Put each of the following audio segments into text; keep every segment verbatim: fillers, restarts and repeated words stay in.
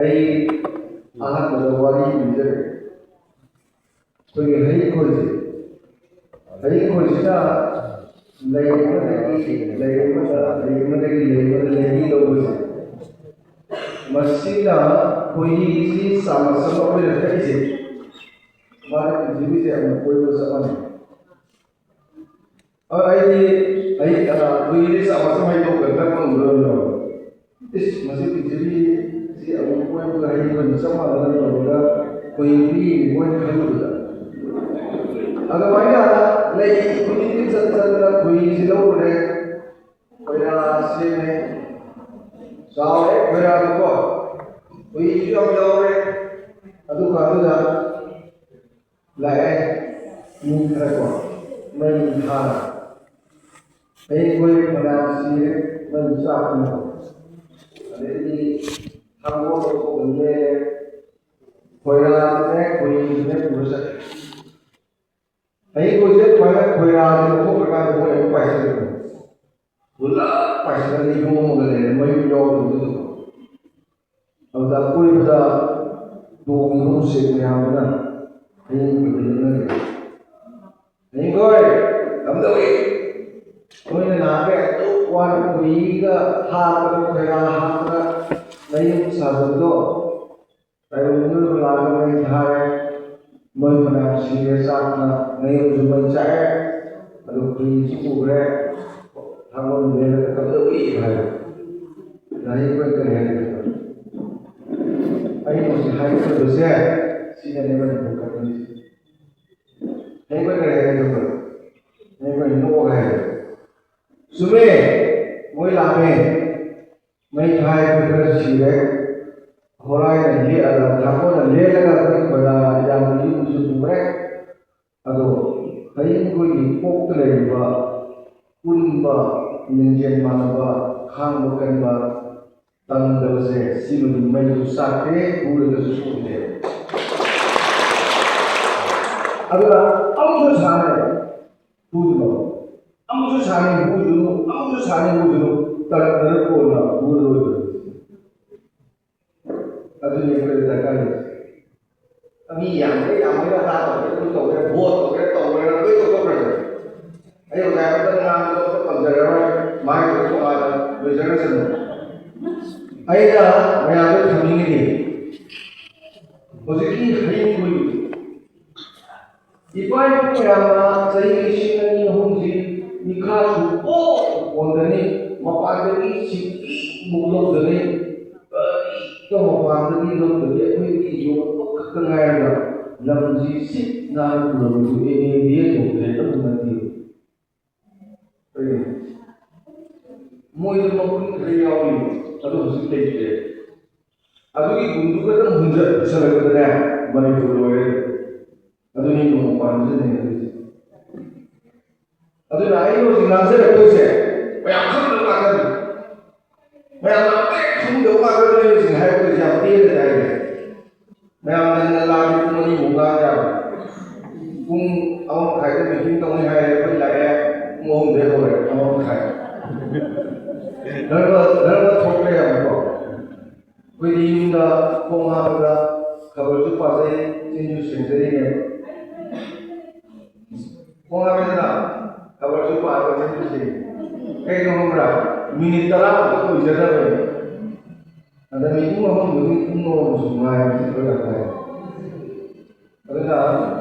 ꯑꯩ ꯑꯍꯥꯟꯕꯗ ꯋꯥꯔꯤ ꯂꯤꯖꯔꯦ꯫ ꯑꯩꯈꯣꯏꯒꯤ ꯍꯩꯀꯣꯜꯁꯦ, ꯍꯩꯀꯣꯜꯁꯤꯗ ꯂꯩ ꯑꯃꯗꯒꯤ ꯂꯩ ꯑꯃꯗ, ꯂꯩ ꯑꯃꯗꯒꯤ ꯂꯩ ꯑꯃꯗ ꯂꯩꯔꯤ ꯇꯧꯕꯁꯦ, ꯃꯁꯤꯅ ꯈꯣꯏꯍꯤꯁꯤ ꯆꯥꯃꯁ ꯑꯃ ꯑꯩꯈꯣꯏꯅ ꯊꯛꯏꯁꯦ, ꯃꯥꯅ ꯄ꯭ꯔꯤꯊꯤꯕꯤꯁꯦ ꯑꯃꯨꯛ ꯀꯣꯏꯕ ꯆꯞ ꯃꯥꯟꯅꯩ꯫ ꯑ, ꯑꯩꯗꯤ, ꯑꯩ, ꯑ, ꯈꯣꯏꯍꯤꯁꯤ ꯆꯥꯃꯁ ꯑꯃ ꯍꯩꯗꯣꯛꯑꯒ ꯊꯛꯄ ꯉꯝꯗꯣꯏꯅꯣ? ꯏꯁ, ꯃꯁꯤ ꯄ꯭ꯔꯤꯊꯤꯕꯤꯁꯤ ꯑꯃꯨꯛ ꯀꯣꯏꯕꯒ ꯍꯩꯗꯣꯛꯄꯒ ꯆꯞ ꯃꯥꯟꯅꯅ ꯇꯧꯔꯒ ꯈꯣꯏꯍꯤ ꯄꯤꯔꯤꯅꯤ ꯃꯣꯏꯅ ꯈꯜꯂꯨꯕꯗ꯫ ꯑꯗꯨꯃꯥꯏꯅ ꯂꯩ ꯈꯨꯗꯤꯡꯒꯤ ꯆꯠ ꯆꯠꯇꯅ ꯈꯣꯏꯍꯤꯁꯤ ꯂꯧꯔꯨꯔꯦ꯫ ꯈꯣꯏꯔꯥ ꯁꯦꯝꯃꯦ꯫ ꯆꯥꯎꯔꯦ ꯈꯣꯏꯔꯥꯗꯨꯀꯣ꯫ ꯈꯣꯏꯍꯤꯁꯨ ꯌꯥꯝ ꯌꯥꯎꯔꯦ꯫ ꯑꯗꯨꯀꯥꯟꯗꯨꯗ ꯂꯥꯛꯑꯦ ꯃꯤ ꯈꯔꯀꯣ, ꯃꯩ ꯊꯥꯔ꯫ ꯑꯩꯈꯣꯏ ꯐꯅꯌꯥꯝ ꯁꯤꯔꯦ, ꯃꯩ ꯆꯥꯛꯇꯅꯀꯣ꯫ ꯑꯗꯩꯗꯤ ꯊꯥꯡꯒꯣꯜ ꯂꯧꯊꯣꯛꯑꯒ ꯂꯦꯜꯂꯦ꯫ ꯈꯣꯏꯔꯥꯗꯨꯅꯦ, ꯈꯣꯏꯍꯤꯗꯨꯅꯦ ꯄꯨꯔ ꯆꯠꯈ꯭ꯔꯦ꯫ ꯑꯩꯈꯣꯏꯁꯦ ꯁꯨꯃꯥꯏꯅ ꯈꯣꯏꯔꯥꯁꯦ ꯂꯧꯊꯣꯛꯈ꯭ꯔꯀꯥꯟꯗ ꯃꯣꯏ ꯑꯃꯨꯛ ꯄꯥꯏꯁꯤꯜꯂꯦ꯫ ꯄꯨꯂꯞ ꯄꯥꯏꯁꯤꯜꯂꯒ ꯌꯣꯝꯃꯒ ꯂꯩꯔꯦ, ꯃꯌꯨꯝ ꯌꯥꯎꯗꯕꯗꯨꯗꯀꯣ꯫ ꯑꯗꯨꯗ ꯑꯀꯣꯏꯕꯗ ꯇꯣꯡꯉꯤꯕ ꯎꯆꯦꯛ ꯃꯌꯥꯝꯗꯨꯅ ꯍꯌꯦꯡ ꯑꯩꯈꯣꯏꯗ ꯂꯦꯡꯅꯔꯦ꯫ "ꯍꯌꯦꯡꯈꯣꯏ, ꯀꯝꯗꯧꯏ? ꯅꯣꯏꯅ ꯅꯍꯥꯟꯈꯩ ꯑꯗꯨꯛ ꯋꯥꯅ ꯈꯣꯏꯍꯤꯒ ꯍꯥꯞꯄꯗ, ꯈꯣꯏꯔꯥ ꯍꯥꯞꯄꯗ ꯅꯌꯨꯝ ꯁꯥꯖꯕꯗꯣ, ꯇꯥꯏꯕꯪ ꯃꯤꯑꯣꯏꯕ ꯂꯥꯛꯑꯒ ꯃꯩ ꯊꯥꯔꯦ, ꯃꯣꯏ ꯐꯅꯌꯥꯝ ꯁꯤꯔꯦ ꯆꯥꯛꯅ, ꯅꯌꯨꯝꯁꯨ ꯃꯩ ꯆꯥꯛꯑꯦ, ꯑꯗꯨ ꯈꯣꯏꯍꯤꯁꯨ ꯄꯨꯈ꯭ꯔꯦ, ꯊꯥꯡꯒꯣꯜ ꯂꯦꯜꯂꯒ ꯀꯝꯗꯧꯏ?" ꯍꯥꯏꯔꯦ꯫ ꯅꯍꯥꯟꯈꯩ ꯀꯔꯤ ꯍꯥꯏꯒꯗꯕ? ꯑꯩꯅ ꯍꯧꯖꯤꯛ ꯍꯥꯏꯒꯗꯕꯁꯦ ꯁꯤꯗꯅꯦꯕ ꯅꯤꯡꯊꯧ ꯀꯠꯂꯤꯁꯦ꯫ ꯅꯈꯣꯏ ꯀꯔꯤ ꯍꯥꯏꯒꯗꯕ? ꯅꯈꯣꯏ ꯅꯣꯛꯑꯒ ꯍꯥꯏꯌꯨ꯫ ꯆꯨꯝꯃꯦ, ꯃꯣꯏ ꯂꯥꯛꯑꯝꯃꯦ꯫ ꯃꯩ ꯊꯥꯏ, ꯑꯩꯈꯣꯏ ꯈꯔ ꯁꯤꯔꯦ꯫ ꯍꯣꯔꯥꯏꯅ ꯂꯦꯛꯑꯒ, ꯊꯥꯡꯒꯣꯜꯅ ꯂꯦꯜꯂꯒ ꯑꯩꯈꯣꯏ ꯈꯣꯏꯔꯥ ꯌꯥꯝꯅ ꯌꯨꯝꯁꯨ ꯄꯨꯈ꯭ꯔꯦ꯫ ꯑꯗꯣ ꯍꯌꯦꯡ ꯑꯩꯈꯣꯏꯒꯤ ꯀꯣꯛꯇ ꯂꯩꯔꯤꯕ ꯄꯨꯟꯕ, ꯂꯤꯡꯖꯦꯜ ꯃꯥꯟꯅꯕ, ꯈꯥꯡꯕ ꯀꯟꯕ, ꯇꯝꯗꯕꯁꯦ ꯁꯤꯃꯗꯤ ꯃꯩꯁꯨ ꯆꯥꯛꯇꯦ, ꯍꯨꯔꯒꯁꯨ ꯁꯨꯗꯦ꯫ ꯑꯗꯨꯅ ꯑꯃꯨꯛꯁꯨ ꯁꯥꯟꯅꯩ, ꯍꯨꯗꯅꯕ꯫ ꯑꯃꯨꯛꯁꯨ ꯁꯥꯟꯅꯩ, ꯍꯨꯗꯅꯨ, ꯑꯃꯨꯛꯁꯨ ꯁꯥꯟꯅꯩ, ꯍꯨꯗꯅꯨ, ꯇꯜꯂꯛꯇꯅ ꯀꯣꯟꯅ ꯍꯨꯔꯔꯣꯏꯗꯕꯅꯤ꯫ ꯑꯗꯨꯅꯤ ꯑꯩꯈꯣꯏꯗ ꯗꯔꯀꯥꯔ ꯂꯩ꯫ ꯃꯤ ꯌꯥꯝꯈ꯭ꯔꯦ, ꯌꯥꯝꯈ꯭ꯔꯦ, ꯑꯗꯥ ꯇꯧꯔꯦ, ꯑꯗꯨ ꯇꯧꯔꯦ, ꯚꯣꯠ ꯇꯧꯔꯦ, ꯇꯧꯔꯦ, ꯂꯣꯏ ꯇꯧꯊꯣꯛꯈ꯭ꯔꯁꯦ꯫ ꯑꯩ ꯑꯣꯖꯥ ꯑꯃꯗ ꯉꯥꯡꯕꯗꯣ ꯑꯝꯇ ꯄꯟꯖꯔꯔꯣꯏ, ꯃꯥꯒꯤꯗꯣ ꯇꯣꯉꯥꯟꯅ ꯂꯣꯏꯖꯈ꯭ꯔꯁꯅꯨ꯫ ꯑꯩꯅ ꯃꯌꯥꯝꯗ ꯊꯝꯅꯤꯡꯉꯤꯗꯤ, ꯍꯧꯖꯤꯛꯀꯤ ꯍꯌꯤꯡ ꯀꯨꯏ ꯏꯄꯥ ꯏꯄꯨ ꯃꯌꯥꯝꯅ ꯆꯍꯤ ꯂꯤꯁꯤꯡ ꯑꯅꯤ ꯑꯍꯨꯝꯁꯤ ꯃꯤꯈꯥ ꯁꯨꯛꯄꯣꯟ ꯄꯣꯟꯗꯅꯤ, ꯃꯄꯥꯟꯗꯒꯤ ꯁꯤꯀꯤꯃꯨꯛ ꯂꯧꯗꯅꯤ, ꯀꯔꯤꯝꯇ ꯃꯄꯥꯟꯗꯒꯤ ꯂꯧꯗꯕꯤ ꯑꯩꯈꯣꯏꯒꯤ ꯌꯣꯟꯕ ꯈꯛꯇ ꯉꯥꯏꯔꯒ ꯂꯝꯁꯤ ꯁꯤꯠ ꯅꯥꯟꯅ ꯄꯨꯔꯝꯃꯤꯗꯨ ꯑꯦꯝ ꯑꯦ ꯕꯤ ꯑꯦ ꯇꯧꯗ꯭ꯔꯦ ꯑꯗꯨ ꯅꯠꯇꯦ꯫ ꯀꯔꯤꯅꯣ? ꯃꯣꯏꯗ ꯃꯈꯨꯟ ꯈꯔ ꯌꯥꯎꯔꯤ, ꯑꯗꯨ ꯍꯧꯖꯤꯛ ꯂꯩꯇ꯭ꯔꯦ꯫ ꯑꯗꯨꯒꯤ ꯒꯨꯟꯗꯨ ꯈꯛꯇꯪ ꯍꯨꯟꯖꯜꯂꯛꯄꯗꯅꯦ ꯃꯅꯤꯄꯨꯔ ꯂꯣꯏꯔꯦ꯫ ꯑꯗꯨꯅꯤ ꯅꯣꯡꯃ ꯄꯥꯟꯕꯁꯤꯅ ꯍꯦꯟꯅ ꯑꯗꯨꯅ ꯑꯩꯅ ꯍꯧꯖꯤꯛ ꯉꯥꯡꯖꯔꯛꯇꯣꯏꯁꯦ ꯃꯌꯥꯝ ꯈꯪꯗꯕ ꯉꯥꯛꯇꯅꯤ꯫ ꯃꯌꯥꯝꯅ ꯑꯝꯇ ꯈꯪꯗꯕ ꯉꯥꯛꯇꯅꯤ ꯑꯩꯅ ꯍꯧꯖꯤꯛ ꯍꯥꯏꯔꯛꯇꯣꯏꯁꯦ, ꯌꯥꯝ ꯇꯦꯜꯂꯦ ꯍꯥꯏꯔꯦ꯫ ꯃꯌꯥꯝꯅ ꯅꯂꯥꯒꯤ ꯄꯨꯡ ꯑꯅꯤꯃꯨꯛ ꯉꯥꯡ ꯌꯥꯕ꯫ ꯄꯨꯡ ꯑꯃ ꯃꯈꯥꯏꯗ ꯃꯤꯇꯤꯡ ꯇꯧꯅꯤ ꯍꯥꯏꯔꯦ, ꯑꯩꯈꯣꯏ ꯂꯥꯛꯑꯦ ꯄꯨꯡ ꯑꯍꯨꯝꯗꯩ ꯍꯧꯔꯦ, ꯑꯃ ꯃꯈꯥꯏ꯫ ꯅꯔꯚꯁ ꯅꯔꯚꯁ ꯊꯣꯛꯄ ꯌꯥꯕꯀꯣ꯫ ꯑꯩꯈꯣꯏꯗꯤ ꯌꯨꯝꯗ ꯈꯣꯡ ꯍꯥꯞꯄꯗ ꯈꯕꯔꯁꯨ ꯄꯥꯖꯩ, ꯆꯤꯟꯁꯨ ꯁꯦꯡꯖꯔꯤꯅꯦꯕ꯫ ꯈꯣꯡ ꯍꯥꯞꯄꯗꯅ ꯈꯕꯔꯁꯨ ꯄꯥꯔꯒ ꯆꯤꯟꯁꯨ ꯁꯦꯡꯉꯤ꯫ ꯀꯩꯅꯣ ꯈꯪꯕ꯭ꯔꯥ? ꯃꯤꯅꯤꯠ ꯇꯔꯥꯃꯨꯛꯇ ꯑꯣꯏꯖꯗꯕꯅꯦ꯫ ꯑꯗ ꯃꯤꯄꯨꯝ ꯑꯃ ꯃꯤꯄꯨꯝ ꯑꯃꯁꯨ ꯉꯥꯏꯕꯁꯤ ꯂꯣꯏ ꯌꯥꯝ ꯐꯩ꯫ ꯑꯗꯨꯅ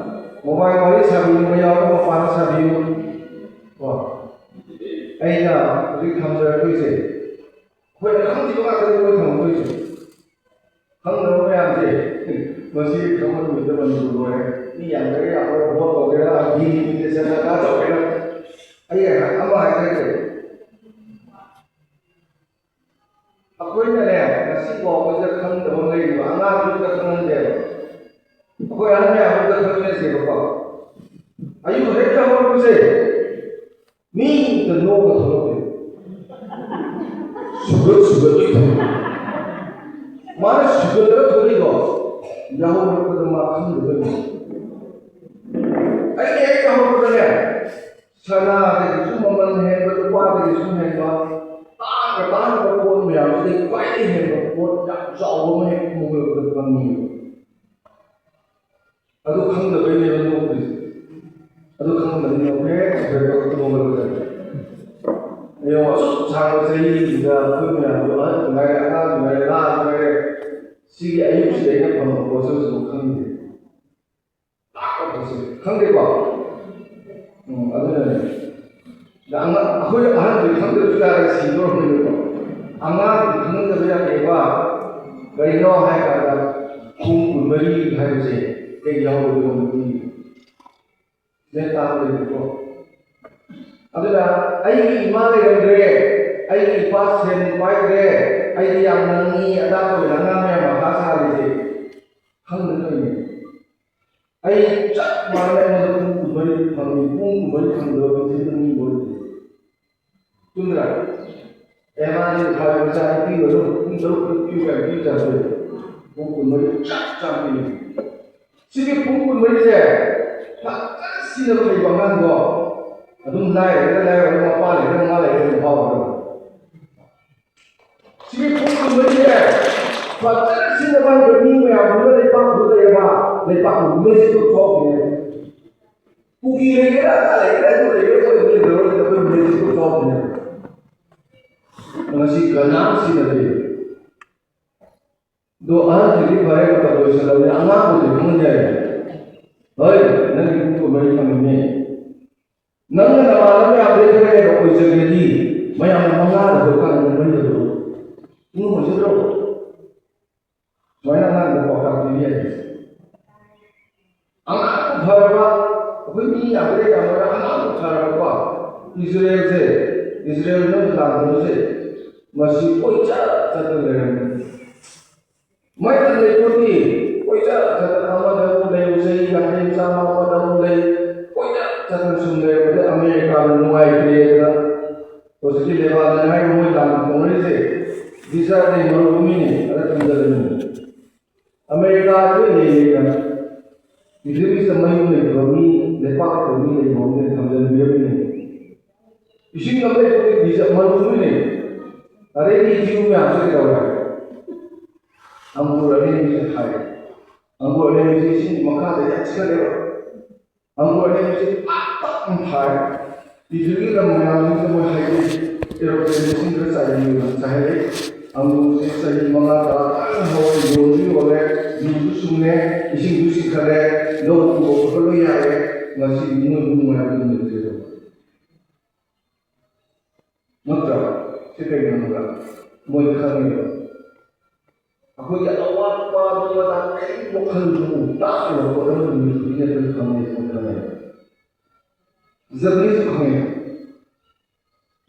ꯃꯣꯕꯥꯏꯜ ꯋꯥꯔꯤ ꯁꯥꯕꯤꯅꯤꯡꯕ ꯌꯥꯎꯔꯒ ꯃꯄꯥꯟꯗ ꯁꯥꯕꯤꯌꯨ꯫ ꯀꯣ? ꯑꯩꯅ ꯍꯧꯖꯤꯛ ꯊꯝꯖꯔꯛꯇꯣꯏꯁꯦ ꯑꯩꯈꯣꯏꯅ ꯈꯪꯗ꯭ꯔꯤꯕ ꯉꯥꯛꯇꯅꯤ ꯑꯩꯈꯣꯏ ꯊꯝꯃꯛꯇꯣꯏꯁꯦ꯫ ꯈꯪꯗꯕ ꯃꯌꯥꯝꯁꯦ ꯃꯁꯤ ꯈꯪꯕ ꯅꯨꯃꯤꯠꯇ ꯃꯅꯤꯄꯨꯔ ꯂꯣꯏꯔꯦ꯫ ꯃꯤ ꯌꯥꯝꯒꯦꯔꯥ ꯌꯥꯝꯃꯣꯏꯔꯥ, ꯚꯣꯠ ꯇꯧꯒꯦꯔꯥ, ꯗꯤꯂꯤꯃꯤꯇꯦꯁꯟ ꯗꯔꯀꯥꯔ ꯇꯧꯒꯦꯔꯥ, ꯑꯩ ꯑꯃ ꯍꯥꯏꯖꯔꯛꯀꯦ꯫ ꯑꯩꯈꯣꯏꯅꯅꯦ, ꯉꯁꯤ ꯐꯥꯎꯕꯁꯤꯗ ꯈꯪꯗꯕ ꯑꯃ ꯂꯩꯔꯤꯕ ꯑꯉꯥꯡꯁꯨ ꯑꯝꯇ ꯈꯪꯍꯟꯗꯦꯕ꯫ ꯑꯩꯈꯣꯏ ꯑꯍꯟ ꯃꯌꯥꯝ ꯑꯝꯇ ꯈꯪꯃꯤꯟꯅꯁꯦꯕꯀꯣ꯫ ꯑꯌꯨꯛ ꯍꯦꯛꯇ ꯍꯧꯔꯛꯄꯁꯦ, ꯃꯤ ꯑꯝꯇ ꯅꯣꯛꯑꯒ ꯊꯣꯛꯂꯛꯇꯦ꯫ ꯁꯨꯒꯠ ꯁꯨꯒꯠ ꯂꯣꯏ ꯊꯣꯛꯂꯛꯏ꯫ ꯃꯥꯅ ꯁꯨꯒꯠꯂꯒ ꯊꯣꯛꯂꯛꯏꯗꯣ, ꯌꯥꯍꯧꯔꯛꯄꯗ ꯃꯥ ꯈꯪꯗꯕꯩꯅꯦ꯫ ꯑꯩꯅ ꯍꯦꯛ ꯌꯥꯍꯧꯔꯛꯄꯗꯅꯦ, ꯁꯅꯥꯗꯒꯤꯁꯨ ꯃꯃꯜ ꯍꯦꯟꯕ, ꯂꯨꯄꯥꯗꯒꯤꯁꯨ ꯍꯦꯟꯕ, ꯇꯥꯡꯅ ꯑꯇꯥꯡꯕ ꯄꯣꯠ ꯃꯌꯥꯝꯁꯤꯗꯩ ꯈ꯭ꯋꯥꯏꯗꯒꯤ ꯍꯦꯟꯕ ꯄꯣꯠ ꯌꯥꯝ ꯆꯥꯎꯕ ꯑꯃ ꯍꯦꯛ ꯃꯣꯡꯒꯣꯜꯗ ꯐꯪꯉꯤ꯫ ꯑꯗꯨ ꯈꯪꯗꯕꯩꯅꯦꯕ ꯅꯣꯛꯇ꯭ꯔꯤꯁꯦ꯫ ꯑꯗꯨ ꯈꯪꯉꯝꯃꯗꯤ ꯅꯣꯛꯈ꯭ꯔꯦ, ꯅꯣꯛꯈ꯭ꯔꯦ, ꯅꯣꯛꯈ꯭ꯔꯦ꯫ ꯌꯦꯡꯉꯣ, ꯑꯁꯨꯛ ꯁꯥꯡꯕ ꯆꯍꯤꯁꯤꯗ ꯑꯩꯈꯣꯏ ꯃꯌꯥꯝꯁꯨ ꯑꯍꯟꯁꯨ ꯉꯥꯏꯔꯦ, ꯑꯉꯥꯡꯁꯨ ꯉꯥꯏꯔꯦ, ꯂꯥꯁꯨ ꯉꯥꯏꯔꯦ, ꯁꯤꯒꯤ ꯑꯌꯨꯛꯁꯤꯗ ꯑꯩꯅ ꯐꯪꯕ ꯄꯣꯠꯁꯛꯁꯤꯕꯨ ꯈꯪꯗꯦ꯫ ꯂꯥꯛꯄ ꯄꯣꯠꯁꯦ ꯈꯪꯗꯦꯀꯣ? ꯎꯝ, ꯑꯗꯨꯅꯅꯦ꯫ ꯑꯗ ꯑꯉꯥꯡ, ꯑꯩꯈꯣꯏ ꯑꯍꯟꯗꯤ ꯈꯪꯗ꯭ꯔꯁꯨ ꯌꯥꯔꯦ, ꯁꯤꯗꯧꯔꯕꯅꯤꯅꯀꯣ꯫ ꯑꯉꯥꯡꯗꯤ ꯈꯪꯍꯟꯗꯕ ꯌꯥꯗꯦꯕ꯫ ꯀꯔꯤꯅꯣ ꯍꯥꯏ ꯀꯥꯟꯗ, ꯄꯨꯡ ꯀꯨꯟꯃꯔꯤ ꯍꯥꯏꯕꯁꯦ ꯍꯦꯛ ꯌꯥꯎꯔꯣꯏꯗꯕ ꯅꯨꯄꯤ꯫ ꯒ꯭ꯌꯥꯟ ꯇꯥꯕ ꯂꯩꯕꯀꯣ꯫ ꯑꯗꯨꯅ ꯑꯩꯒꯤ ꯏꯃꯥ ꯂꯩꯔꯝꯗ꯭ꯔꯦ, ꯑꯩꯒꯤ ꯏꯄꯥ ꯁꯦꯟ ꯄꯥꯏꯗ꯭ꯔꯦ, ꯑꯩꯗꯤ ꯌꯥꯝ ꯅꯪꯉꯤ, ꯑꯗꯥ ꯇꯧꯗꯅ ꯑꯉꯥꯡ ꯃꯌꯥꯝ ꯃꯊꯥ ꯁꯥꯔꯤꯁꯦ ꯈꯪꯗꯅ ꯂꯩꯅꯤ꯫ ꯑꯩ ꯆꯞ ꯃꯥꯟꯅꯅ ꯑꯩꯉꯣꯟꯗ ꯄꯨꯡ ꯀꯨꯟꯃꯔꯤ ꯐꯪꯉꯤ, ꯄꯨꯡ ꯀꯨꯟꯃꯔꯤ ꯐꯪꯗꯕ ꯄꯨꯟꯁꯤꯗ ꯃꯤ ꯑꯣꯏꯗꯦ꯫ ꯆꯨꯝꯗ꯭ꯔꯥ? ꯑꯦ, ꯃꯥꯗꯤ ꯍꯥꯏꯕ ꯃꯆꯥ ꯅꯨꯄꯤ ꯑꯣꯏꯔꯣ, ꯄꯨꯡ ꯇꯔꯨꯛ ꯇꯔꯨꯛ ꯄꯤꯌꯨ ꯀꯥꯏꯅ ꯄꯤꯕ ꯆꯥꯗꯣꯏ꯫ ꯄꯨꯡ ꯀꯨꯟꯃꯔꯤ ꯆꯞ ꯆꯥ ꯄꯤꯌꯨ꯫ ꯁꯤꯒꯤ ꯄꯨꯡ ꯀꯨꯟꯃꯔꯤꯁꯦ ꯐꯖꯅ ꯁꯤꯖꯤꯟꯅꯕ ꯍꯩꯕ ꯑꯉꯥꯡꯗꯣ ꯑꯗꯨꯝ ꯂꯥꯏꯔꯒ ꯂꯥꯏꯔꯒ, ꯃꯄꯥ ꯂꯩꯔꯒ ꯃꯃꯥ ꯂꯩꯔꯒ ꯑꯗꯨꯝ ꯐꯥꯎꯔꯒ꯫ ꯁꯤꯒꯤ ꯄꯨꯡ ꯀꯨꯟꯃꯔꯤꯁꯦ ꯐꯖꯅ ꯁꯤꯖꯤꯟꯅꯕ ꯍꯩꯕ ꯃꯤ ꯃꯌꯥꯝꯗꯨꯅ ꯂꯩꯄꯥꯛꯇꯨꯗ ꯂꯩꯔꯕ, ꯂꯩꯄꯥꯛꯇꯨ ꯃꯦꯖꯤꯛꯇꯣ ꯊꯣꯛꯈꯤꯅꯦ꯫ ꯀꯨꯀꯤ ꯂꯩꯒꯦꯔꯥ, ꯑꯃ ꯂꯩꯒꯦꯔꯥ, ꯑꯗꯨ ꯂꯩꯒꯦꯔꯥ, ꯑꯩꯈꯣꯏ ꯑꯗꯨ ꯂꯩꯒꯦꯔꯥ, ꯑꯩꯈꯣꯏ ꯃꯦꯖꯤꯛꯇꯣ ꯊꯣꯛꯈꯤꯅꯦ꯫ ꯉꯁꯤ ꯀꯅꯥꯝ ꯁꯤꯖꯤꯟꯅꯗꯦ꯫ ꯑꯗꯣ ꯑꯍꯟꯁꯤꯡꯗꯤ ꯐꯔꯦ, ꯃꯇꯝ ꯂꯣꯏꯁꯤꯜꯂꯕꯅꯤ, ꯑꯉꯥꯡꯕꯨꯗꯤ ꯈꯪꯍꯟ ꯌꯥꯏ꯫ ꯍꯣꯏ, ꯅꯪꯒꯤ ꯄꯨꯡ ꯀꯨꯟꯃꯔꯤ ꯐꯪꯉꯤꯅꯦ꯫ ꯅꯪꯅ ꯅꯃꯥꯟꯅꯕ ꯃꯌꯥꯝꯗꯩ ꯈꯔ ꯍꯦꯟꯅ ꯑꯣꯏꯖꯒꯦꯗꯤ, ꯃꯌꯥꯝꯅ ꯃꯉꯥꯗ ꯍꯧꯔꯀꯥꯟꯗ ꯅꯪ ꯃꯔꯤꯗ ꯍꯧꯔꯛꯎ꯫ ꯄꯨꯡ ꯑꯣꯏꯖꯗ꯭ꯔꯣ? ꯁꯨꯃꯥꯏꯅ ꯑꯉꯥꯡꯗ ꯄꯥꯎꯇꯥꯛ ꯄꯤꯕ ꯌꯥꯏ꯫ ꯑꯉꯥꯡ ꯐꯔꯕ, ꯑꯩꯈꯣꯏ ꯃꯤ ꯌꯥꯝꯕꯗ ꯌꯥꯝꯕꯗ ꯑꯉꯥꯡ ꯐꯔꯕꯀꯣ, ꯏꯖꯔꯦꯜꯁꯦ, ꯏꯖꯔꯦꯜꯅ ꯂꯥꯟꯗꯕꯁꯦ, ꯃꯁꯤ ꯀꯣꯏꯆꯠ ꯆꯠꯇꯅ ꯂꯩꯔꯝꯃꯤ꯫ ꯃꯩ ꯂꯩꯕꯒꯤ ꯀꯣꯏꯆꯠ ꯆꯠꯇꯅ ꯑꯃꯗ ꯑꯃꯨꯛ ꯂꯩ, ꯆꯍꯤ ꯌꯥꯡꯈꯩ ꯆꯥꯝꯃ ꯑꯃꯗ ꯑꯃꯨꯛ ꯂꯩ, ꯀꯣꯏꯆꯠ ꯆꯠꯇꯅ ꯁꯨꯝ ꯂꯩꯔꯕꯗ ꯑꯃꯦꯔꯤꯀꯥꯅ ꯅꯨꯡꯉꯥꯏꯇ꯭ꯔꯦꯗꯅ ꯍꯧꯖꯤꯛꯀꯤ ꯂꯦꯕꯥꯅꯟ ꯍꯥꯏꯔꯤꯕ ꯃꯣꯏ ꯂꯥꯟ ꯇꯧꯅꯔꯤꯁꯦ ꯚꯤꯁꯥꯗꯒꯤ ꯃꯔꯨ ꯑꯃꯅꯤ ꯑꯗ ꯊꯝꯖꯜꯂꯅꯤ꯫ ꯑꯃꯦꯔꯤꯀꯥꯗ ꯂꯩꯔꯤꯕ ꯄ꯭ꯔꯤꯊꯤꯕꯤꯁꯤꯗ ꯃꯌꯨꯝ ꯂꯩꯇꯕ ꯃꯤ, ꯂꯩꯄꯥꯛ ꯂꯩꯇꯕ ꯃꯤ ꯂꯩꯕ ꯃꯐꯝꯗ ꯊꯝꯖꯤꯟꯕꯤꯔꯝꯃꯤꯅꯦ꯫ ꯏꯁꯤꯡ ꯑꯃ ꯂꯩꯇꯕ ꯚꯤꯁꯥ ꯃꯔꯨ ꯑꯃꯅꯤ꯫ ꯑꯗꯩꯗꯤ ꯏꯆꯤꯎ ꯃꯌꯥꯝꯁꯦ ꯀꯩꯗꯧꯔꯦ? ꯑꯪꯒꯨꯔ ꯑꯅꯦꯝꯕꯁꯦ ꯊꯥꯏ꯫ ꯑꯪꯒꯨꯔ ꯑꯅꯦꯝꯕꯁꯦ ꯏꯁꯤꯡ ꯃꯈꯥꯗ ꯌꯥꯟꯁꯤꯜꯂꯦꯕ꯫ ꯑꯪꯒꯨꯔ ꯑꯅꯦꯝꯕꯁꯦ ꯄꯥꯛ ꯄꯥꯛ ꯊꯥꯏ꯫ ꯄ꯭ꯔꯤꯊꯤꯕꯤꯒꯤ ꯂꯝ ꯃꯌꯥꯝꯁꯤꯗ ꯃꯣꯏ ꯍꯥꯏꯗꯤ ꯑꯦꯔꯣꯄ꯭ꯂꯦꯟ ꯏꯁꯤꯡꯗ ꯆꯥꯏꯍꯟꯕꯤꯕ ꯆꯥꯏꯍꯜꯂꯦ꯫ ꯑꯪꯒꯨꯔꯁꯦ ꯆꯍꯤ ꯃꯉꯥ ꯇꯔꯥ ꯀꯟꯅ ꯍꯧꯔ ꯌꯣꯟꯁꯨ ꯌꯣꯜꯂꯦ, ꯌꯨꯁꯨ ꯁꯨꯡꯉꯦ, ꯏꯁꯤꯡꯁꯨ ꯆꯤꯡꯈꯠꯂꯦ, ꯂꯧ ꯎꯕ ꯈꯣꯠꯄ ꯂꯣꯏ ꯌꯥꯔꯦ꯫ ꯉꯁꯤꯗꯤ ꯃꯣꯏ ꯅꯨꯡꯉꯥꯏꯕ ꯅꯨꯃꯤꯠꯁꯦ ꯅꯠꯇ꯭ꯔꯥ? ꯁꯤ ꯀꯩꯒꯤꯅꯣ ꯈꯪꯕ꯭ꯔꯥ? ꯃꯣꯏ ꯈꯪꯉꯦꯕ꯫ ꯑꯩꯈꯣꯏꯒꯤ ꯑꯋꯥꯠꯄ ꯑꯗꯨ ꯑꯗꯥ ꯀꯔꯤꯝ ꯋꯥꯈꯜ ꯇꯥꯛꯑꯣꯏꯕ ꯄꯣꯠ ꯑꯃ ꯅꯨꯃꯤꯠ ꯈꯨꯗꯤꯡꯒꯤ ꯑꯩꯈꯣꯏ ꯐꯪꯉꯦ, ꯑꯩꯈꯣꯏ ꯈꯪꯉꯦꯕ꯫ ꯖꯄꯅꯤꯁꯁꯨ ꯈꯪꯉꯦ꯫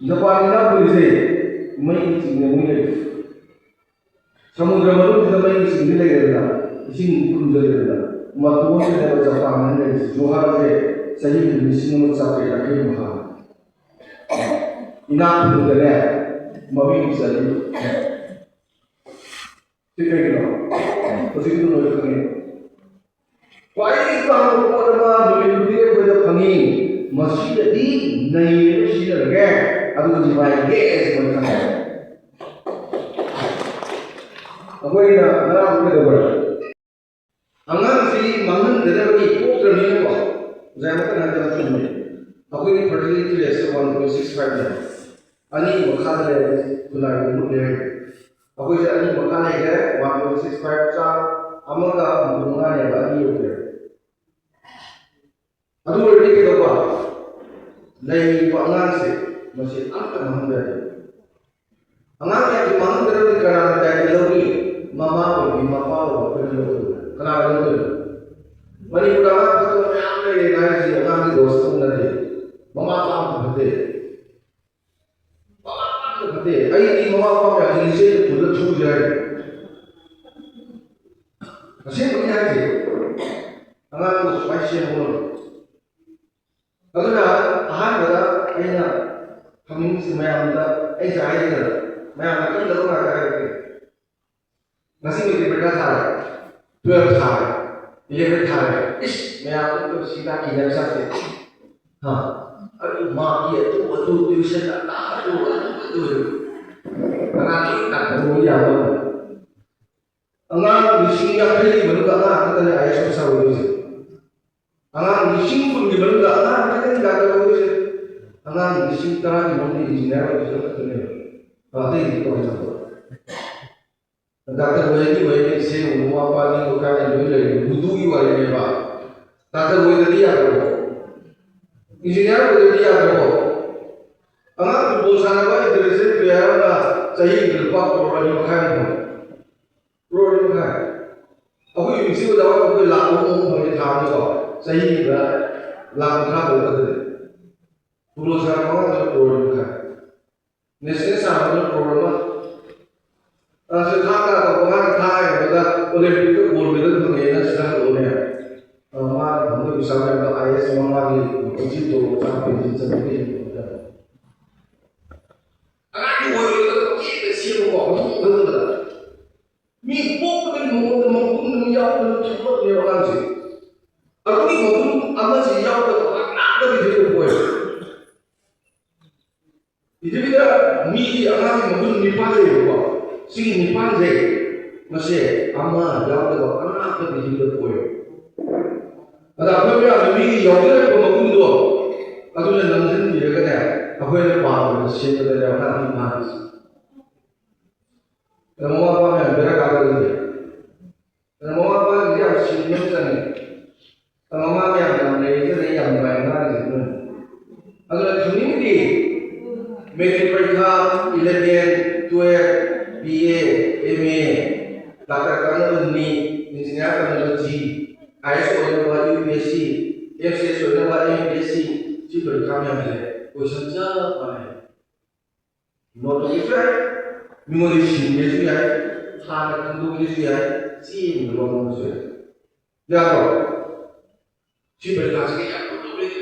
ꯖꯄꯥꯟꯒꯤ ꯏꯅꯥꯛꯈꯨꯜꯂꯤꯁꯦ ꯃꯩꯒꯤ ꯆꯤꯡꯗ ꯃꯣꯏ ꯂꯩ꯫ ꯁꯃꯨꯗ꯭ꯔ ꯃꯅꯨꯡꯁꯤꯗ ꯃꯩꯒꯤ ꯆꯤꯡꯗꯤ ꯂꯩꯔꯦꯗꯅ, ꯏꯁꯤꯡ ꯈꯨꯝꯖꯤꯜꯂꯦꯗꯅ, ꯃꯇꯣꯟꯁꯤꯗ ꯖꯄꯥꯟ ꯍꯥꯏꯅ ꯂꯩꯔꯤꯁꯦ꯫ ꯖꯨꯍꯥꯔꯁꯦ ꯆꯍꯤ ꯑꯃꯗ ꯂꯤꯁꯤꯡ ꯑꯃ ꯆꯥꯇ꯭ꯔꯦꯠ ꯌꯥꯡꯈꯩ ꯃꯨꯛ ꯍꯥꯡꯉꯦ꯫ ꯏꯅꯥꯛ ꯈꯨꯟꯕꯗꯅꯦ ꯃꯃꯤꯡ ꯆꯠꯂꯤ꯫ ꯁꯤ ꯀꯩꯒꯤꯅꯣ? ꯍꯧꯖꯤꯛꯇꯤ ꯂꯣꯏ ꯈꯪꯉꯤ꯫ ꯈ꯭ꯋꯥꯏꯗꯒꯤ ꯇꯥꯡꯕ ꯄꯣꯠ ꯑꯃ ꯅꯨꯃꯤꯠ ꯈꯨꯗꯤꯡꯒꯤ ꯑꯩꯈꯣꯏꯗ ꯐꯪꯉꯤ꯫ ꯃꯁꯤꯗꯗꯤ ꯅꯩꯔꯒ ꯁꯤꯖꯤꯟꯅꯔꯒꯦ, ꯑꯗꯨꯒ ꯅꯨꯡꯉꯥꯏꯒꯦ ꯍꯥꯏꯁꯤ ꯃꯣꯏ ꯈꯪꯉꯦ꯫ ꯑꯩꯈꯣꯏꯅ ꯉꯔꯥꯡ ꯀꯩꯗꯧꯕ? ꯑꯉꯥꯡꯁꯤ ꯃꯥꯡꯍꯟꯗꯅꯕꯒꯤ ꯄꯣꯛꯇ꯭ꯔꯕꯅꯤꯅꯀꯣ, ꯑꯣꯖꯥ ꯑꯃꯈꯛꯅ ꯍꯥꯏꯕꯗ ꯆꯨꯝꯃꯦ꯫ ꯑꯩꯈꯣꯏꯒꯤ fertility rate ꯁꯦ one point six five ꯅꯦ꯫ ꯑꯅꯤ ꯃꯈꯥꯗ ꯂꯩꯔꯗꯤ ꯈꯨꯟꯅꯥꯏꯗ ꯃꯨꯠꯂꯦ ꯍꯥꯏ꯫ ꯑꯩꯈꯣꯏꯁꯦ ꯑꯅꯤ ꯃꯈꯥ ꯂꯩꯈ꯭ꯔꯦ, one point six five ꯆꯥꯡ ꯑꯃꯒ ꯍꯨꯝꯐꯨ ꯃꯉꯥꯅꯦꯕ, ꯑꯅꯤ ꯌꯧꯈ꯭ꯔꯦ꯫ ꯑꯗꯨ ꯑꯣꯏꯔꯗꯤ ꯀꯩꯗꯧꯕ? ꯂꯩꯔꯤꯕ ꯑꯉꯥꯡꯁꯦ ꯃꯁꯤ ꯑꯝꯇ ꯃꯥꯡꯍꯟꯕ ꯌꯥꯗꯦ꯫ ꯑꯉꯥꯡ ꯃꯌꯥꯝꯁꯦ ꯃꯥꯡꯍꯟꯒꯗꯕꯗꯤ ꯀꯅꯥꯅ ꯗꯥꯏꯇ ꯂꯧꯅꯤ? ꯃꯃꯥ ꯑꯣꯏꯕꯤ, ꯃꯄꯥ ꯑꯣꯏꯕ ꯑꯩꯈꯣꯏꯅ ꯂꯧꯒꯗꯕ꯫ ꯀꯅꯥꯅ ꯂꯧꯗꯣꯏꯅꯣ? ꯃꯅꯤꯄꯨꯔꯗ ꯑꯉꯥꯡ ꯐꯠꯇꯕ ꯃꯌꯥꯝ ꯂꯩꯔꯦ ꯍꯥꯏꯔꯤꯁꯤ ꯑꯉꯥꯡꯒꯤ ꯗꯣꯁ ꯑꯃ ꯅꯠꯇꯦ꯫ ꯃꯃꯥ ꯃꯄꯥ ꯑꯃ ꯐꯠꯇꯦ꯫ ꯃꯃꯥ ꯃꯄꯥ ꯑꯃ ꯐꯠꯇꯦ꯫ ꯑꯩꯗꯤ ꯃꯃꯥ ꯃꯄꯥ ꯃꯌꯥꯝꯁꯦ ꯂꯤꯆꯩꯗ ꯄꯨꯜꯂ ꯐꯨꯁꯦ ꯍꯥꯏꯔꯤ꯫ ꯑꯁꯦꯡꯕꯒꯤ ꯍꯥꯏꯁꯦ꯫ ꯑꯉꯥꯡꯗꯣ ꯁꯨꯃꯥꯏꯅ ꯁꯦꯝꯍꯧꯔꯣ꯫ ꯑꯗꯨꯅ ꯑꯍꯥꯟꯕꯗ ꯑꯩꯅ ꯈꯪꯅꯤꯡꯉꯤꯁꯤ ꯃꯌꯥꯝꯗ ꯑꯩꯁꯦ ꯍꯥꯏꯖꯗꯅ ꯃꯌꯥꯝꯅ ꯈꯪꯗꯕ ꯉꯥꯛꯇ ꯍꯥꯏꯔꯛꯀꯦ꯫ ꯉꯁꯤ ꯃꯦꯇ꯭ꯔꯤꯛ ꯄꯔꯤꯈꯥ ꯊꯥꯔꯦ, ꯇꯨꯋꯦꯜꯐ ꯊꯥꯔꯦ, ꯏꯂꯦꯚꯦꯟ ꯊꯥꯔꯦ, ꯏꯁ ꯃꯌꯥꯝ ꯑꯗꯨ ꯁꯤ ꯇꯥꯛꯈꯤꯅꯦ ꯃꯁꯥꯁꯦ꯫ ꯍꯥ? ꯑꯗꯨ ꯃꯥꯒꯤ ꯑꯗꯨ ꯑꯗꯨ ꯇ꯭ꯌꯨꯁꯟ ꯑꯗꯥ ꯑꯗꯨ ꯑꯗꯨ ꯑꯗꯨ꯫ ꯀꯅꯥ ꯂꯣꯏ ꯇꯥꯟꯊꯣꯛꯄ ꯌꯥꯕ? ꯑꯉꯥꯡ ꯂꯤꯁꯤꯡ ꯌꯥꯡꯈꯩꯒꯤ ꯃꯅꯨꯡꯗ ꯑꯉꯥꯡ ꯈꯛꯇꯅꯦ ꯑꯥꯏ ꯑꯦꯁ ꯑꯣꯐꯤꯁꯥꯔ ꯑꯣꯏꯗꯣꯏꯁꯦ꯫ ꯑꯉꯥꯡ ꯂꯤꯁꯤꯡ ꯀꯨꯟꯒꯤ ꯃꯅꯨꯡꯗ ꯑꯉꯥꯡ ꯈꯛꯇꯅꯤ ꯗꯥꯛꯇꯔ ꯑꯣꯏꯗꯣꯏꯁꯦ꯫ ꯑꯉꯥꯡ ꯂꯤꯁꯤꯡ ꯇꯔꯥꯒꯤ ꯃꯅꯨꯡꯗ ꯏꯟꯖꯤꯅꯤꯌꯥꯔ ꯑꯣꯏꯗꯣꯏꯁꯦ ꯈꯛꯇꯅꯦꯕ꯫ ꯑꯇꯩꯗꯤ ꯀꯃꯥꯏꯅ ꯇꯧꯕ? ꯗꯥꯛꯇꯔ ꯑꯣꯏꯔꯗꯤ ꯑꯣꯏꯔꯦ, ꯏꯆꯦ ꯃꯃꯥ ꯃꯄꯥꯗꯤ ꯂꯣꯏ ꯂꯩꯔꯦ, ꯃꯗꯨꯒꯤ ꯋꯥꯔꯤꯅꯦꯕ꯫ ꯗꯥꯛꯇꯔ ꯑꯣꯏꯗ꯭ꯔꯗꯤ ꯌꯥꯗ꯭ꯔꯕꯣ? ꯏꯟꯖꯤꯅꯤꯌꯥꯔ ꯑꯣꯏꯗ꯭ꯔꯗꯤ ꯌꯥꯗ꯭ꯔꯕꯣ? ꯑꯉꯥꯡ ꯐꯨꯠꯕꯣꯜ ꯁꯥꯟꯅꯕ ꯏꯟꯇꯔꯦꯁꯇꯦꯠ ꯄ꯭ꯂꯦꯌꯥꯔ ꯑꯃꯅ ꯆꯍꯤ ꯑꯃꯗ ꯂꯨꯄꯥ ꯀ꯭ꯔꯣꯔ ꯑꯅꯤ ꯃꯈꯥꯏ ꯑꯃ ꯐꯪꯉꯦ꯫ ꯀ꯭ꯔꯣꯔ ꯑꯅꯤ ꯃꯈꯥꯏ꯫ ꯑꯩꯈꯣꯏ ꯌꯨꯅꯤꯚꯔꯁꯤꯇꯤ ꯑꯣꯖꯥ ꯑꯣꯏ ꯑꯩꯈꯣꯏ ꯂꯥꯛ ꯑꯍꯨꯝ ꯑꯍꯨꯝ ꯐꯪꯉꯦ ꯊꯥ ꯑꯃꯗꯀꯣ꯫ ꯆꯍꯤ ꯑꯃꯗ ꯂꯥꯛ ꯀꯨꯟꯊ꯭ꯔꯥ ꯇꯔꯨꯛ ꯈꯛꯇꯅꯤ꯫ ꯐꯨꯠꯕꯣꯜ ꯁꯥꯟꯅꯕ ꯑꯉꯥꯡꯗꯨꯅ ꯀ꯭ꯔꯣꯔ ꯑꯅꯤ ꯃꯈꯥꯏ꯫ ꯅꯦꯁꯅꯦꯜ ꯁꯥꯟꯅꯕꯗ ꯀ꯭ꯔꯣꯔ ꯑꯃ꯫ ꯑꯁꯤ ꯊꯥꯡ ꯇꯥ ꯇꯧꯕ ꯑꯉꯥꯡ ꯊꯥ ꯌꯥꯕꯗ ꯑꯣꯂꯦꯝꯄꯤꯛꯇ ꯒꯣꯜ ꯃꯦꯗꯜ ꯐꯪꯉꯦꯅ ꯁꯤꯗ ꯍꯜꯂꯛꯑꯣꯅꯦ꯫ ꯑ, ꯃꯥꯅ ꯐꯪꯕ ꯄꯩꯁꯥ ꯃꯌꯥꯝꯗꯣ ꯑꯥꯏ ꯑꯦꯁ ꯃꯃꯥꯒꯤ ꯃꯈꯣꯏ ꯆꯤꯞ ꯇꯣꯂꯣꯞ ꯆꯥ ꯄꯦꯟꯁꯤꯟ ꯆꯠꯄꯒꯤ ꯑꯉꯥꯡꯒꯤ ꯑꯣꯏꯔꯣꯏꯗꯕ ꯄꯪꯁꯦꯝꯗ ꯁꯦꯝꯕꯀꯣ, ꯃꯊꯣꯡ ꯈꯪꯗꯕꯗ꯫ ꯃꯤ ꯄꯣꯛꯄꯗꯒꯤ ꯃꯉꯣꯟꯗ ꯃꯒꯨꯟ ꯑꯃ ꯌꯥꯎꯗꯅ ꯊꯣꯛꯂꯛꯄꯅꯦꯕ ꯑꯉꯥꯡꯁꯦ꯫ ꯑꯗꯨꯒꯤ ꯃꯒꯨꯟ ꯑꯃꯁꯤ ꯌꯥꯎꯗꯕ ꯑꯉꯥꯡꯗꯒꯤ ꯊꯣꯛꯂꯛꯄ ꯑꯣꯏꯕ꯫ ꯄ꯭ꯔꯤꯊꯤꯕꯤꯗ ꯃꯤꯒꯤ ꯑꯉꯥꯡꯒꯤ ꯃꯒꯨꯟ ꯅꯤꯄꯥꯟ ꯂꯩꯌꯦꯕꯀꯣ꯫ ꯁꯤꯒꯤ ꯅꯤꯄꯥꯟꯁꯦ, ꯃꯁꯦ ꯑꯃ ꯌꯥꯎꯗꯕ ꯑꯉꯥꯛꯄ ꯄ꯭ꯔꯤꯊꯤꯕꯤꯗ ꯄꯣꯛꯑꯦꯕ꯫ ꯑꯗ ꯑꯩꯈꯣꯏ ꯃꯌꯥꯝꯅ ꯃꯤꯒꯤ ꯌꯥꯎꯖꯔꯛꯄ ꯃꯒꯨꯟꯗꯣ ꯑꯗꯨꯅ ꯅꯝꯁꯤꯟꯕꯤꯔꯒꯅꯦ, ꯑꯩꯈꯣꯏꯅ ꯄꯥꯝꯕꯗ ꯁꯦꯝꯕꯗꯅꯦ ꯑꯉꯥꯡꯒꯤ ꯃꯥꯅ ꯑꯗ ꯃꯃꯥ ꯃꯄꯥ ꯃꯌꯥꯝ ꯕꯦꯔꯥ ꯀꯥꯗꯣꯏꯅꯦ꯫ ꯑꯗ ꯃꯃꯥ ꯃꯄꯥꯁꯤꯡꯁꯦ ꯌꯥꯝ ꯁꯤꯡꯕ ꯑꯃ ꯆꯪꯉꯦ꯫ ꯑꯗ ꯃꯃꯥ ꯃꯌꯥꯝ ꯌꯥꯝ ꯂꯩꯔꯤꯁꯤꯅ ꯑꯩ ꯌꯥꯝ ꯅꯨꯡꯉꯥꯏ ꯑꯉꯥꯡꯁꯤꯡꯁꯤꯅ꯫ ꯑꯗꯨꯅ ꯊꯝꯅꯤꯡꯗꯦ꯫ ꯃꯦꯇ꯭ꯔꯤꯛ ꯄꯔꯤꯈꯥ, eleven, twelve, B A, M A, doctor ꯇꯝꯅꯕ ꯅꯤꯠ, ꯏꯟꯖꯤꯅꯤꯌꯥꯔ ꯇꯝꯅꯕ ꯖꯤ, ꯑꯥꯏ ꯑꯦꯁ ꯑꯣꯏꯅꯕ U P S C, M C S ꯑꯣꯏꯅꯕ ꯑꯦꯝ ꯄꯤ ꯑꯦꯁ ꯁꯤ, ꯁꯤ ꯄꯔꯤꯈꯥ ꯃꯌꯥꯝꯁꯦ ꯀꯣꯏꯁꯟ ꯆꯞ ꯃꯥꯟꯅꯩ꯫ ꯅꯣꯠ ꯇꯧꯒꯦꯁꯨ ꯌꯥꯏ, ꯃꯤꯉꯣꯟꯗ ꯁꯤꯟꯒꯦꯁꯨ ꯌꯥꯏ, ꯍꯥꯟꯅ ꯈꯪꯗꯣꯛꯀꯦꯁꯨ ꯌꯥꯏ, ꯆꯦ ꯑꯃꯗ ꯂꯧꯅꯕꯁꯨ ꯌꯥꯏ꯫ ꯌꯥꯗ꯭ꯔꯣ? ꯁꯤ ꯄꯔꯤꯈꯥꯁꯤꯒ ꯌꯥꯝ ꯂꯨꯕ ꯂꯩꯇꯦ꯫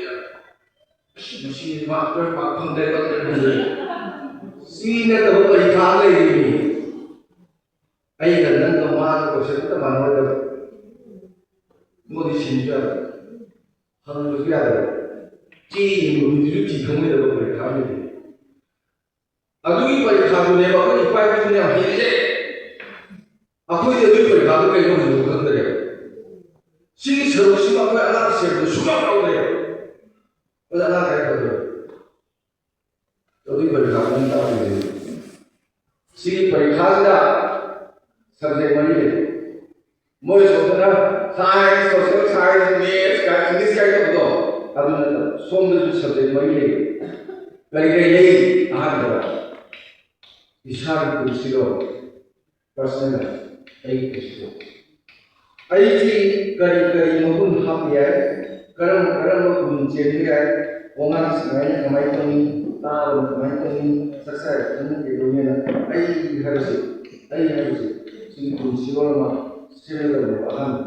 ꯑꯁ, ꯃꯁꯤ ꯃꯥꯔꯛ ꯇꯨꯋꯦꯜꯐ ꯃꯥꯔꯛ ꯐꯪꯗ꯭ꯔꯦ, ꯐꯪꯗ꯭ꯔꯦ, ꯐꯪꯗ꯭ꯔꯦ꯫ ꯁꯤ ꯅꯠꯇꯕ ꯄꯔꯤꯈꯥ ꯑꯃ ꯂꯩꯔꯤꯅꯤ꯫ ꯑꯩꯒ ꯅꯪꯒ ꯃꯥꯒ ꯀꯣꯏꯁꯟ ꯑꯝꯇ ꯃꯥꯟꯅꯔꯣꯏꯗꯕ꯫ ꯃꯣꯏꯗꯤ ꯁꯤꯟꯁꯨ ꯌꯥꯗꯕ, ꯍꯪꯕꯁꯨ ꯌꯥꯗꯕ, ꯆꯦ ꯌꯦꯡꯕ ꯃꯤꯗꯨꯁꯨ ꯊꯤ ꯈꯪꯉꯣꯏꯗꯕ ꯄꯔꯤꯈꯥ ꯑꯃ ꯂꯩꯔꯤꯅꯤ꯫ ꯑꯗꯨꯒꯤ ꯄꯔꯤꯈꯥꯗꯨꯅꯦꯕ ꯑꯩꯈꯣꯏ ꯏꯄꯥ ꯏꯄꯨꯁꯤꯡꯅ ꯌꯥꯝ ꯍꯩꯔꯤꯁꯦ꯫ ꯑꯩꯈꯣꯏꯗꯤ ꯑꯗꯨꯒꯤ ꯄꯔꯤꯈꯥꯗꯨ ꯀꯩꯅꯣ ꯍꯧꯖꯤꯛ ꯈꯪꯗꯔꯦ꯫ ꯁꯤꯒꯤ ꯁꯔꯨꯛꯁꯤꯃ ꯑꯩꯈꯣꯏ ꯑꯉꯥꯡ ꯁꯦꯝꯕꯗ ꯁꯨꯡꯌꯥꯎ ꯌꯥꯎꯗ꯭ꯔꯦ꯫ ꯑꯗꯨ ꯑꯉꯥꯡ ꯀꯥꯏ ꯇꯧꯗꯣꯏ? ꯑꯗꯨꯒꯤ ꯄꯔꯤꯈꯥꯗꯨꯅꯤ ꯇꯥꯛꯇꯣꯏꯁꯦ꯫ ꯁꯤꯒꯤ ꯄꯔꯤꯈꯥꯁꯤꯗ subject ꯃꯔꯤ ꯂꯩ꯫ ꯃꯣꯏ ꯁꯣꯝꯗꯅ science, social science, maths ꯀꯥꯏ, English ꯀꯥꯏ ꯇꯧꯕꯗꯣ, ꯑꯗꯨ ꯅꯠꯇꯕ ꯁꯣꯝꯗꯁꯨ subject ꯃꯔꯤ ꯂꯩ꯫ ꯀꯔꯤ ꯀꯔꯤ ꯂꯩ? ꯑꯍꯥꯟꯕꯗ ꯏꯁꯥꯒꯤ ꯄꯨꯟꯁꯤꯗꯣ, personal life, ꯑꯩꯒꯤ ꯄꯨꯟꯁꯤꯗꯣ꯫ ꯑꯩꯁꯤ ꯀꯔꯤ ꯀꯔꯤ ꯃꯒꯨꯟ ꯍꯥꯞꯄ ꯌꯥꯏ? ꯀꯔꯝ ꯀꯔꯝꯕ ꯒꯨꯟ ꯆꯦꯟꯕ ꯌꯥꯏ? ꯋꯥꯉꯥꯡ ꯁꯉꯥꯡꯅ ꯀꯃꯥꯏꯅ ꯇꯧꯅꯤ? ꯇꯥꯕꯅ ꯀꯃꯥꯏꯅ ꯇꯧꯅꯤ? ꯆꯥꯛꯆꯥ ꯊꯛꯆꯥ ꯀꯩꯗꯧꯅꯤꯅ? ꯑꯩ ꯍꯥꯏꯕꯁꯤ, ꯑꯩ ꯍꯥꯏꯕꯁꯤ ꯁꯤꯒꯤ ꯄꯨꯟꯁꯤꯔꯣꯜ ꯑꯃ ꯁꯦꯝꯒꯗꯕꯅꯦꯕ ꯑꯍꯥꯟꯕ꯫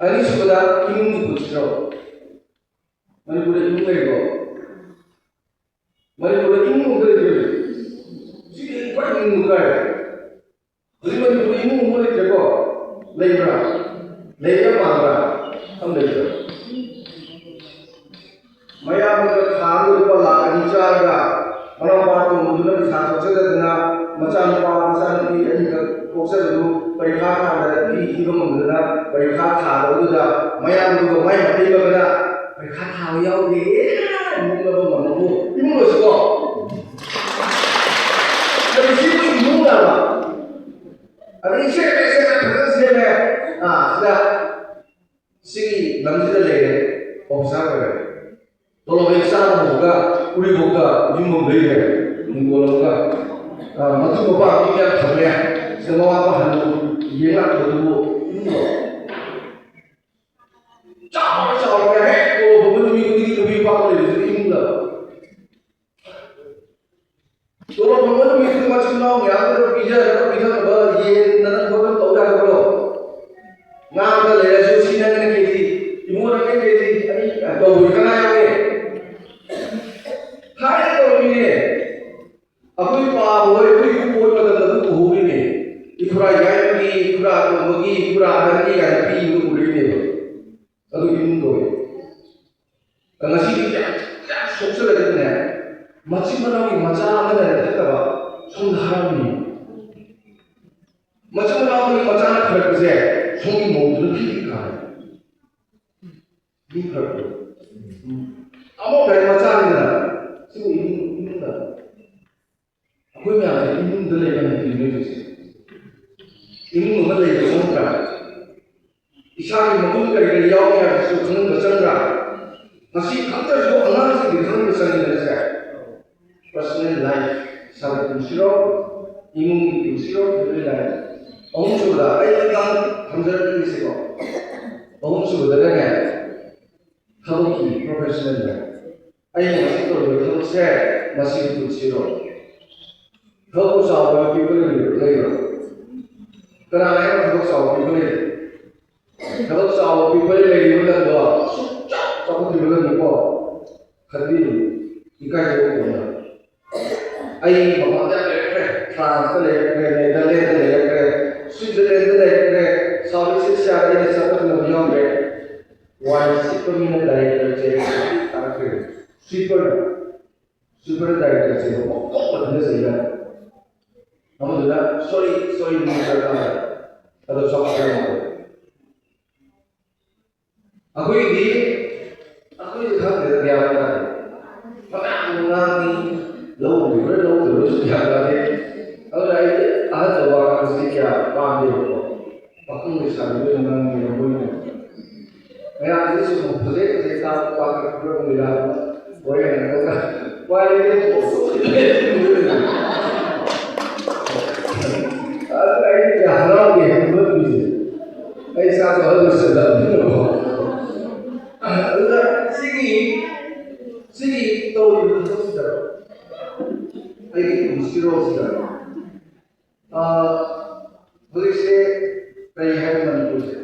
ꯑꯅꯤꯁꯨꯕꯗ ꯏꯃꯨꯡꯒꯤ ꯄꯨꯟꯁꯤꯔꯣꯜ꯫ ꯃꯅꯤꯄꯨꯔꯗ ꯏꯃꯨꯡ ꯂꯩꯕ꯭ꯔꯣ? ꯃꯅꯤꯄꯨꯔꯗ ꯏꯃꯨꯡ ꯑꯃ ꯂꯩꯇ꯭ꯔꯦ꯫ ꯁꯤꯗꯤ ꯈ꯭ꯋꯥꯏ ꯏꯃꯨꯡ ꯀꯥꯏꯔꯦ꯫ ꯍꯧꯖꯤꯛ ꯃꯅꯤꯄꯨꯔꯗ ꯏꯃꯨꯡ ꯑꯃ ꯂꯩꯇ꯭ꯔꯦꯀꯣ? ꯂꯩꯕ꯭ꯔꯥ? ꯂꯩꯕ ꯃꯥꯟꯕ꯭ꯔꯥ? ꯑꯃ ꯂꯩꯇ꯭ꯔꯦ꯫ ꯃꯌꯥꯝꯅ ꯊꯥ ꯑꯃꯗ ꯂꯨꯄꯥ ꯂꯥꯈ ꯑꯅꯤ ꯆꯥꯔꯒ ꯃꯅꯥꯎꯄꯥ ꯑꯇꯣꯝꯕꯗꯨꯅ ꯄꯩꯁꯥ ꯊꯣꯛꯆꯗꯗꯅ ꯃꯆꯥꯅꯨꯄꯥ ꯃꯆꯥꯅꯨꯄꯤ ꯑꯅꯤꯈꯛ ꯄꯣꯛꯆꯕꯗꯨ ꯄꯔꯤꯈꯥ ꯊꯥꯕꯗ ꯐꯤ ꯊꯤꯕ ꯉꯝꯗꯗꯅ ꯄꯔꯤꯈꯥ ꯊꯥꯗꯕꯗꯨꯗ ꯃꯌꯥꯝꯗꯨꯒ ꯃꯥꯏ ꯃꯇꯩ ꯃꯒꯅ ꯄꯔꯤꯈꯥ ꯊꯥꯕ ꯌꯥꯎꯗꯦ ꯅꯣꯛꯅꯕ ꯉꯝꯕꯕꯨ ꯏꯃꯨꯡ ꯑꯣꯏꯁꯤꯀꯣ꯫ ꯑꯗꯨ ꯁꯤꯕꯨ ꯏꯃꯨꯡ ꯂꯥꯛꯑꯕ? ꯑꯗꯩ ꯁꯦꯝꯃꯦ, ꯁꯦꯝꯃꯦ, ꯐꯖꯅ ꯁꯦꯝꯃꯦ꯫ ꯑꯥ, ꯁꯤꯗ ꯁꯤꯒꯤ ꯂꯝꯁꯤꯗ ꯂꯩꯔꯦ, ꯑꯣꯐꯤꯁꯥꯔ ꯑꯣꯏꯔꯦ꯫ ꯇꯣꯂꯣꯞ ꯍꯦꯛ ꯆꯥꯕ ꯍꯧꯕꯒ ꯎꯔꯤꯄꯣꯛꯇ ꯌꯨꯝ ꯑꯃ ꯂꯩꯔꯦ, ꯍꯤꯡꯒꯣꯜ ꯑꯃꯒ꯫ ꯑꯥ, ꯃꯇꯨ ꯃꯄꯥ ꯃꯤ ꯃꯌꯥꯝ ꯊꯝꯃꯦ꯫ ꯁꯤꯗ ꯃꯃꯥ ꯃꯄꯥ ꯍꯟꯅ ꯌꯦꯡ ꯂꯥꯛꯄꯗꯨꯕꯨ ꯏꯃꯨꯡꯗꯣ ꯆꯥꯎꯔ ꯆꯥꯎꯔꯒ ꯍꯦꯛ ꯇꯣꯂꯣꯞ ꯐꯪꯕ ꯅꯨꯃꯤꯠ ꯈꯨꯗꯤꯡꯒꯤ ꯅꯨꯄꯤ ꯅꯨꯄꯥ ꯑꯃ ꯂꯩꯕꯁꯤꯗꯤ ꯏꯃꯨꯡꯗ꯫ ꯇꯣꯂꯣꯞ ꯐꯪꯕ ꯅꯨꯃꯤꯠꯇꯨ ꯃꯆꯤꯟ ꯃꯅꯥꯎ ꯃꯌꯥꯝꯗꯨꯗ ꯄꯤꯖꯅꯕ ꯄꯤꯊꯛꯅꯕ ꯌꯦꯟꯗꯅ ꯈꯣꯠꯇꯅ ꯇꯧ ꯌꯥꯗꯕ꯭ꯔꯣ? ꯉꯥꯗ ꯂꯩꯔꯁꯨ ꯁꯤ ꯅꯪꯅ ꯀꯦꯖꯤ, ꯏꯕꯨꯡꯉꯣ ꯅꯪꯅ ꯀꯦꯖꯤ ꯑꯅꯤ ꯇꯧꯕꯁꯨ ꯀꯅꯥ ꯌꯥꯎꯒꯦ? ꯊꯥꯏꯅ ꯇꯧꯔꯝꯃꯤꯅꯦ꯫ ꯑꯩꯈꯣꯏ ꯄꯥꯕ ꯍꯣꯏ, ꯑꯩꯈꯣꯏ ꯏꯄꯨ ꯍꯣꯏ ꯃꯇꯝꯗ ꯑꯗꯨꯝ ꯎꯍꯧꯔꯤꯅꯦ꯫ ꯏꯈꯨꯔꯥ ꯌꯥꯏꯃꯒꯤ, ꯏꯈꯨꯔꯥ ꯇꯣꯝꯕꯒꯤ, ꯏꯈꯨꯔꯥ ꯑꯍꯟꯒꯤ ꯀꯥꯏꯅ ꯄꯤꯕꯗꯣ ꯎꯔꯤꯅꯦꯕ꯫ ꯑꯗꯨ ꯏꯃꯨꯡ ꯀꯧꯏ꯫ ꯉꯁꯤꯗꯤ ꯀꯌꯥꯝ, ꯀꯌꯥꯝ ꯁꯣꯛꯆꯜꯂꯒꯦꯅꯦ? ꯃꯆꯤꯟ ꯃꯅꯥꯎꯒꯤ ꯃꯆꯥ ꯑꯃꯅ ꯅꯠꯇꯕ ꯁꯣꯝꯗ ꯍꯔꯥꯎꯅꯤ꯫ ꯃꯆꯤꯟ ꯃꯅꯥꯎꯒꯤ ꯃꯆꯥꯅ ꯐꯔꯛꯄꯁꯦ ꯁꯣꯝꯒꯤ ꯃꯧꯗꯨꯅ ꯐꯤ ꯀꯥꯔꯦ꯫ ꯃꯤ ꯐꯔꯛꯄ꯫ ꯑꯃ ꯀꯔꯤ ꯃꯆꯥꯅꯤꯗꯅ ꯁꯤꯕꯨ ꯏꯃꯨꯡ ꯏꯃꯨꯡꯗ ꯑꯩꯈꯣꯏ ꯃꯌꯥꯝꯁꯦ ꯏꯃꯨꯡꯗ ꯂꯩꯕ ꯍꯩꯇ꯭ꯔꯤꯅꯦ ꯍꯧꯖꯤꯛꯁꯦ꯫ ꯏꯃꯨꯡ ꯑꯃ ꯂꯩꯕ ꯆꯪꯗ꯭ꯔꯥ? ꯏꯁꯥꯒꯤ ꯃꯒꯨꯟ ꯀꯔꯤ ꯀꯔꯤ ꯌꯥꯎꯒꯦ ꯍꯥꯏꯕꯁꯨ ꯈꯪꯍꯟꯕ ꯆꯪꯗ꯭ꯔꯥ? ꯃꯁꯤ ꯈꯛꯇꯁꯨ ꯑꯉꯥꯡꯁꯤꯡꯗꯤ ꯈꯪꯍꯟꯕ ꯆꯪꯉꯤꯗꯅ ꯁꯦ꯫ Personal life, ꯏꯁꯥꯒꯤ ꯄꯨꯟꯁꯤꯔꯣ, ꯏꯃꯨꯡꯒꯤ ꯄꯨꯟꯁꯤꯔꯣ, family life꯫ ꯑꯍꯨꯝꯁꯨꯕꯗ ꯑꯩ ꯃꯇꯥꯡ ꯊꯝꯖꯔꯛꯈꯤꯁꯤꯀꯣ꯫ ꯑꯍꯨꯝꯁꯨꯕꯗꯅꯅꯦ, ꯊꯕꯛꯀꯤ professional life꯫ ꯑꯩꯅ ꯉꯁꯤ ꯇꯧꯔꯤꯕ ꯊꯕꯛꯁꯦ ꯃꯁꯤꯒꯤ ꯄꯨꯟꯁꯤꯔꯣ? ꯊꯕꯛ ꯆꯥꯎꯕ ꯄꯤꯕ ꯂꯩꯕ꯭ꯔꯣ? ꯀꯅꯥꯅ ꯍꯥꯏꯕ ꯊꯕꯛ ꯆꯥꯎꯕ ꯄꯤꯕ ꯂꯩ? ꯊꯕꯛ ꯆꯥꯎꯕ ꯄꯤꯕ ꯂꯩꯔꯤꯕ ꯂꯝꯗꯣ ꯁꯨꯡꯆꯥꯎ ꯆꯥꯎꯈꯠꯇ꯭ꯔꯤꯕ ꯂꯝꯅꯤꯀꯣ꯫ ꯈꯟꯕꯤꯌꯨ, ꯏꯀꯥꯏꯖꯕ ꯀꯣꯟꯅ꯫ ꯑꯩ ꯃꯄꯥꯟꯗ ꯌꯥꯝ ꯂꯩꯔꯛꯈ꯭ꯔꯦ, ꯐ꯭ꯔꯥꯟꯁꯇ ꯂꯩꯔꯛꯈ꯭ꯔꯦ, ꯅꯦꯗꯔꯂꯦꯟꯗ ꯂꯩꯔꯛꯈ꯭ꯔꯦ, ꯁ꯭ꯋꯤꯖꯔꯂꯦꯟꯗ ꯂꯩꯔꯛꯈ꯭ꯔꯦ, ꯁꯥꯎꯠ ꯏꯁ ꯑꯦꯁꯤꯌꯥꯗ ꯑꯩꯅ ꯆꯠꯄ ꯐꯪꯗꯕ ꯌꯥꯎꯈ꯭ꯔꯦ꯫ ꯋꯥꯏ ꯁꯤꯠꯄ ꯃꯤꯅ ꯗꯥꯏꯔꯦꯛꯇꯔꯁꯦ ꯇꯥꯔꯛꯈ꯭ꯔꯦ꯫ ꯁ꯭ꯋꯤꯄꯔ, ꯁ꯭ꯋꯤꯄꯔ ꯗꯥꯏꯔꯦꯛꯇꯔꯁꯦ ꯃꯀꯣꯛ ꯃꯊꯟꯇ ꯆꯩꯅ꯫ ꯑꯃꯗꯨꯅ "ꯁꯣꯔꯤ, ꯁꯣꯔꯤ, ꯃꯤꯁꯇꯔ" ꯀꯥꯏꯅ꯫ ꯑꯗꯣ ꯆꯥꯎꯈꯠꯄ ꯌꯥꯝ ꯂꯩ꯫ ꯑꯩꯈꯣꯏꯒꯤꯗꯤ ꯑꯩꯈꯣꯏꯁꯨ ꯈꯪꯗꯦꯗ, ꯒ꯭ꯌꯥꯟ ꯇꯥꯗꯦ꯫ ꯐꯅꯌꯥꯝ ꯉꯥꯡꯉꯤ, ꯂꯧꯔꯤꯕ꯭ꯔꯥ ꯂꯧꯗꯕ꯭ꯔꯥꯁꯨ ꯒ꯭ꯌꯥꯟ ꯇꯥꯗꯦ꯫ ꯑꯗꯨꯅ ꯑꯩꯗꯤ ꯑꯍꯟꯗ ꯋꯥ ꯉꯥꯡꯕꯁꯤ ꯀꯌꯥ ꯄꯥꯝꯗꯦꯕꯀꯣ꯫ ꯄꯥꯈꯪ ꯂꯩꯁꯥꯕꯤꯗ ꯑꯣꯏꯅ ꯉꯥꯡꯉꯦ ꯃꯣꯏꯅ꯫ ꯃꯌꯥꯝꯁꯤꯁꯨ ꯐꯖꯩ ꯐꯖꯩ ꯇꯥꯕ ꯄꯥꯈꯪ ꯈꯔ ꯂꯩꯔꯒ ꯍꯣꯔꯦꯟ ꯍꯥꯏꯔꯒ ꯋꯥꯔꯤꯗꯤ ꯑꯗꯨꯅ ꯑꯩ ꯀꯌꯥ ꯍꯔꯥꯎꯗꯦ ꯍꯥꯏꯕ ꯃꯤꯁꯦ꯫ ꯑꯩ ꯏꯁꯥꯁꯨ ꯑꯍꯜ ꯑꯣꯏꯁꯜꯂꯛꯑꯕꯅꯤꯅꯀꯣ꯫ ꯑꯗꯨꯅ ꯁꯤꯒꯤ ꯁꯤꯒꯤ ꯇꯧꯔꯤꯕ ꯊꯕꯛꯁꯤꯗ ꯑꯩꯒꯤ ꯄꯨꯟꯁꯤꯔꯣꯜꯁꯤꯗ, ꯑꯥ, ꯍꯧꯖꯤꯛꯁꯦ ꯀꯔꯤ ꯍꯥꯏ ꯃꯅꯤꯄꯨꯔꯁꯦ?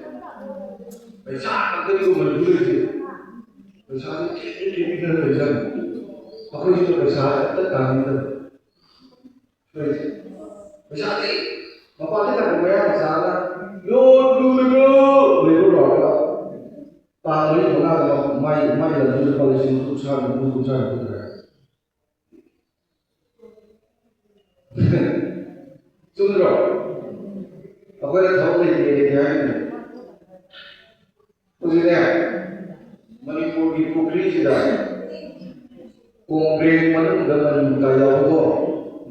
ꯄꯩꯁꯥ ꯉꯥꯛꯇꯅꯤꯀꯣ ꯃꯅꯤꯄꯨꯔ ꯂꯩꯔꯤꯁꯦ꯫ ꯄꯩꯁꯥꯁꯦ ꯈꯤꯇꯪ ꯈꯤꯇꯪ ꯈꯔ ꯂꯩꯖꯕꯅꯤ꯫ ꯑꯩꯈꯣꯏꯁꯤꯅ ꯄꯩꯁꯥ ꯑꯝꯇ ꯇꯥꯅꯤꯡꯗꯕ꯫ ꯂꯩꯔꯤꯁꯦ꯫ ꯄꯩꯁꯥꯗꯤ ꯃꯄꯥꯟꯗ ꯂꯥꯛꯄ ꯃꯌꯥꯡ ꯃꯆꯥꯅ "ꯌꯣ, ꯂꯨ, ꯂꯨ, ꯂꯨ", ꯂꯩꯕ ꯂꯥꯛꯑꯒ ꯇꯥꯡ ꯃꯔꯤ ꯃꯉꯥꯗ ꯃꯥꯏ, ꯃꯥꯏ ꯂꯝꯗꯨꯗ ꯂꯨꯄꯥ ꯂꯤꯁꯤꯡ ꯀꯨꯟꯊ꯭ꯔꯥ ꯅꯤꯐꯨ, ꯀꯨꯟꯊ꯭ꯔꯥ ꯅꯤꯐꯨ ꯇꯥꯔꯦ꯫ ꯑꯩꯈꯣꯏꯅ ꯊꯕꯛ ꯂꯩꯇꯦ ꯂꯩꯇꯦ ꯍꯥꯏꯔꯤꯅꯦ꯫ ꯍꯧꯖꯤꯛꯅꯦ, ꯃꯅꯤꯄꯨꯔꯒꯤ ꯄꯨꯈ꯭ꯔꯤꯁꯤꯗ ꯀꯣꯡꯒ꯭ꯔꯦꯡ ꯃꯅꯨꯡꯗ ꯃꯅꯤ ꯃꯨꯀꯥ ꯌꯥꯎꯕꯗꯣ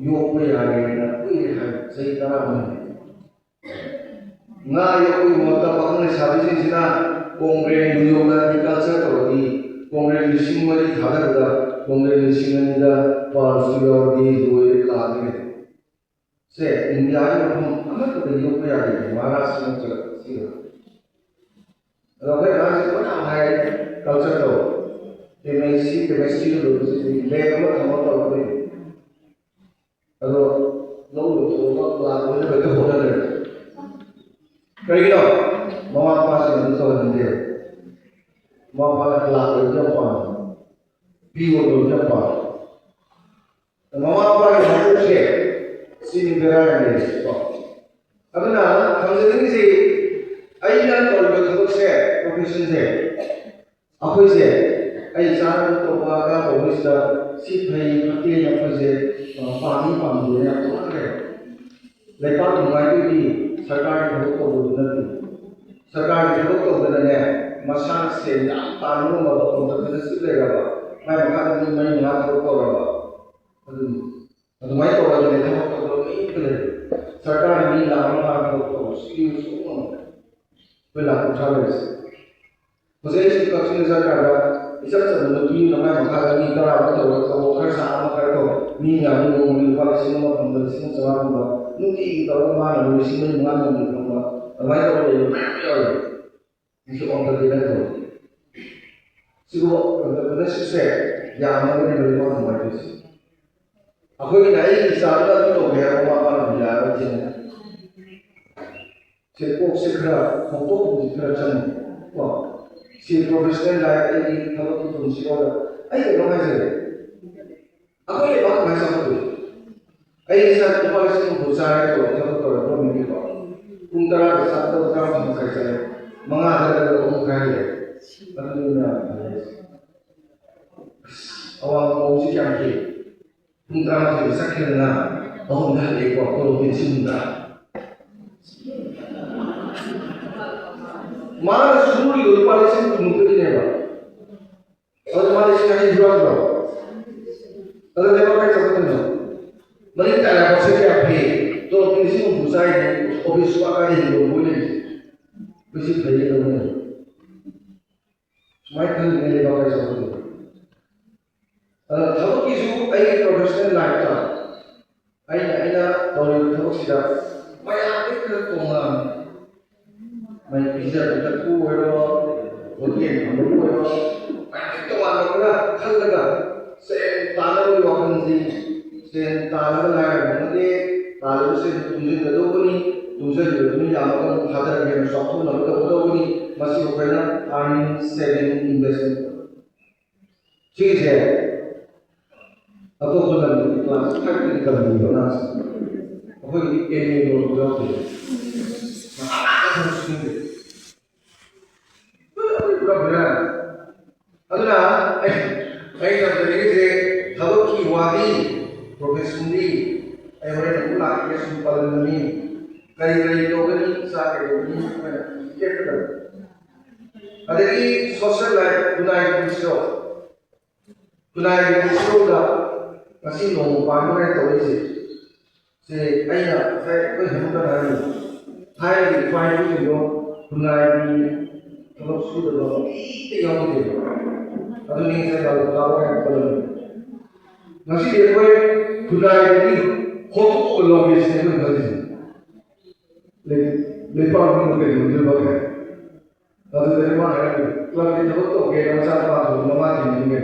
ꯌꯣꯛꯄ ꯌꯥꯔꯦꯅ ꯀꯨꯏꯔꯦ ꯍꯥꯏ, ꯆꯍꯤ ꯇꯔꯥꯃꯨꯛ꯫ ꯉꯥ ꯌꯣꯛꯄꯒꯤ ꯃꯍꯨꯠꯇ ꯄꯥꯈꯪ ꯂꯩꯁꯥꯕꯤꯁꯤꯡꯁꯤꯅ ꯀꯣꯡꯒ꯭ꯔꯦꯡꯗꯨ ꯌꯣꯛꯂꯒ agriculture ꯇꯧꯔꯗꯤ, ꯀꯣꯡꯒ꯭ꯔꯦꯡ ꯂꯤꯁꯤꯡ ꯃꯔꯤ ꯊꯥꯗꯕꯗ ꯀꯣꯡꯒ꯭ꯔꯦꯡ ꯂꯤꯁꯤꯡ ꯑꯅꯤꯗ ꯄꯥꯜꯁꯨ ꯌꯥꯎꯔꯗꯤ ꯂꯣꯏꯔꯦ, ꯂꯥꯛꯑꯦ꯫ ꯁꯦ, ꯏꯟꯗꯤꯌꯥꯒꯤ ꯃꯐꯝ ꯑꯃꯠꯇꯗ ꯌꯣꯛꯄ ꯌꯥꯗꯦ, ꯃꯍꯥꯔꯥꯁꯇ꯭ꯔ ꯅꯠꯇ꯭ꯔꯒ ꯁꯤꯗ꯫ ꯑꯗꯣ ꯑꯩꯈꯣꯏ ꯑꯉꯥꯡꯁꯦ ꯂꯣꯏꯅ ꯍꯥꯏ, culture ꯇꯧ, chemistry, chemistry ꯂꯣꯏꯕꯁꯤꯗꯤ lab ꯑꯃ ꯊꯝꯃꯒ ꯇꯧꯔꯒ ꯂꯩ꯫ ꯑꯗꯣ ꯂꯧ ꯂꯣꯏꯊꯣꯛꯑꯒ ꯂꯥꯛꯄꯗ ꯍꯦꯛꯇ ꯍꯣꯠꯅꯔꯦ꯫ ꯀꯔꯤꯒꯤꯅꯣ? ꯃꯃꯥ ꯃꯄꯥꯁꯤꯡ ꯑꯗꯨ ꯇꯧꯍꯟꯅꯤꯡꯗꯦ꯫ ꯃꯃꯥ ꯃꯄꯥꯅ ꯂꯥꯛꯄꯗꯤ ꯌꯥꯝ ꯄꯥꯝꯃꯦ, ꯄꯤꯕ ꯂꯣꯏꯕꯗꯤ ꯌꯥꯝ ꯄꯥꯝꯃꯦ꯫ ꯃꯃꯥ ꯃꯄꯥꯒꯤ ꯃꯀꯣꯛꯁꯦ ꯁꯤꯅꯤ ꯕꯦꯔꯥ ꯌꯥꯝ ꯂꯩꯔꯤꯁꯦꯀꯣ꯫ ꯑꯗꯨꯅ ꯊꯝꯖꯅꯤꯡꯉꯤꯁꯤ, ꯑꯩꯅ ꯇꯧꯔꯤꯕ ꯊꯕꯛꯁꯦ, professionꯁꯦ, ꯑꯩꯈꯣꯏꯁꯦ, ꯑꯩ ꯏꯆꯥꯅ ꯇꯧꯕ ꯑꯉꯥꯡ ꯇꯧꯕꯁꯤꯗ ꯁꯤ ꯐꯩ ꯐꯠꯇꯦ ꯑꯩꯈꯣꯏꯁꯦ, ꯑ, ꯄꯥꯝꯃꯤ ꯄꯥꯝꯗꯦꯅ ꯌꯥꯝ ꯇꯣꯉꯥꯟꯈ꯭ꯔꯦꯕ꯫ ꯂꯩꯄꯥꯛ ꯅꯨꯡꯉꯥꯏꯗꯣꯏꯗꯤ ꯁꯔꯀꯥꯔꯒꯤ ꯊꯕꯛ ꯇꯧꯕꯗꯨ ꯅꯠꯇꯦ꯫ ꯁꯔꯀꯥꯔꯒꯤ ꯊꯕꯛ ꯇꯧꯗꯅꯅꯦ, ꯃꯁꯥꯅ ꯁꯦꯟ ꯌꯥꯝ ꯇꯥꯟꯕ ꯉꯝꯃꯕ entrepreneurship ꯂꯩꯔꯕ, ꯃꯥꯏ ꯃꯈꯥꯗ ꯃꯤ ꯃꯔꯤ ꯃꯉꯥ ꯊꯕꯛ ꯇꯧꯔꯕ, ꯑꯗꯨꯅꯤ꯫ ꯑꯗꯨꯃꯥꯏꯅ ꯇꯧꯔꯒꯅꯦ ꯊꯕꯛ ꯇꯧꯗꯕ ꯃꯤ ꯑꯝꯇ ꯂꯩꯔꯣꯏ꯫ ꯁꯔꯀꯥꯔꯒꯤ ꯃꯤ ꯂꯥꯛ ꯑꯃ ꯃꯈꯥ ꯊꯕꯛ ꯇꯧꯕ ꯁꯤꯒꯤ ꯁꯨꯡꯉꯝ ꯉꯝꯃꯣꯏ꯫ ꯑꯩꯈꯣꯏ ꯂꯥꯛ ꯀꯨꯟꯊ꯭ꯔꯥ ꯂꯩꯔꯤꯁꯦ꯫ ꯍꯧꯖꯤꯛ ꯑꯩꯁꯨ ꯀꯛꯆꯤꯡꯗ ꯆꯠꯀꯥꯟꯗ ꯏꯆꯝ ꯆꯝꯕ ꯅꯨꯄꯤ ꯑꯃ ꯃꯥꯏ ꯃꯈꯥꯗ ꯃꯤ ꯇꯔꯥ ꯑꯃ ꯇꯧꯔꯒ ꯊꯕꯛ ꯈꯔ ꯁꯥ ꯑꯃ ꯈꯔ ꯇꯧ, ꯃꯤ ꯃꯌꯥꯝꯗꯨ ꯅꯣꯡꯃꯒꯤ ꯂꯨꯄꯥ ꯂꯤꯁꯤꯡ ꯑꯃ ꯐꯪꯕ, ꯂꯤꯁꯤꯡ ꯑꯃ ꯆꯥꯝꯃꯉꯥ ꯐꯪꯕ, ꯅꯨꯡꯇꯤꯒꯤ ꯇꯧꯔꯒ ꯃꯥꯅ ꯂꯤꯁꯤꯡ ꯃꯔꯤ ꯃꯉꯥ ꯅꯣꯡꯃꯒꯤ ꯐꯪꯕ, ꯑꯗꯨꯃꯥꯏꯅ ꯇꯧꯔꯒ ꯂꯩꯕ ꯃꯌꯥꯝ ꯌꯥꯎꯔꯤ꯫ ꯃꯁꯤ entrepreneur ꯀꯧꯏ꯫ ꯁꯤꯒꯨꯝꯕ entrepreneurshipꯁꯦ ꯌꯥꯝꯃꯒꯅꯦ ꯂꯣꯏꯅꯃꯛ ꯅꯨꯡꯉꯥꯏꯗꯣꯏꯁꯦ꯫ ꯑꯩꯈꯣꯏꯒꯤꯅ ꯑꯩꯒꯤ ꯏꯆꯥꯗꯨꯅ ꯑꯗꯨ ꯇꯧꯒꯦ ꯍꯥꯏꯕ ꯃꯃꯥ ꯃꯄꯥꯅ ꯌꯥꯔꯣꯏ ꯊꯦꯡꯅ꯫ ꯁꯦ ꯀꯣꯛꯁꯦ ꯈꯔ ꯍꯣꯡꯗꯣꯛ ꯍꯣꯡꯖꯤꯟ ꯈꯔ ꯆꯪꯉꯤ ꯀꯣ꯫ ꯁꯤ professional life ꯑꯩꯒꯤ ꯊꯕꯛꯀꯤ ꯄꯨꯟꯁꯤ ꯑꯣꯏꯔ ꯑꯩ ꯀꯩꯅꯣꯝ ꯍꯥꯏꯖꯒꯦ꯫ ꯑꯩꯈꯣꯏ ꯂꯩꯕꯥꯛ ꯀꯃꯥꯏꯅ ꯆꯥꯎꯈꯠꯇꯣꯏꯅꯣ? ꯑꯩ ꯏꯁꯥ ꯂꯨꯄꯥ ꯂꯤꯁꯤꯡ ꯍꯨꯝꯐꯨ ꯆꯥꯔꯦ ꯇꯧꯕ ꯊꯕꯛ ꯇꯧꯔꯦ governmentꯀꯤꯀꯣ꯫ ꯄꯨꯡ ꯇꯔꯥꯗ ꯆꯠꯄꯗ ꯇꯔꯥꯃꯥꯊꯣꯏ ꯃꯈꯥꯏ ꯆꯠꯂꯦ꯫ ꯃꯉꯥꯗ ꯍꯜꯂꯛꯄꯗ ꯑꯍꯨꯝ ꯃꯈꯥꯏ ꯍꯜꯂꯛꯑꯦ꯫ ꯑꯗꯨꯅ ꯑꯁ, ꯑꯋꯥꯡ ꯃꯑꯣꯡꯁꯤ ꯌꯥꯝ ꯐꯩ꯫ ꯄꯨꯡ ꯇꯔꯥꯃꯥꯊꯣꯏꯗ ꯆꯠꯈ꯭ꯔꯦꯗꯅ, ꯑꯍꯨꯝꯗ ꯍꯜꯂꯛꯑꯦꯀꯣ, ꯇꯣꯂꯣꯞꯇꯤ ꯂꯤꯁꯤꯡ ꯍꯨꯝꯗ꯭ꯔꯥ꯫ ꯃꯥꯅ ꯁꯨꯔꯤꯗꯣ ꯂꯨꯄꯥ ꯂꯤꯁꯤꯡ ꯀꯨꯟꯃꯨꯛꯇꯒꯤꯅꯦꯕ꯫ ꯑꯗꯨ ꯃꯥꯗꯤ ꯁꯤ ꯉꯥꯏ ꯍꯨꯔꯥꯟꯕ꯭ꯔꯣ? ꯑꯗꯨ ꯂꯩꯕꯥꯛ ꯀꯥꯏ ꯆꯠꯈ꯭ꯔꯤꯅꯣ? ꯃꯅꯤꯡ ꯇꯥꯔꯛꯄꯁꯦ ꯀꯌꯥ ꯐꯩ? ꯇꯣꯂꯣꯞ ꯂꯤꯁꯤꯡ ꯍꯨꯝꯐꯨ ꯆꯥꯏꯅꯦ, ꯑꯣꯐꯤꯁ ꯁꯨꯡꯀꯥ ꯀꯥꯏꯗꯦ, ꯍꯤꯡꯒꯣꯜ ꯀꯣꯏ ꯂꯩꯔꯤꯁꯦ꯫ ꯑꯩꯈꯣꯏꯁꯤ ꯐꯩꯌꯦ ꯇꯧꯅꯦ꯫ ꯁꯨꯃꯥꯏꯅ ꯈꯜꯂꯤꯉꯩ ꯂꯩꯕꯥꯛ ꯀꯥꯏ ꯆꯠꯈ꯭ꯔꯤꯅꯣ? ꯑꯗꯣ ꯊꯕꯛꯀꯤꯁꯨ ꯑꯩꯒꯤ ꯄ꯭ꯔꯣꯐꯦꯁꯅꯦꯜ ꯂꯥꯏꯐꯇ ꯑꯩꯅ ꯑꯩꯅ ꯇꯧꯔꯤꯕ ꯊꯕꯛꯁꯤꯗ ꯃꯌꯥꯝꯗꯒꯤ ꯈꯔ ꯇꯣꯉꯥꯟꯅ ꯃꯩ ꯄꯤꯖꯕꯗꯕꯨ ꯑꯣꯏꯔꯣ, ꯍꯣꯇꯦꯜ ꯐꯝꯕꯕꯨ ꯑꯣꯏꯔꯣ, ꯃꯌꯥꯝꯗꯒꯤ ꯇꯣꯉꯥꯟꯕ ꯈꯔ ꯈꯜꯂꯒ ꯁꯦꯟ ꯇꯥꯟꯅꯕꯒꯤ ꯋꯥꯈꯜꯁꯤ, ꯁꯦꯟ ꯇꯥꯟꯅꯕ ꯂꯥꯏꯔꯕ ꯅꯠꯇꯦ, ꯇꯥꯜꯂꯤꯕ ꯁꯦꯟꯗꯨ ꯇꯨꯡꯁꯤꯟꯒꯗꯧꯕꯅꯤ, ꯇꯨꯡꯁꯤꯜꯂꯤꯕꯗꯨꯅ ꯌꯥꯝꯃꯒ ꯑꯃꯨꯛ ꯊꯥꯗꯔꯒ ꯍꯦꯟꯅ ꯆꯥꯎꯊꯣꯛꯅꯕ ꯇꯧꯒꯗꯧꯕꯅꯤ꯫ ꯃꯁꯤ ꯑꯩꯈꯣꯏꯅ earning saving investment꯫ ꯁꯤꯒꯤꯁꯦ ꯑꯇꯣꯞꯄ ꯂꯝꯗꯗꯤ ꯀ꯭ꯂꯥꯁ ꯐꯥꯏꯚꯇꯒꯤ ꯇꯝꯕꯤꯕ ꯑꯉꯥꯡꯁꯤꯡ꯫ ꯑꯩꯈꯣꯏꯒꯤꯗꯤ ꯑꯦꯝ ꯑꯦ ꯂꯣꯏꯕ ꯌꯥꯎꯗꯦ꯫ ꯃꯍꯥꯛ ꯊꯕꯛ ꯁꯨꯅꯤꯡꯗꯦ꯫ ꯄꯨꯔꯥ ꯕꯦꯔꯥꯅꯤ꯫ ꯑꯗꯨꯅ ꯑꯩ ꯑꯩ ꯇꯝꯖꯅꯤꯡꯉꯤꯁꯦ ꯊꯕꯛꯀꯤ ꯋꯥꯗꯤ, ꯄ꯭ꯔꯣꯐꯦꯁꯟꯗꯤ ꯑꯩ ꯍꯣꯔꯦꯟ ꯑꯃꯨꯛ ꯂꯥꯛꯀꯦ ꯁꯨꯝ ꯄꯜꯂꯝꯕꯅꯤ꯫ ꯀꯔꯤ ꯀꯔꯤ ꯇꯧꯒꯅꯤ, ꯏꯆꯥ ꯀꯩꯗꯧꯒꯅꯤ, ꯑꯩꯈꯣꯏꯅ ꯌꯦꯛꯀꯗꯕꯅꯤ꯫ ꯑꯗꯒꯤ ꯁꯣꯁꯦꯜ ꯂꯥꯏꯐ, ꯈꯨꯟꯅꯥꯏꯒꯤ ꯄꯨꯟꯁꯤꯔꯣꯜ, ꯈꯨꯟꯅꯥꯏꯒꯤ ꯄꯨꯟꯁꯤꯔꯣꯜꯗ ꯉꯁꯤ ꯅꯣꯡꯃ ꯄꯥꯟꯕ ꯀꯥꯏꯅ ꯇꯧꯔꯛꯏꯁꯦ, ꯁꯤ ꯑꯩꯅ ꯉꯁꯥꯏ ꯑꯩꯈꯣꯏ ꯍꯦꯃꯟꯇꯅ ꯍꯥꯏꯔꯝꯃꯤ, ꯊꯥꯏꯅꯒꯤ ꯏꯄꯥ ꯏꯄꯨꯁꯤꯡꯗꯣ ꯈꯨꯟꯅꯥꯏꯒꯤ ꯊꯕꯛ ꯁꯨꯗꯕ ꯑꯃꯠꯇ ꯌꯥꯎꯗꯦꯕ꯫ ꯑꯗꯨꯅꯤ ꯉꯁꯥꯏ ꯂꯥꯎ ꯊꯥꯕ ꯀꯥꯏꯅ ꯈꯜꯂꯝꯃꯤ꯫ ꯉꯁꯤꯗꯤ ꯑꯩꯈꯣꯏ ꯈꯨꯟꯅꯥꯏꯗꯒꯤ ꯍꯣꯠꯇꯣꯛꯑꯒ ꯂꯧꯒꯦ ꯁꯤꯅꯦ ꯑꯩꯈꯣꯏꯅ ꯈꯜꯂꯤꯁꯦ꯫ ꯂꯩ-, ꯂꯩꯕꯥꯛ ꯃꯅꯨꯡꯗ ꯀꯩꯗꯧꯗꯣꯏꯕ? ꯑꯗꯨꯗꯅꯤ ꯃꯥ ꯍꯥꯏꯔꯝꯃꯤ, "ꯀ꯭ꯂꯕꯀꯤ ꯊꯕꯛ ꯇꯧꯒꯦ, ꯅꯆꯥ ꯅꯨꯄꯥ ꯊꯣꯡꯕ ꯃꯥ ꯊꯦꯡꯅꯅꯤꯡꯉꯦ꯫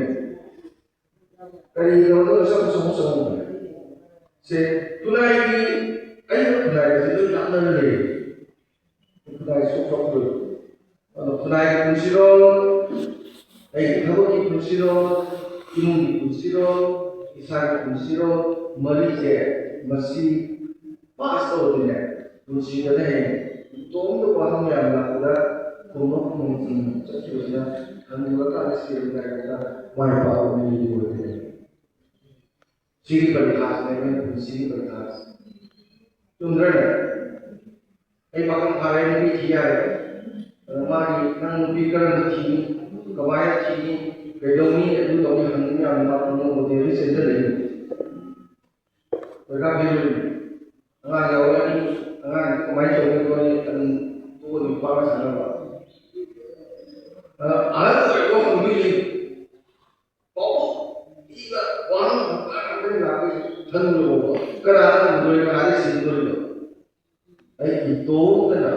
ꯀꯔꯤ ꯇꯧꯔꯒ ꯆꯠꯄ ꯆꯠꯄ ꯆꯠꯄ?" ꯁꯦ, ꯈꯨꯟꯅꯥꯏꯒꯤ, ꯑꯩꯅ ꯈꯨꯟꯅꯥꯏꯒꯁꯦ ꯂꯣꯏ ꯂꯥꯞꯅꯅ ꯂꯩꯔꯦ꯫ ꯈꯨꯟꯅꯥꯏ ꯁꯣꯛꯂꯛꯄꯗꯣ꯫ ꯑꯗꯣ ꯈꯨꯟꯅꯥꯏꯒꯤ ꯄꯨꯟꯁꯤꯔꯣꯜ, ꯑꯩꯒꯤ ꯊꯕꯛꯀꯤ ꯄꯨꯟꯁꯤꯔꯣꯜ, ꯏꯃꯨꯡꯒꯤ ꯄꯨꯟꯁꯤꯔꯣꯜ, ꯏꯁꯥꯒꯤ ꯄꯨꯟꯁꯤꯔꯣꯜ, ꯃꯔꯤꯁꯦ ꯃꯁꯤ ꯄꯥꯁ ꯇꯧꯔꯗꯤꯅꯦ, ꯄꯨꯟꯁꯤꯗꯅ ꯍꯦꯟꯅ ꯇꯣꯞ ꯇꯣꯞꯄ ꯋꯥꯐꯝ ꯃꯌꯥꯝ ꯂꯥꯛꯄꯗ ꯈꯨꯝꯕ ꯈꯨꯝꯐꯝ ꯆꯠꯈꯤꯕꯁꯤꯅ ꯍꯟꯅꯨꯔꯀꯥꯟꯗ ꯁꯤꯔꯝꯗꯥꯏꯗ ꯃꯥꯏ ꯄꯥꯛꯄ ꯃꯤꯗꯨ ꯑꯣꯏꯗꯣꯏꯅꯦ꯫ ꯁꯤꯒꯤ ꯄꯔꯤꯈꯥꯁꯤꯅꯦ ꯑꯩꯈꯣꯏꯅ ꯄꯨꯟꯁꯤꯒꯤ ꯄꯔꯤꯈꯥꯁꯤ꯫ ꯆꯨꯝꯗ꯭ꯔꯅꯦ? ꯑꯩ ꯄꯥꯈꯪ ꯐꯥꯔꯦ, ꯅꯨꯄꯤ ꯊꯤ ꯌꯥꯔꯦ꯫ ꯑꯗ ꯃꯥꯒꯤ "ꯅꯪ ꯅꯨꯄꯤ ꯀꯔꯝꯕ ꯊꯤꯅꯤ, ꯀꯃꯥꯏꯅ ꯊꯤꯅꯤ, ꯀꯩꯗꯧꯅꯤ, ꯑꯗꯨ ꯇꯧꯅꯤ" ꯍꯪꯅꯤꯡꯕ ꯌꯥꯝꯅ ꯃꯥ ꯄꯨꯛꯅꯤꯡ ꯍꯣꯇꯦꯜꯗ ꯆꯦꯟꯁꯤꯜꯂꯛꯏ꯫ ꯄꯩꯈꯥ ꯐꯦꯜ ꯑꯣꯏꯔꯤꯅꯤ꯫ ꯑꯉꯥꯡ ꯌꯥꯎꯔꯛꯑꯅꯤ, ꯑꯉꯥꯡꯁꯤ ꯀꯃꯥꯏꯅ ꯇꯧꯅꯤ ꯈꯣꯠꯅꯤ ꯑꯗꯨꯝ ꯇꯣꯛꯑ ꯑꯗꯨꯝ ꯄꯥꯛꯅ ꯁꯥꯟꯅꯕ꯫ ꯑꯗ ꯑꯍꯜ ꯑꯣꯏꯔꯕ ꯍꯪꯕꯤꯔꯤ꯫ ꯄꯥꯎ ꯄꯤꯕ ꯋꯥꯍꯪ ꯍꯪꯕ ꯉꯥꯛꯇꯅꯤ ꯂꯥꯛꯇꯣꯏꯁꯦ꯫ ꯈꯪꯗ꯭ꯔꯕꯣ? ꯀꯅꯥꯗ ꯍꯪꯗꯣꯔꯤ? ꯀꯅꯥꯗ ꯁꯤꯟꯗꯣꯔꯤꯅꯣ? ꯑꯩ ꯏꯇꯣꯝꯇꯅ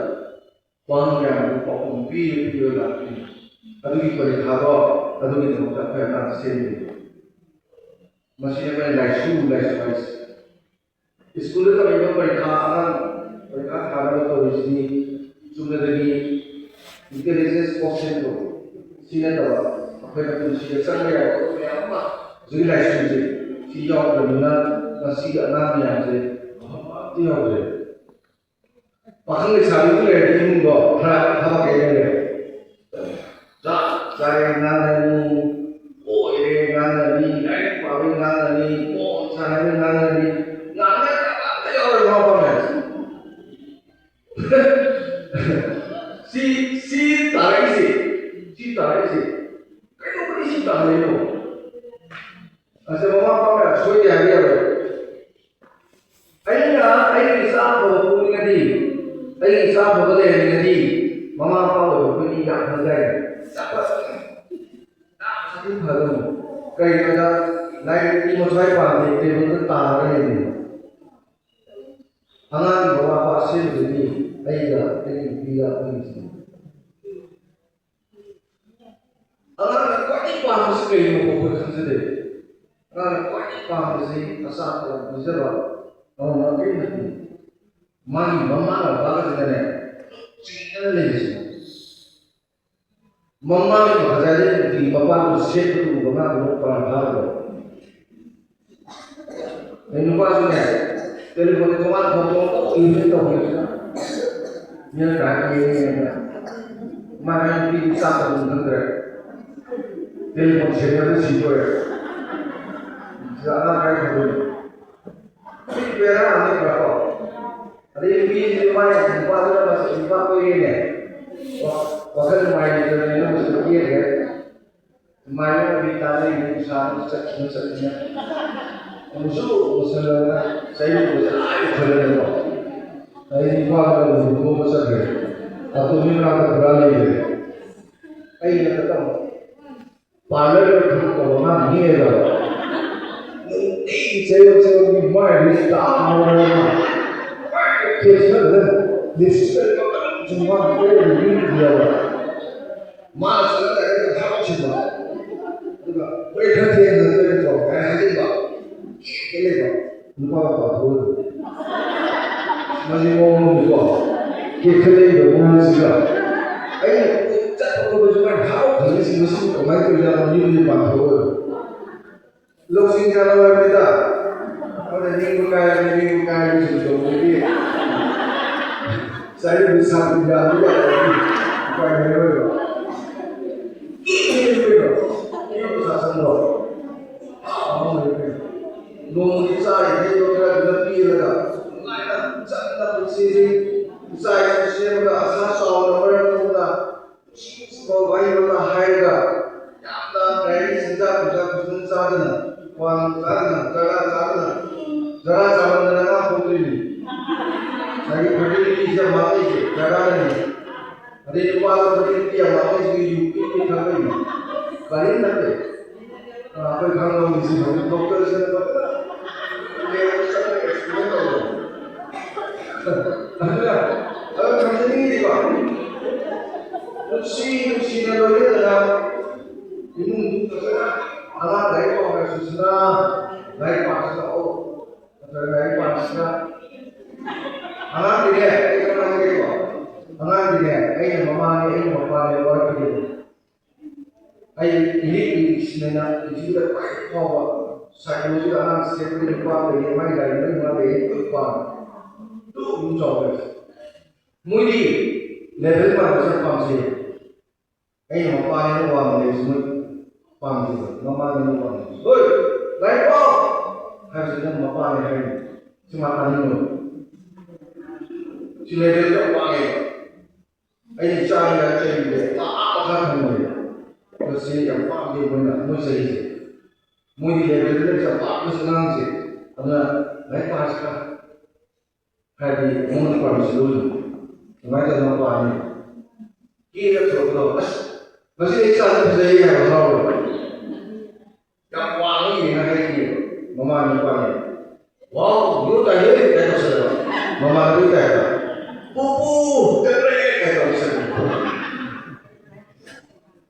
ꯋꯥꯍꯪ ꯃꯌꯥꯝꯗꯨ ꯄꯥꯎꯈꯨꯝ ꯄꯤꯔ ꯄꯤꯔ ꯂꯥꯛꯇꯣꯏꯅꯤ꯫ ꯑꯗꯨꯒꯤ ꯄꯔꯤꯈꯥꯗꯣ ꯑꯗꯨꯒꯤꯗꯃꯛꯇ ꯑꯩꯈꯣꯏ ꯑꯉꯥꯡ ꯁꯦꯝꯗꯣꯏꯅꯤ꯫ ꯃꯁꯤ ꯑꯩꯈꯣꯏ ꯂꯥꯏꯁꯨ ꯂꯥꯏꯁꯨ ꯍꯥꯏꯁꯦ꯫ ꯁ꯭ꯀꯨꯜꯗ ꯇꯧꯔꯤꯕ ꯄꯔꯤꯈꯥ, ꯑꯉꯥꯡ ꯄꯔꯤꯈꯥ ꯊꯥꯅꯕ ꯇꯧꯔꯤꯁꯤꯗꯤ ꯆꯨꯝꯅꯗꯒꯤ intelligence quotient ꯇꯣ ꯁꯤ ꯅꯠꯇꯕ ꯑꯩꯈꯣꯏꯅ ꯄꯨꯟꯁꯤꯗ ꯆꯪꯕ ꯌꯥꯕ ꯃꯌꯥꯝ ꯑꯃ ꯍꯧꯖꯤꯛ ꯂꯥꯏꯁꯨꯁꯦ ꯁꯤ ꯌꯥꯎꯗ꯭ꯔꯕꯅꯤꯅ ꯉꯁꯤꯒꯤ ꯑꯉꯥꯡ ꯃꯌꯥꯝꯁꯦ ꯑꯐꯕ ꯑꯝꯇ ꯌꯥꯎꯗ꯭ꯔꯦ꯫ ꯄꯥꯈꯪ ꯂꯩꯁꯥꯕꯤꯕꯨ ꯂꯩꯔꯗꯤ ꯏꯃꯨꯡꯗꯣ ꯈꯔ ꯊꯕꯛ ꯀꯩ ꯂꯩꯔꯦ꯫ ꯆꯥꯛ ꯆꯥꯔꯦ ꯉꯥꯡꯅꯅꯤ, ꯑꯣꯏꯔꯦ ꯉꯥꯡꯅꯅꯤ, ꯂꯥꯏꯔꯤꯛ ꯄꯥꯕꯩ ꯉꯥꯡꯅꯅꯤ, ꯕꯣꯜ ꯁꯥꯟꯅꯕꯩ ꯉꯥꯡꯅꯅꯤ, ꯉꯥꯡꯅꯗꯕ ꯑꯝꯇ ꯌꯥꯎꯔꯣꯏ ꯃꯃꯥ ꯃꯄꯥ ꯃꯌꯥꯝꯁꯦ꯫ ꯁꯤ, ꯁꯤ ꯇꯥꯔꯛꯏꯁꯦ, ꯁꯤ ꯇꯥꯔꯛꯏꯁꯦ, ꯀꯩꯗꯧꯕꯒꯤ ꯁꯤ ꯇꯥꯍꯜꯂꯤꯅꯣ? ꯑꯁ, ꯃꯃꯥ ꯃꯄꯥ ꯃꯌꯥꯝ ꯁꯣꯏꯗꯦ ꯍꯥꯏꯕ ꯌꯥꯔꯣꯏ꯫ ꯑꯩꯅ ꯑꯩꯒꯤ ꯏꯆꯥ ꯑꯐꯕ ꯄꯣꯛꯅꯤꯡꯉꯗꯤ, ꯑꯩꯒꯤ ꯏꯆꯥ ꯑꯐꯕ ꯂꯩꯍꯟꯅꯤꯡꯉꯗꯤ, ꯃꯃꯥ ꯃꯄꯥ ꯑꯣꯏꯕ ꯑꯩꯈꯣꯏꯗꯤ ꯌꯥꯝ ꯐꯖꯔꯦ꯫ ꯌꯥꯝ ꯐꯖꯔꯦ꯫ ꯌꯥꯝ ꯁꯥꯊꯤ ꯐꯒꯗꯧꯅꯤ꯫ ꯀꯩꯒꯤꯅꯣꯗ, ꯂꯥꯏꯔꯤꯛꯇꯤ ꯃꯊ꯭ꯋꯥꯏ ꯄꯥꯟꯗꯦ, ꯇꯦꯕꯜꯗ ꯇꯥꯔꯒ ꯂꯩꯕꯅꯦ꯫ ꯑꯉꯥꯡꯒꯤ ꯃꯃꯥ ꯃꯄꯥ ꯁꯦꯝꯕꯗꯨꯗꯤ ꯑꯩꯒ ꯑꯩꯒꯤ ꯅꯨꯄꯤꯒ ꯑꯩꯈꯣꯏꯒꯤꯁꯤꯅꯤ꯫ ꯑꯉꯥꯡꯅ ꯈ꯭ꯋꯥꯏꯗꯒꯤ ꯄꯥꯝꯕꯁꯤ ꯀꯩꯅꯣ ꯑꯩꯈꯣꯏ ꯈꯪꯖꯗꯦ꯫ ꯑꯉꯥꯡꯅ ꯈ꯭ꯋꯥꯏꯗꯒꯤ ꯄꯥꯝꯕꯁꯤ ꯑꯆꯥꯄꯣꯠ ꯄꯤꯖꯕ, ꯑꯃꯃ ꯀꯔꯤꯝ ꯅꯠꯇꯦ꯫ ꯃꯥꯒꯤ ꯃꯃꯥꯒ ꯕꯕꯥꯒꯁꯤꯅꯅꯦ ꯆꯤꯡꯅꯅ ꯂꯩꯕꯁꯤꯅ꯫ ꯃꯃꯥꯒꯤ ꯃꯈꯥꯗ ꯅꯨꯡꯇꯤꯒꯤ ꯃꯄꯥꯗꯨ ꯁꯦꯠꯄꯗꯨ ꯎꯕ ꯃꯥ ꯑꯗꯨꯝ ꯄꯥꯔꯥ ꯐꯥꯔꯕ꯫ ꯑꯩ ꯅꯨꯄꯥꯁꯨꯅꯦ, ꯇꯦꯂꯤꯐꯣꯟꯗ ꯊꯣꯡꯒꯥꯟ ꯊꯣꯡ ꯊꯣꯡ ꯇꯧ ꯏꯟꯖꯤꯟ ꯇꯧꯈꯤꯕꯁꯤꯅ꯫ ꯃꯤꯅ ꯀꯥꯏ ꯌꯦꯡꯉꯦꯅ꯫ ꯃꯥ ꯍꯥꯏ ꯅꯨꯄꯤꯗꯤ ꯆꯥꯛ ꯊꯣꯡ ꯈꯪꯗ꯭ꯔꯦ꯫ ꯇꯦꯂꯤꯐꯣꯟ ꯁꯦꯟꯅꯔꯗ ꯁꯤꯗꯣꯔꯦ꯫ ꯁꯤꯗ ꯑꯉꯥꯡ ꯀꯥꯏ ꯊꯝꯗꯣꯏꯅꯣ? ꯁꯤ ꯕꯦꯔꯥ ꯑꯃꯅꯤꯀꯣ꯫ ꯑꯗꯩ ꯅꯨꯄꯤꯁꯤꯗꯤ ꯃꯥꯏ ꯅꯨꯄꯥꯗꯨꯅ ꯃꯁꯛ ꯅꯨꯄꯥ ꯀꯣꯏꯔꯦꯅꯦ꯫ ꯋꯥ-, ꯋꯥꯈꯜ ꯅꯨꯡꯉꯥꯏꯈꯤꯗ꯭ꯔꯕꯅꯤꯅ ꯃꯁꯛ ꯀꯦꯈ꯭ꯔꯦ꯫ ꯁꯨꯃꯥꯏꯅ ꯋꯥꯔꯤ ꯇꯥꯟꯅꯩꯅꯦ, ꯅꯨꯡꯁꯥ ꯆꯠꯈꯤꯅ ꯆꯠꯈꯤꯅ꯫ ꯑꯃꯨꯛꯁꯨ ꯃꯨꯁꯜꯂꯒ ꯆꯩꯔꯨꯕꯁꯦ ꯑꯥ ꯌꯧꯁꯜꯂꯦꯕꯀꯣ꯫ ꯑꯩ ꯅꯨꯄꯥꯗꯨꯅ ꯑꯃꯨꯛ ꯂꯨꯍꯣꯡꯕ ꯆꯠꯈ꯭ꯔꯦ꯫ ꯑꯇꯣꯝꯕꯤ ꯃꯅꯥꯛꯇ ꯄꯨꯔꯥ ꯂꯩꯈ꯭ꯔꯦ꯫ ꯑꯩꯅ ꯈꯛꯇꯪ ꯄꯥꯔꯂꯔꯗ ꯊꯕꯛ ꯇꯧꯕ ꯑꯉꯥꯡ ꯅꯦꯛꯑꯦꯕ꯫ ꯅꯨꯡꯇꯤꯒꯤ ꯆꯌꯣꯜ ꯆꯌꯣꯜꯒꯤ ꯃꯥꯏꯗꯤ ꯇꯥꯔꯒ ꯐꯦꯁꯅ ꯐꯖꯅ ꯂꯤꯞꯁꯇꯤꯛꯀ ꯃꯈꯜ ꯁꯨꯝ ꯃꯥꯅ ꯇꯩꯔꯒ ꯌꯨꯝꯗ ꯌꯥꯎꯕ꯫ ꯃꯥ ꯆꯠꯂꯒ ꯑꯩꯅ ꯊꯕꯛ ꯁꯨꯕ꯫ ꯑꯗꯨꯒ "ꯍꯣꯔꯦꯟ ꯈꯔ ꯊꯦꯡꯅ ꯇꯣꯏꯅ ꯇꯧꯔꯛꯑꯣ" ꯀꯥꯏꯅ ꯍꯥꯏꯖꯤꯟꯕ꯫ ꯀꯦꯛ ꯀꯦꯛ ꯂꯩꯕ꯫ ꯅꯨꯄꯥ ꯃꯄꯥꯟ ꯊꯣꯛꯑꯣꯏꯕ꯫ ꯃꯁꯤ ꯃꯑꯣꯡ ꯑꯃꯅꯤꯀꯣ꯫ ꯀꯦꯛ ꯈꯜꯂꯛꯏꯕ ꯃꯑꯣꯡꯁꯤꯒ꯫ ꯑꯩꯅ ꯆꯠꯄ ꯈꯣꯠꯄꯁꯨ ꯃꯥꯏ ꯍꯔꯥꯎ ꯈꯜꯂꯤꯁꯤ ꯃꯁꯤ ꯀꯃꯥꯏꯅ ꯇꯧꯔꯤꯖꯥꯠꯅꯣ ꯌꯨꯝꯗꯒꯤ ꯄꯥꯟꯊꯣꯛꯑꯣꯏꯕ꯫ ꯂꯧꯁꯤꯡ ꯆꯥꯅꯕ ꯍꯥꯏꯕꯅꯤꯗ꯫ ꯑꯗꯨꯅ ꯅꯤꯡꯕ ꯀꯥꯏꯔꯗꯤ ꯅꯤꯡꯕ ꯀꯥꯏꯔꯗꯤ ꯁꯨꯝ ꯇꯧꯕꯗꯤ꯫ ꯆꯥꯏꯔꯤꯕ ꯁꯥꯇ꯭ꯔ ꯌꯥꯝꯕ ꯌꯥꯗꯕꯒꯤ ꯎꯄꯥꯏ ꯂꯩꯔꯣꯏꯕ꯫ ꯀꯦꯛ ꯀꯦꯛ ꯂꯩꯕ꯫ ꯀꯦꯛ ꯄꯩꯁꯥ ꯆꯪꯕ꯭ꯔꯣ? ꯅꯣꯡꯃꯒꯤ ꯆꯥꯔꯤꯉꯩꯗꯣ ꯈꯔ ꯈꯔ ꯄꯤꯔꯒ ꯅꯨꯡꯉꯥꯏꯅ ꯆꯝꯅ ꯄꯨꯟꯁꯤꯁꯤ ꯏꯆꯥ ꯏꯁꯨ ꯁꯦꯝꯃꯒ ꯑꯁꯥ ꯆꯥꯎꯅ ꯃꯔꯝ ꯊꯣꯛꯅ ꯅꯨꯡꯁꯤ ꯅꯨꯡꯁꯤꯕ ꯋꯥꯍꯩ ꯋꯥꯇꯥ ꯍꯥꯏꯔꯒ ꯌꯥꯝꯅ ꯀꯩ ꯍꯥꯏꯅꯤ ꯆꯤꯟꯖꯥꯛ ꯅꯨꯡꯖꯥꯛ ꯐꯖꯅ ꯆꯥꯗꯅ ꯋꯥ ꯆꯥꯗꯅ ꯖꯒꯥ ꯆꯥꯗꯅ ꯖꯒꯥ ꯆꯥꯃꯟꯗꯅ ꯑꯉꯥꯡ ꯄꯣꯛꯇꯣꯏꯅꯤ꯫ ꯉꯁꯥꯏꯒꯤ fertilityꯁꯦ ꯌꯥꯝ ꯃꯥꯡꯉꯛꯏꯁꯦ ꯖꯒꯥꯅꯅꯤ꯫ ꯑꯗꯩ ꯅꯨꯄꯥꯗ ꯍꯧꯖꯤꯛ ꯅꯨꯄꯤ ꯌꯥꯝ ꯂꯥꯛꯅꯩꯁꯤꯗꯤ ꯌꯨ ꯄꯤ ꯄꯤ ꯊꯛꯄꯩꯅꯤ꯫ ꯀꯔꯤꯝ ꯅꯠꯇꯦ꯫ ꯑ, ꯑꯩꯈꯣꯏ ꯈꯪꯕ ꯃꯤꯁꯤꯡ ꯍꯧꯖꯤꯛ doctorꯁꯤꯡꯅ ꯐꯖꯅ ꯂꯦꯞꯇ ꯆꯠꯂꯒ experiment ꯇꯧꯕꯅꯤ꯫ ꯑꯗꯨꯅ, ꯑꯗꯨ ꯊꯝꯖꯅꯤꯡꯉꯤꯗꯤꯀꯣ, ꯅꯨꯡꯁꯤ ꯅꯨꯡꯁꯤꯅ ꯂꯣꯏꯅꯗꯅ ꯏꯃꯨꯡ ꯐꯖꯅ ꯑꯉꯥꯡ ꯂꯥꯏꯔꯤꯛ ꯄꯥꯎ ꯍꯥꯏꯔꯁꯨ ꯁꯤꯗ ꯂꯥꯏꯔꯤꯛ ꯄꯥꯁꯤ ꯂꯥꯛꯑꯣ꯫ ꯅꯠꯇ꯭ꯔꯒ ꯂꯥꯏꯔꯤꯛ ꯄꯥꯕꯁꯤꯗ ꯑꯉꯥꯡꯗꯤꯅꯦ, ꯑꯩ ꯀꯃꯥꯏꯅ ꯍꯥꯏꯒꯦꯀꯣ? ꯑꯉꯥꯡꯗꯤꯅꯦ, ꯑꯩꯅ ꯃꯃꯥꯅꯦ, ꯑꯩꯅ ꯃꯄꯥꯅꯦ ꯋꯥꯔꯛꯈꯤꯗꯦ꯫ ꯑꯩ ꯏꯔꯤꯛ ꯏꯔꯤꯛꯁꯤꯅ ꯄ꯭ꯔꯤꯊꯤꯕꯤꯗ ꯈ꯭ꯋꯥꯏꯗꯒꯤ ꯐꯥꯎꯕ psychologyꯗ ꯑꯉꯥꯡ ꯁꯦꯝꯕꯒꯤ ꯅꯨꯄꯥ ꯑꯃ ꯂꯩꯌꯦ, ꯃꯥꯒꯤ ꯂꯥꯏꯔꯤꯛ ꯃꯔꯤ ꯃꯉꯥ ꯂꯩꯌꯦ, ꯑꯩ ꯂꯣꯏ ꯄꯥꯝꯃꯦ꯫ ꯑꯗꯨꯝ ꯆꯥꯎꯔꯦ꯫ ꯃꯣꯏꯗꯤ level ꯃꯥꯟꯅꯕꯁꯦ ꯌꯥꯝ ꯄꯥꯝꯖꯩꯌꯦ꯫ ꯑꯩꯅ ꯃꯄꯥꯅꯦꯅ ꯋꯥꯡꯃ ꯂꯩꯕꯁꯤ ꯃꯣꯏ ꯄꯥꯝꯗꯦꯕ, ꯃꯃꯥꯅꯦꯅ ꯋꯥꯡꯃ ꯂꯩꯕꯁꯤ꯫ "ꯍꯣꯏ, ꯂꯥꯏꯔꯤꯛ ꯄꯥꯎ!" ꯍꯥꯏꯕꯁꯤ ꯅꯪ ꯃꯄꯥꯅꯦ ꯍꯥꯏꯅꯤ꯫ ꯁꯤ ꯃꯥ ꯇꯥꯅꯤꯡꯉꯣꯏ꯫ ꯁꯤ ꯂꯦꯚꯦꯜꯗ ꯌꯥꯝ ꯋꯥꯡꯉꯦꯕ꯫ ꯑꯩꯅ ꯏꯆꯥꯒꯤ ꯆꯍꯤꯁꯦ ꯊꯥ ꯃꯈꯥ ꯊꯝꯃꯣꯏꯕ꯫ ꯃꯁꯤ ꯌꯥꯝ ꯄꯥꯝꯗꯦ ꯃꯣꯏꯅ, ꯃꯣꯏ ꯆꯍꯤꯁꯦ꯫ ꯃꯣꯏꯒꯤ ꯂꯦꯚꯦꯜꯗ ꯌꯥꯝ ꯄꯥꯝꯕꯁꯦ ꯑꯉꯥꯡꯁꯦ꯫ ꯑꯗꯨꯅ ꯂꯥꯏꯔꯤꯛ ꯄꯥꯔꯁꯤꯔꯥ? ꯍꯥꯏꯗꯤ ꯃꯉꯣꯟꯗ ꯄꯥꯔꯃꯤꯁꯟ ꯂꯧꯗꯣꯏꯅꯤ꯫ ꯑꯗꯨꯃꯥꯏꯅ ꯇꯧꯗꯅ ꯄꯥꯔꯅꯤ꯫ ꯀꯦꯔ ꯊꯣꯛꯄꯗꯣ, ꯑꯁ, ꯉꯁꯤ ꯑꯩ ꯏꯆꯥꯁꯦ ꯐꯖꯩ ꯍꯥꯏꯕ ꯍꯔꯥꯎꯔꯣꯏ꯫ ꯌꯥꯝ ꯋꯥꯡꯉꯤ ꯌꯦꯡꯉ ꯍꯥꯏꯔꯛꯏꯅꯦꯕ꯫ ꯃꯃꯥ ꯅꯨꯄꯥꯅꯦ꯫ "ꯋꯥꯎ, ꯌꯣ ꯇꯥꯏꯍꯦ" ꯀꯥꯏ ꯇꯧꯁꯜꯂꯦꯕ꯫ ꯃꯃꯥꯟꯅꯕꯤ ꯇꯥꯏꯞꯇ꯫ "ꯄꯨꯄꯨ, ꯇꯦꯔꯦ" ꯀꯥꯏ ꯇꯧꯁꯜꯂꯦ꯫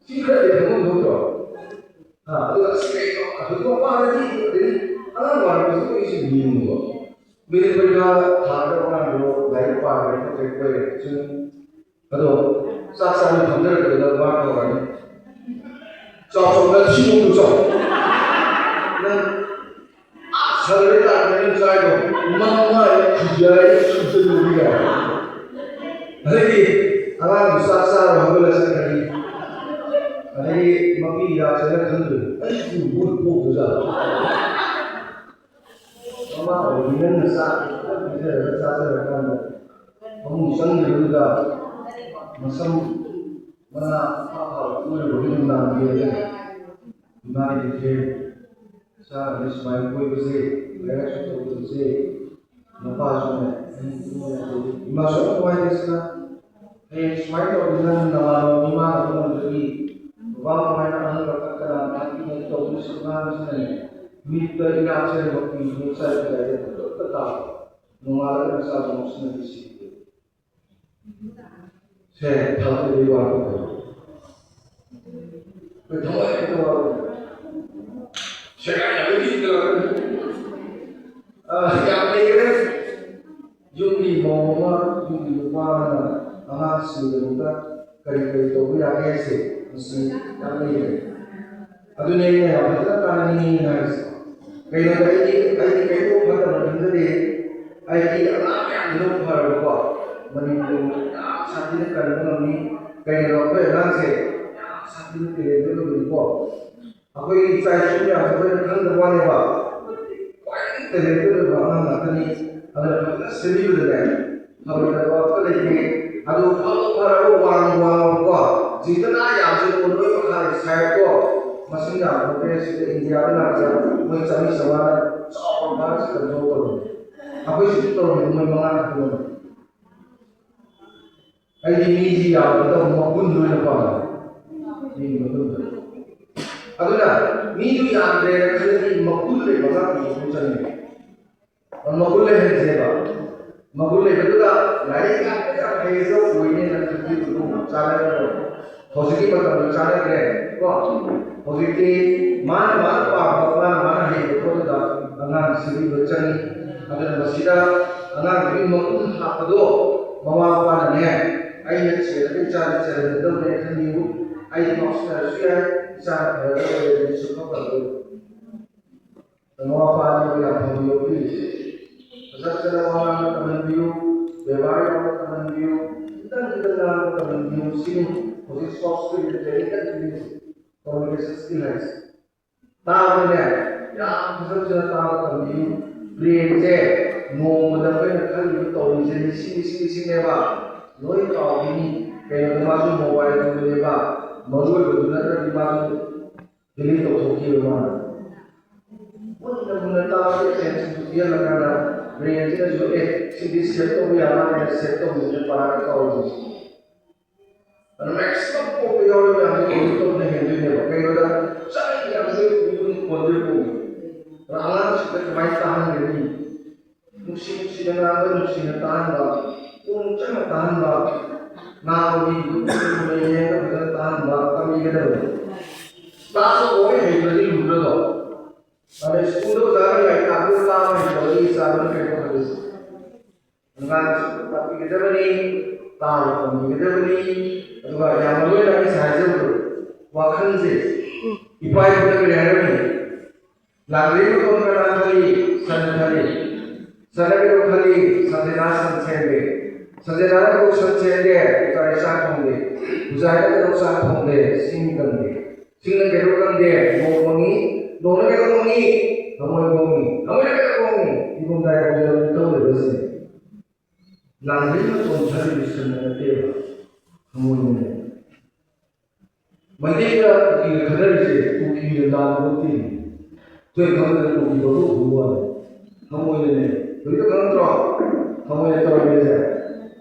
ꯁꯤ ꯈꯔꯗꯤ ꯈꯪꯐꯝ ꯊꯣꯛꯇ꯭ꯔꯣ? ꯑꯥ, ꯑꯗꯨꯒ ꯑꯁ ꯀꯩꯅꯣ, ꯑꯗꯨꯒ ꯃꯄꯥꯟꯗꯗꯤ, ꯑꯗꯩ ꯑꯉꯥꯡ ꯃꯥꯟꯅꯕꯁꯨ ꯑꯩꯁꯨ ꯌꯦꯡꯉꯨꯕ꯫ ꯃꯦꯇ꯭ꯔꯤꯛ ꯄꯔꯤꯈꯥ ꯊꯥꯒꯗꯕ ꯑꯉꯥꯡꯗꯣ ꯂꯥꯏꯔꯤꯛ ꯄꯥꯔꯦ, ꯈꯣꯠꯂꯦ, ꯀꯣꯏꯔꯦ꯫ ꯁꯨꯝ ꯑꯗꯣ ꯆꯥꯛ ꯆꯥꯕ ꯐꯝꯊꯔꯛꯄꯗ ꯃꯥ ꯀꯧꯔꯛꯑꯅꯤ꯫ "ꯆꯥꯎ, ꯆꯥꯎ, ꯅꯪ ꯁꯤ ꯃꯑꯣꯡꯗ ꯆꯥꯎ꯫ ꯅꯪ ꯑꯥ ꯁꯜꯂ ꯂꯥꯛꯄ ꯅꯪ ꯆꯥꯏꯗꯣ, ꯃꯃꯥꯏ ꯈꯨꯌꯥꯏ ꯁꯨꯞꯆꯜꯂꯨꯕ ꯌꯥꯏ"꯫ ꯑꯗꯒꯤ ꯑꯉꯥꯡꯗꯨ ꯆꯥꯛ ꯆꯥꯔ ꯍꯧꯒꯠꯂ ꯆꯠꯈ꯭ꯔꯅꯤ꯫ ꯑꯗꯒꯤ ꯃꯄꯤ ꯂꯥꯛꯁꯤꯅ ꯈꯪꯗ꯭ꯔꯦ, "ꯑꯩ ꯄꯨ ꯃꯣꯏ ꯄꯣꯛꯇꯖꯥꯠꯂꯣ?" ꯃꯃꯥ ꯑꯣꯏꯕꯤ ꯅꯪꯅ ꯆꯥꯛ ꯈꯤꯇꯪ ꯄꯤꯖꯔꯒ ꯆꯥꯖꯔꯀꯥꯟꯗ ꯐꯃꯨꯡ ꯆꯪꯈꯤꯕꯗꯨꯗ ꯃꯁꯝ ꯃꯅꯥ ꯐꯥ ꯐꯥ ꯀꯣꯏꯔꯨꯕꯒꯤ ꯅꯨꯡꯗꯥꯡ ꯌꯦꯡꯉꯦ꯫ ꯏꯃꯥꯒꯤ ꯏꯆꯦ, ꯏꯆꯥꯅ ꯁꯨꯃꯥꯏꯅ ꯀꯣꯏꯕꯁꯦ, ꯂꯥꯏꯔꯤꯛꯁꯨ ꯇꯧꯗꯕꯁꯦ, ꯅꯨꯄꯥꯁꯨꯅꯦ, ꯏꯃꯥꯁꯨ ꯌꯥꯝ ꯅꯨꯡꯉꯥꯏꯇꯦ ꯁꯤꯅ꯫ ꯍꯌꯦꯡ ꯁꯨꯃꯥꯏꯅ ꯇꯧꯗꯅ ꯅꯃꯥꯟꯅꯕ ꯃꯃꯥꯅ ꯑꯩꯉꯣꯟꯗꯒꯤ ꯕꯕꯥ ꯀꯃꯥꯏꯅ ꯑꯍꯜ ꯀꯅꯥ ꯇꯥꯛꯄꯤꯅ ꯇꯧꯗꯣꯏꯁꯨ ꯉꯥꯡꯕꯁꯤꯅꯅꯦ, ꯃꯤꯠꯇ ꯏꯔꯥꯛꯁꯦ ꯃꯄꯤ ꯃꯆꯥ ꯀꯗꯥꯏꯗ ꯈꯨꯗꯛꯇ ꯇꯥꯕ, ꯅꯣꯡꯉꯥꯜꯂꯒ ꯃꯆꯥ ꯅꯣꯡꯁꯤꯅꯗꯤ ꯁꯤꯈ꯭ꯔꯦ꯫ ꯁꯦ, ꯊꯥꯖꯕꯒꯤ ꯋꯥ ꯈꯛꯇꯅꯤ꯫ ꯑꯩꯈꯣꯏ ꯊꯃꯣꯏ ꯈꯛꯇ ꯋꯥꯕꯅꯤ꯫ ꯁꯦꯒꯥꯏꯅꯕꯒꯤ ꯇꯧꯔꯛꯀꯅꯤ꯫ ꯑꯥ, ꯌꯥꯝ ꯂꯩꯈ꯭ꯔꯦ꯫ ꯌꯨꯝꯒꯤ ꯃꯧ ꯑꯃ, ꯌꯨꯝꯒꯤ ꯅꯨꯄꯥ ꯑꯃꯅ ꯑꯉꯥꯡꯁꯤꯡꯒꯤꯗꯃꯛꯇ ꯀꯔꯤ ꯀꯔꯤ ꯇꯧꯕ ꯌꯥꯒꯦ ꯍꯥꯏꯁꯦ, ꯃꯁꯤ ꯌꯥꯝ ꯂꯩꯈ꯭ꯔꯦ꯫ ꯑꯗꯨꯅꯦ ꯑꯩꯅ ꯌꯥꯝ ꯐꯖꯅ ꯇꯥꯅꯤꯡꯉꯤ ꯍꯥꯏꯔꯤꯁꯦ꯫ ꯀꯩꯅꯣꯗ ꯑꯩꯗꯤ, ꯑꯩꯗꯤ ꯀꯩꯝꯇ ꯐꯠꯇꯕ ꯈꯟꯖꯗꯦ꯫ ꯑꯩꯗꯤ ꯑꯉꯥꯡ ꯃꯌꯥꯝꯗꯨꯅ ꯐꯔꯕꯀꯣ꯫ ꯃꯅꯤꯄꯨꯔ ꯌꯥꯝ ꯁꯥꯊꯤꯅ ꯀꯟꯕ ꯉꯝꯃꯤ꯫ ꯀꯩꯅꯣ ꯑꯩꯈꯣꯏ ꯑꯉꯥꯡꯁꯦ ꯌꯥꯝ ꯁꯥꯊꯤꯅ ꯇꯦꯂꯦꯟꯇꯦꯠ ꯑꯣꯏꯕꯅꯤꯀꯣ꯫ ꯑꯩꯈꯣꯏꯒꯤ ꯏꯆꯥ ꯏꯁꯨ ꯃꯌꯥꯝꯁꯦ ꯑꯩꯈꯣꯏꯅ ꯈꯪꯗꯕ ꯋꯥꯅꯦꯕ꯫ ꯈ꯭ꯋꯥꯏꯗꯒꯤ ꯇꯦꯂꯦꯟꯇꯦꯠ ꯑꯣꯏꯕ ꯑꯉꯥꯡ ꯉꯥꯛꯇꯅꯤ꯫ ꯑꯗꯨꯅ ꯐꯖꯅ ꯁꯦꯝꯕꯤꯕꯗꯅꯦ, ꯐꯔꯣꯏꯗꯕ ꯑꯝꯇ ꯂꯩꯇꯦ꯫ ꯑꯗꯨ ꯐꯕ ꯐꯔꯕ ꯋꯥꯡ ꯋꯥꯡꯉꯕꯀꯣ, ꯖꯤꯗꯅꯥ ꯌꯥꯝꯁꯤꯅ ꯂꯣꯏ ꯃꯈꯥꯗ ꯁꯥꯏꯔꯀꯣ꯫ ꯃꯁꯤꯡ ꯌꯥꯝꯕ ꯄ꯭ꯔꯦꯁꯁꯤꯗ ꯏꯟꯗꯤꯌꯥꯗ ꯂꯥꯛꯄ ꯃꯣꯏ ꯆꯥꯝꯃꯔꯤ ꯆꯥꯝꯃꯉꯥꯅ ꯆꯥꯎꯕ ꯚꯥꯔꯠꯁꯤꯗ ꯖꯣꯕ ꯇꯧꯔꯝꯃꯤ꯫ ꯑꯩꯈꯣꯏ ꯁꯤꯗ ꯇꯧꯔꯝꯃꯤ ꯃꯣꯏ ꯃꯉꯥ ꯈꯛꯇꯅꯤ꯫ ꯑꯩꯗꯤ ꯃꯤꯁꯤ ꯌꯥꯝꯕꯗ ꯃꯒꯨꯟꯗꯣ ꯑꯣꯏꯅ ꯄꯥꯝꯃꯦ꯫ ꯃꯤ ꯃꯒꯨꯟꯗꯣ꯫ ꯑꯗꯨꯅ ꯃꯤꯗꯨ ꯌꯥꯝꯗ꯭ꯔꯦꯅ ꯈꯜꯂꯗꯤ ꯃꯒꯨꯟ ꯂꯩꯕ ꯉꯥꯛꯇ ꯃꯒꯨꯟ ꯆꯪꯉꯦ꯫ ꯃꯒꯨꯟ ꯂꯩꯍꯟꯁꯦꯕ꯫ ꯃꯒꯨꯟ ꯂꯩꯕꯗꯨꯗ ꯂꯥꯏꯔꯤꯛ ꯌꯥꯝ ꯌꯥꯝ ꯍꯩꯔꯒ ꯑꯣꯏꯅꯦꯅ ꯈꯟꯕꯤꯕꯗꯨ ꯆꯥꯟꯅꯔꯣꯏ꯫ ꯍꯧꯖꯤꯛꯀꯤ ꯃꯇꯝꯗ ꯆꯥꯟꯅꯗ꯭ꯔꯦ ꯀꯣ꯫ ꯍꯧꯖꯤꯛꯇꯤ ꯃꯥꯅ ꯃꯥꯅ ꯄꯥꯝꯕ, ꯃꯥꯅ ꯃꯥꯅ ꯍꯩꯕ ꯄꯣꯠꯇꯨꯗ ꯑꯉꯥꯡꯁꯤꯡꯗꯨ ꯆꯪꯉꯤ꯫ ꯑꯗꯨꯅ ꯃꯁꯤꯗ ꯑꯉꯥꯡꯗꯨꯒꯤ ꯃꯒꯨꯟ ꯍꯥꯞꯄꯗꯣ ꯃꯃꯥ ꯃꯄꯥꯅꯅꯦ, ꯑꯩꯅ ꯆꯦꯜꯂꯒ ꯏꯆꯥꯗ ꯆꯦꯜꯍꯟꯒꯗꯕꯅꯦ ꯈꯟꯕꯤꯌꯨ꯫ ꯑꯩ ꯉꯥꯎꯁꯤꯟꯅꯔꯁꯨ ꯌꯥꯏ, ꯏꯆꯥꯅ ꯐꯔꯒ ꯂꯩꯔꯗꯤ ꯁꯨꯡꯐ ꯐꯔꯣꯏ꯫ ꯃꯃꯥ ꯃꯄꯥ ꯑꯅꯤꯃꯛ ꯌꯥꯝ ꯐꯕꯤꯌꯨ, please꯫ ꯐꯖ ꯐꯖꯅ ꯋꯥ ꯉꯥꯡꯕ ꯇꯝꯍꯟꯕꯤꯌꯨ, ꯕꯦꯕꯥꯔ ꯌꯥꯎꯕ ꯇꯝꯍꯟꯕꯤꯌꯨ, ꯈꯤꯇꯪ ꯈꯤꯇꯪ ꯉꯥꯡꯕ ꯇꯝꯍꯟꯕꯤꯌꯨ꯫ ꯁꯤꯅꯤ ꯍꯧꯖꯤꯛ soft skill ꯗ training ꯀꯟꯅ ꯄꯤꯔꯤꯁꯦ, communication skill ꯍꯥꯏꯁꯦ꯫ ꯇꯥꯕꯗꯅꯦ ꯌꯥꯝ ꯐꯖ ꯐꯖꯅ ꯇꯥꯕ ꯇꯝꯕꯤꯌꯨ꯫ Brain ꯁꯦ ꯅꯣꯡꯃꯗ ꯑꯩꯈꯣꯏꯅ ꯈꯜꯂꯤꯕ ꯇꯧꯔꯤꯁꯦ ꯂꯤꯁꯤꯡ, ꯂꯤꯁꯤꯡ, ꯂꯤꯁꯤꯡꯅꯦꯕ꯫ ꯂꯣꯏ ꯀꯥꯎꯈꯤꯅꯤ꯫ ꯀꯩꯅꯣꯗ ꯃꯥꯁꯨ mobile ꯗꯨꯗꯅꯦꯕ ꯃꯔꯨ ꯑꯣꯏꯕꯗꯨ ꯅꯠꯇ꯭ꯔꯗꯤ ꯃꯥꯁꯨ delete ꯇꯧꯊꯣꯛꯈꯤꯕ ꯃꯥꯅ꯫ ꯃꯨꯟꯅ ꯃꯨꯟꯅ ꯇꯥꯕꯗ attention ꯗꯨ ꯄꯤꯍꯜꯂꯀꯥꯟꯗ brain ꯁꯤꯅꯁꯨ, "ꯑꯦ, ꯁꯤꯗꯤ save ꯇꯧꯕ ꯌꯥ ꯃꯥꯜꯂꯦ", save ꯇꯧꯕꯁꯤꯅ ꯄꯥꯔꯒ ꯀꯥꯎꯔꯤꯁꯦ꯫ ꯑꯗꯨ maximum ꯀꯣꯛꯇ ꯌꯥꯎꯔꯤꯕ ꯃꯌꯥꯝꯁꯦ delete ꯇꯧꯕꯅ ꯍꯦꯟꯗꯣꯏꯅꯦꯕ꯫ ꯀꯩꯅꯣꯗ ꯆꯪꯉꯤ ꯃꯌꯥꯝꯁꯦ ꯃꯤꯄꯨꯝ ꯀꯣꯟꯗꯣꯏ ꯄꯣꯛꯏ꯫ ꯑꯗ ꯑꯉꯥꯡꯁꯤꯡꯗ ꯀꯃꯥꯏꯅ ꯇꯥꯍꯟꯒꯅꯤ? ꯅꯨꯡꯁꯤ ꯅꯨꯡꯁꯤꯅ ꯉꯥꯡꯕ, ꯅꯨꯡꯁꯤꯅ ꯇꯥꯍꯟꯕ, ꯄꯨꯛꯅꯤꯡ ꯆꯪꯅ ꯇꯥꯍꯟꯕ, ꯉꯥꯡꯕ ꯃꯤꯗꯨ ꯃꯨꯟꯅ ꯌꯦꯡꯉꯒ ꯐꯖꯅ ꯇꯥꯍꯟꯕ ꯇꯝꯕꯤꯒꯗꯕꯅꯤ꯫ ꯇꯥꯕ ꯂꯣꯏ ꯍꯩꯕꯗꯤ ꯂꯨꯗ꯭ꯔꯗꯣ? ꯑꯗꯩ ꯁ꯭ꯀꯨꯜꯗ ꯑꯣꯖꯥꯅ ꯂꯥꯏꯔꯤꯛ ꯇꯥꯛꯄꯗ ꯇꯥꯕ ꯍꯩꯇꯕꯒꯤ ꯏꯆꯥꯗꯨꯅ ꯀꯩꯅꯣ ꯈꯜꯂꯤꯁꯦ? ꯑꯉꯥꯡꯁꯤꯡꯗ ꯇꯥꯛꯄꯤꯒꯗꯕꯅꯤ, ꯇꯥꯕ ꯇꯝꯕꯤꯒꯗꯕꯅꯤ꯫ ꯑꯗꯨꯒ ꯌꯥꯝ ꯃꯔꯨ ꯑꯣꯏꯅ ꯑꯩꯅ ꯉꯁꯥꯏ ꯍꯥꯏꯖꯕꯗꯣ, ꯋꯥꯈꯜꯁꯦ ꯏꯄꯥ ꯏꯄꯨꯅ ꯀꯔꯤ ꯍꯥꯏꯔꯝꯃꯤ? ꯂꯥꯡꯂꯩ ꯃꯇꯣꯟ ꯀꯅꯥ ꯈꯜꯂꯤ? ꯁꯟꯅ ꯈꯜꯂꯤ꯫ ꯁꯟꯅ ꯀꯩꯗꯧ ꯈꯜꯂꯤ? ꯁꯟꯁꯦꯅꯥ ꯁꯟ ꯁꯦꯝꯗꯦ꯫ ꯁꯟꯁꯦꯅꯥꯅ ꯀꯩꯗꯧ ꯁꯟ ꯁꯦꯝꯗꯦ? ꯄꯨꯖꯥꯔꯤ ꯆꯥꯛ ꯊꯣꯡꯗꯦ꯫ ꯄꯨꯖꯥꯔꯤꯅ ꯀꯩꯗꯧ ꯆꯥꯛ ꯊꯣꯡꯗꯦ? ꯆꯤꯡ ꯀꯪꯗꯦ꯫ ꯆꯤꯡꯅ ꯀꯩꯗꯧ ꯀꯪꯗꯦ? ꯅꯣꯡ ꯃꯪꯉꯤ꯫ ꯅꯣꯡꯅ ꯀꯩꯗꯧ ꯃꯪꯉꯤ? ꯍꯉꯣꯏ ꯈꯣꯡꯉꯤ꯫ ꯍꯉꯣꯏꯅ ꯀꯩꯗꯧ ꯈꯣꯡꯉꯤ? ꯏꯄꯨꯝ ꯇꯥꯏ ꯈꯣꯡꯗꯅ ꯇꯧꯔꯤꯕꯁꯤꯅꯤ꯫ ꯂꯥꯡꯕꯩ ꯃꯇꯣꯟ ꯊꯥꯔꯤꯕ ꯁꯟꯅ ꯅꯠꯇꯦꯕ, ꯍꯪꯉꯣꯏꯅꯅꯦ꯫ ꯃꯩꯇꯩꯒ ꯀꯨꯀꯤꯒ ꯈꯠꯅꯔꯤꯁꯦ ꯀꯨꯀꯤꯅ ꯂꯥꯡꯕ ꯅꯠꯇꯦ꯫ ꯑꯩꯈꯣꯏ ꯈꯪꯗꯅ ꯀꯨꯀꯤ ꯃꯕꯨꯛ ꯍꯨꯕ ꯋꯥꯅꯤ꯫ ꯍꯪꯉꯣꯏꯅꯅꯦ꯫ ꯍꯧꯖꯤꯛꯇ ꯈꯪꯗ꯭ꯔꯣ? ꯍꯪꯉꯣꯏꯅ ꯇꯧꯔꯝꯃꯤꯁꯦ꯫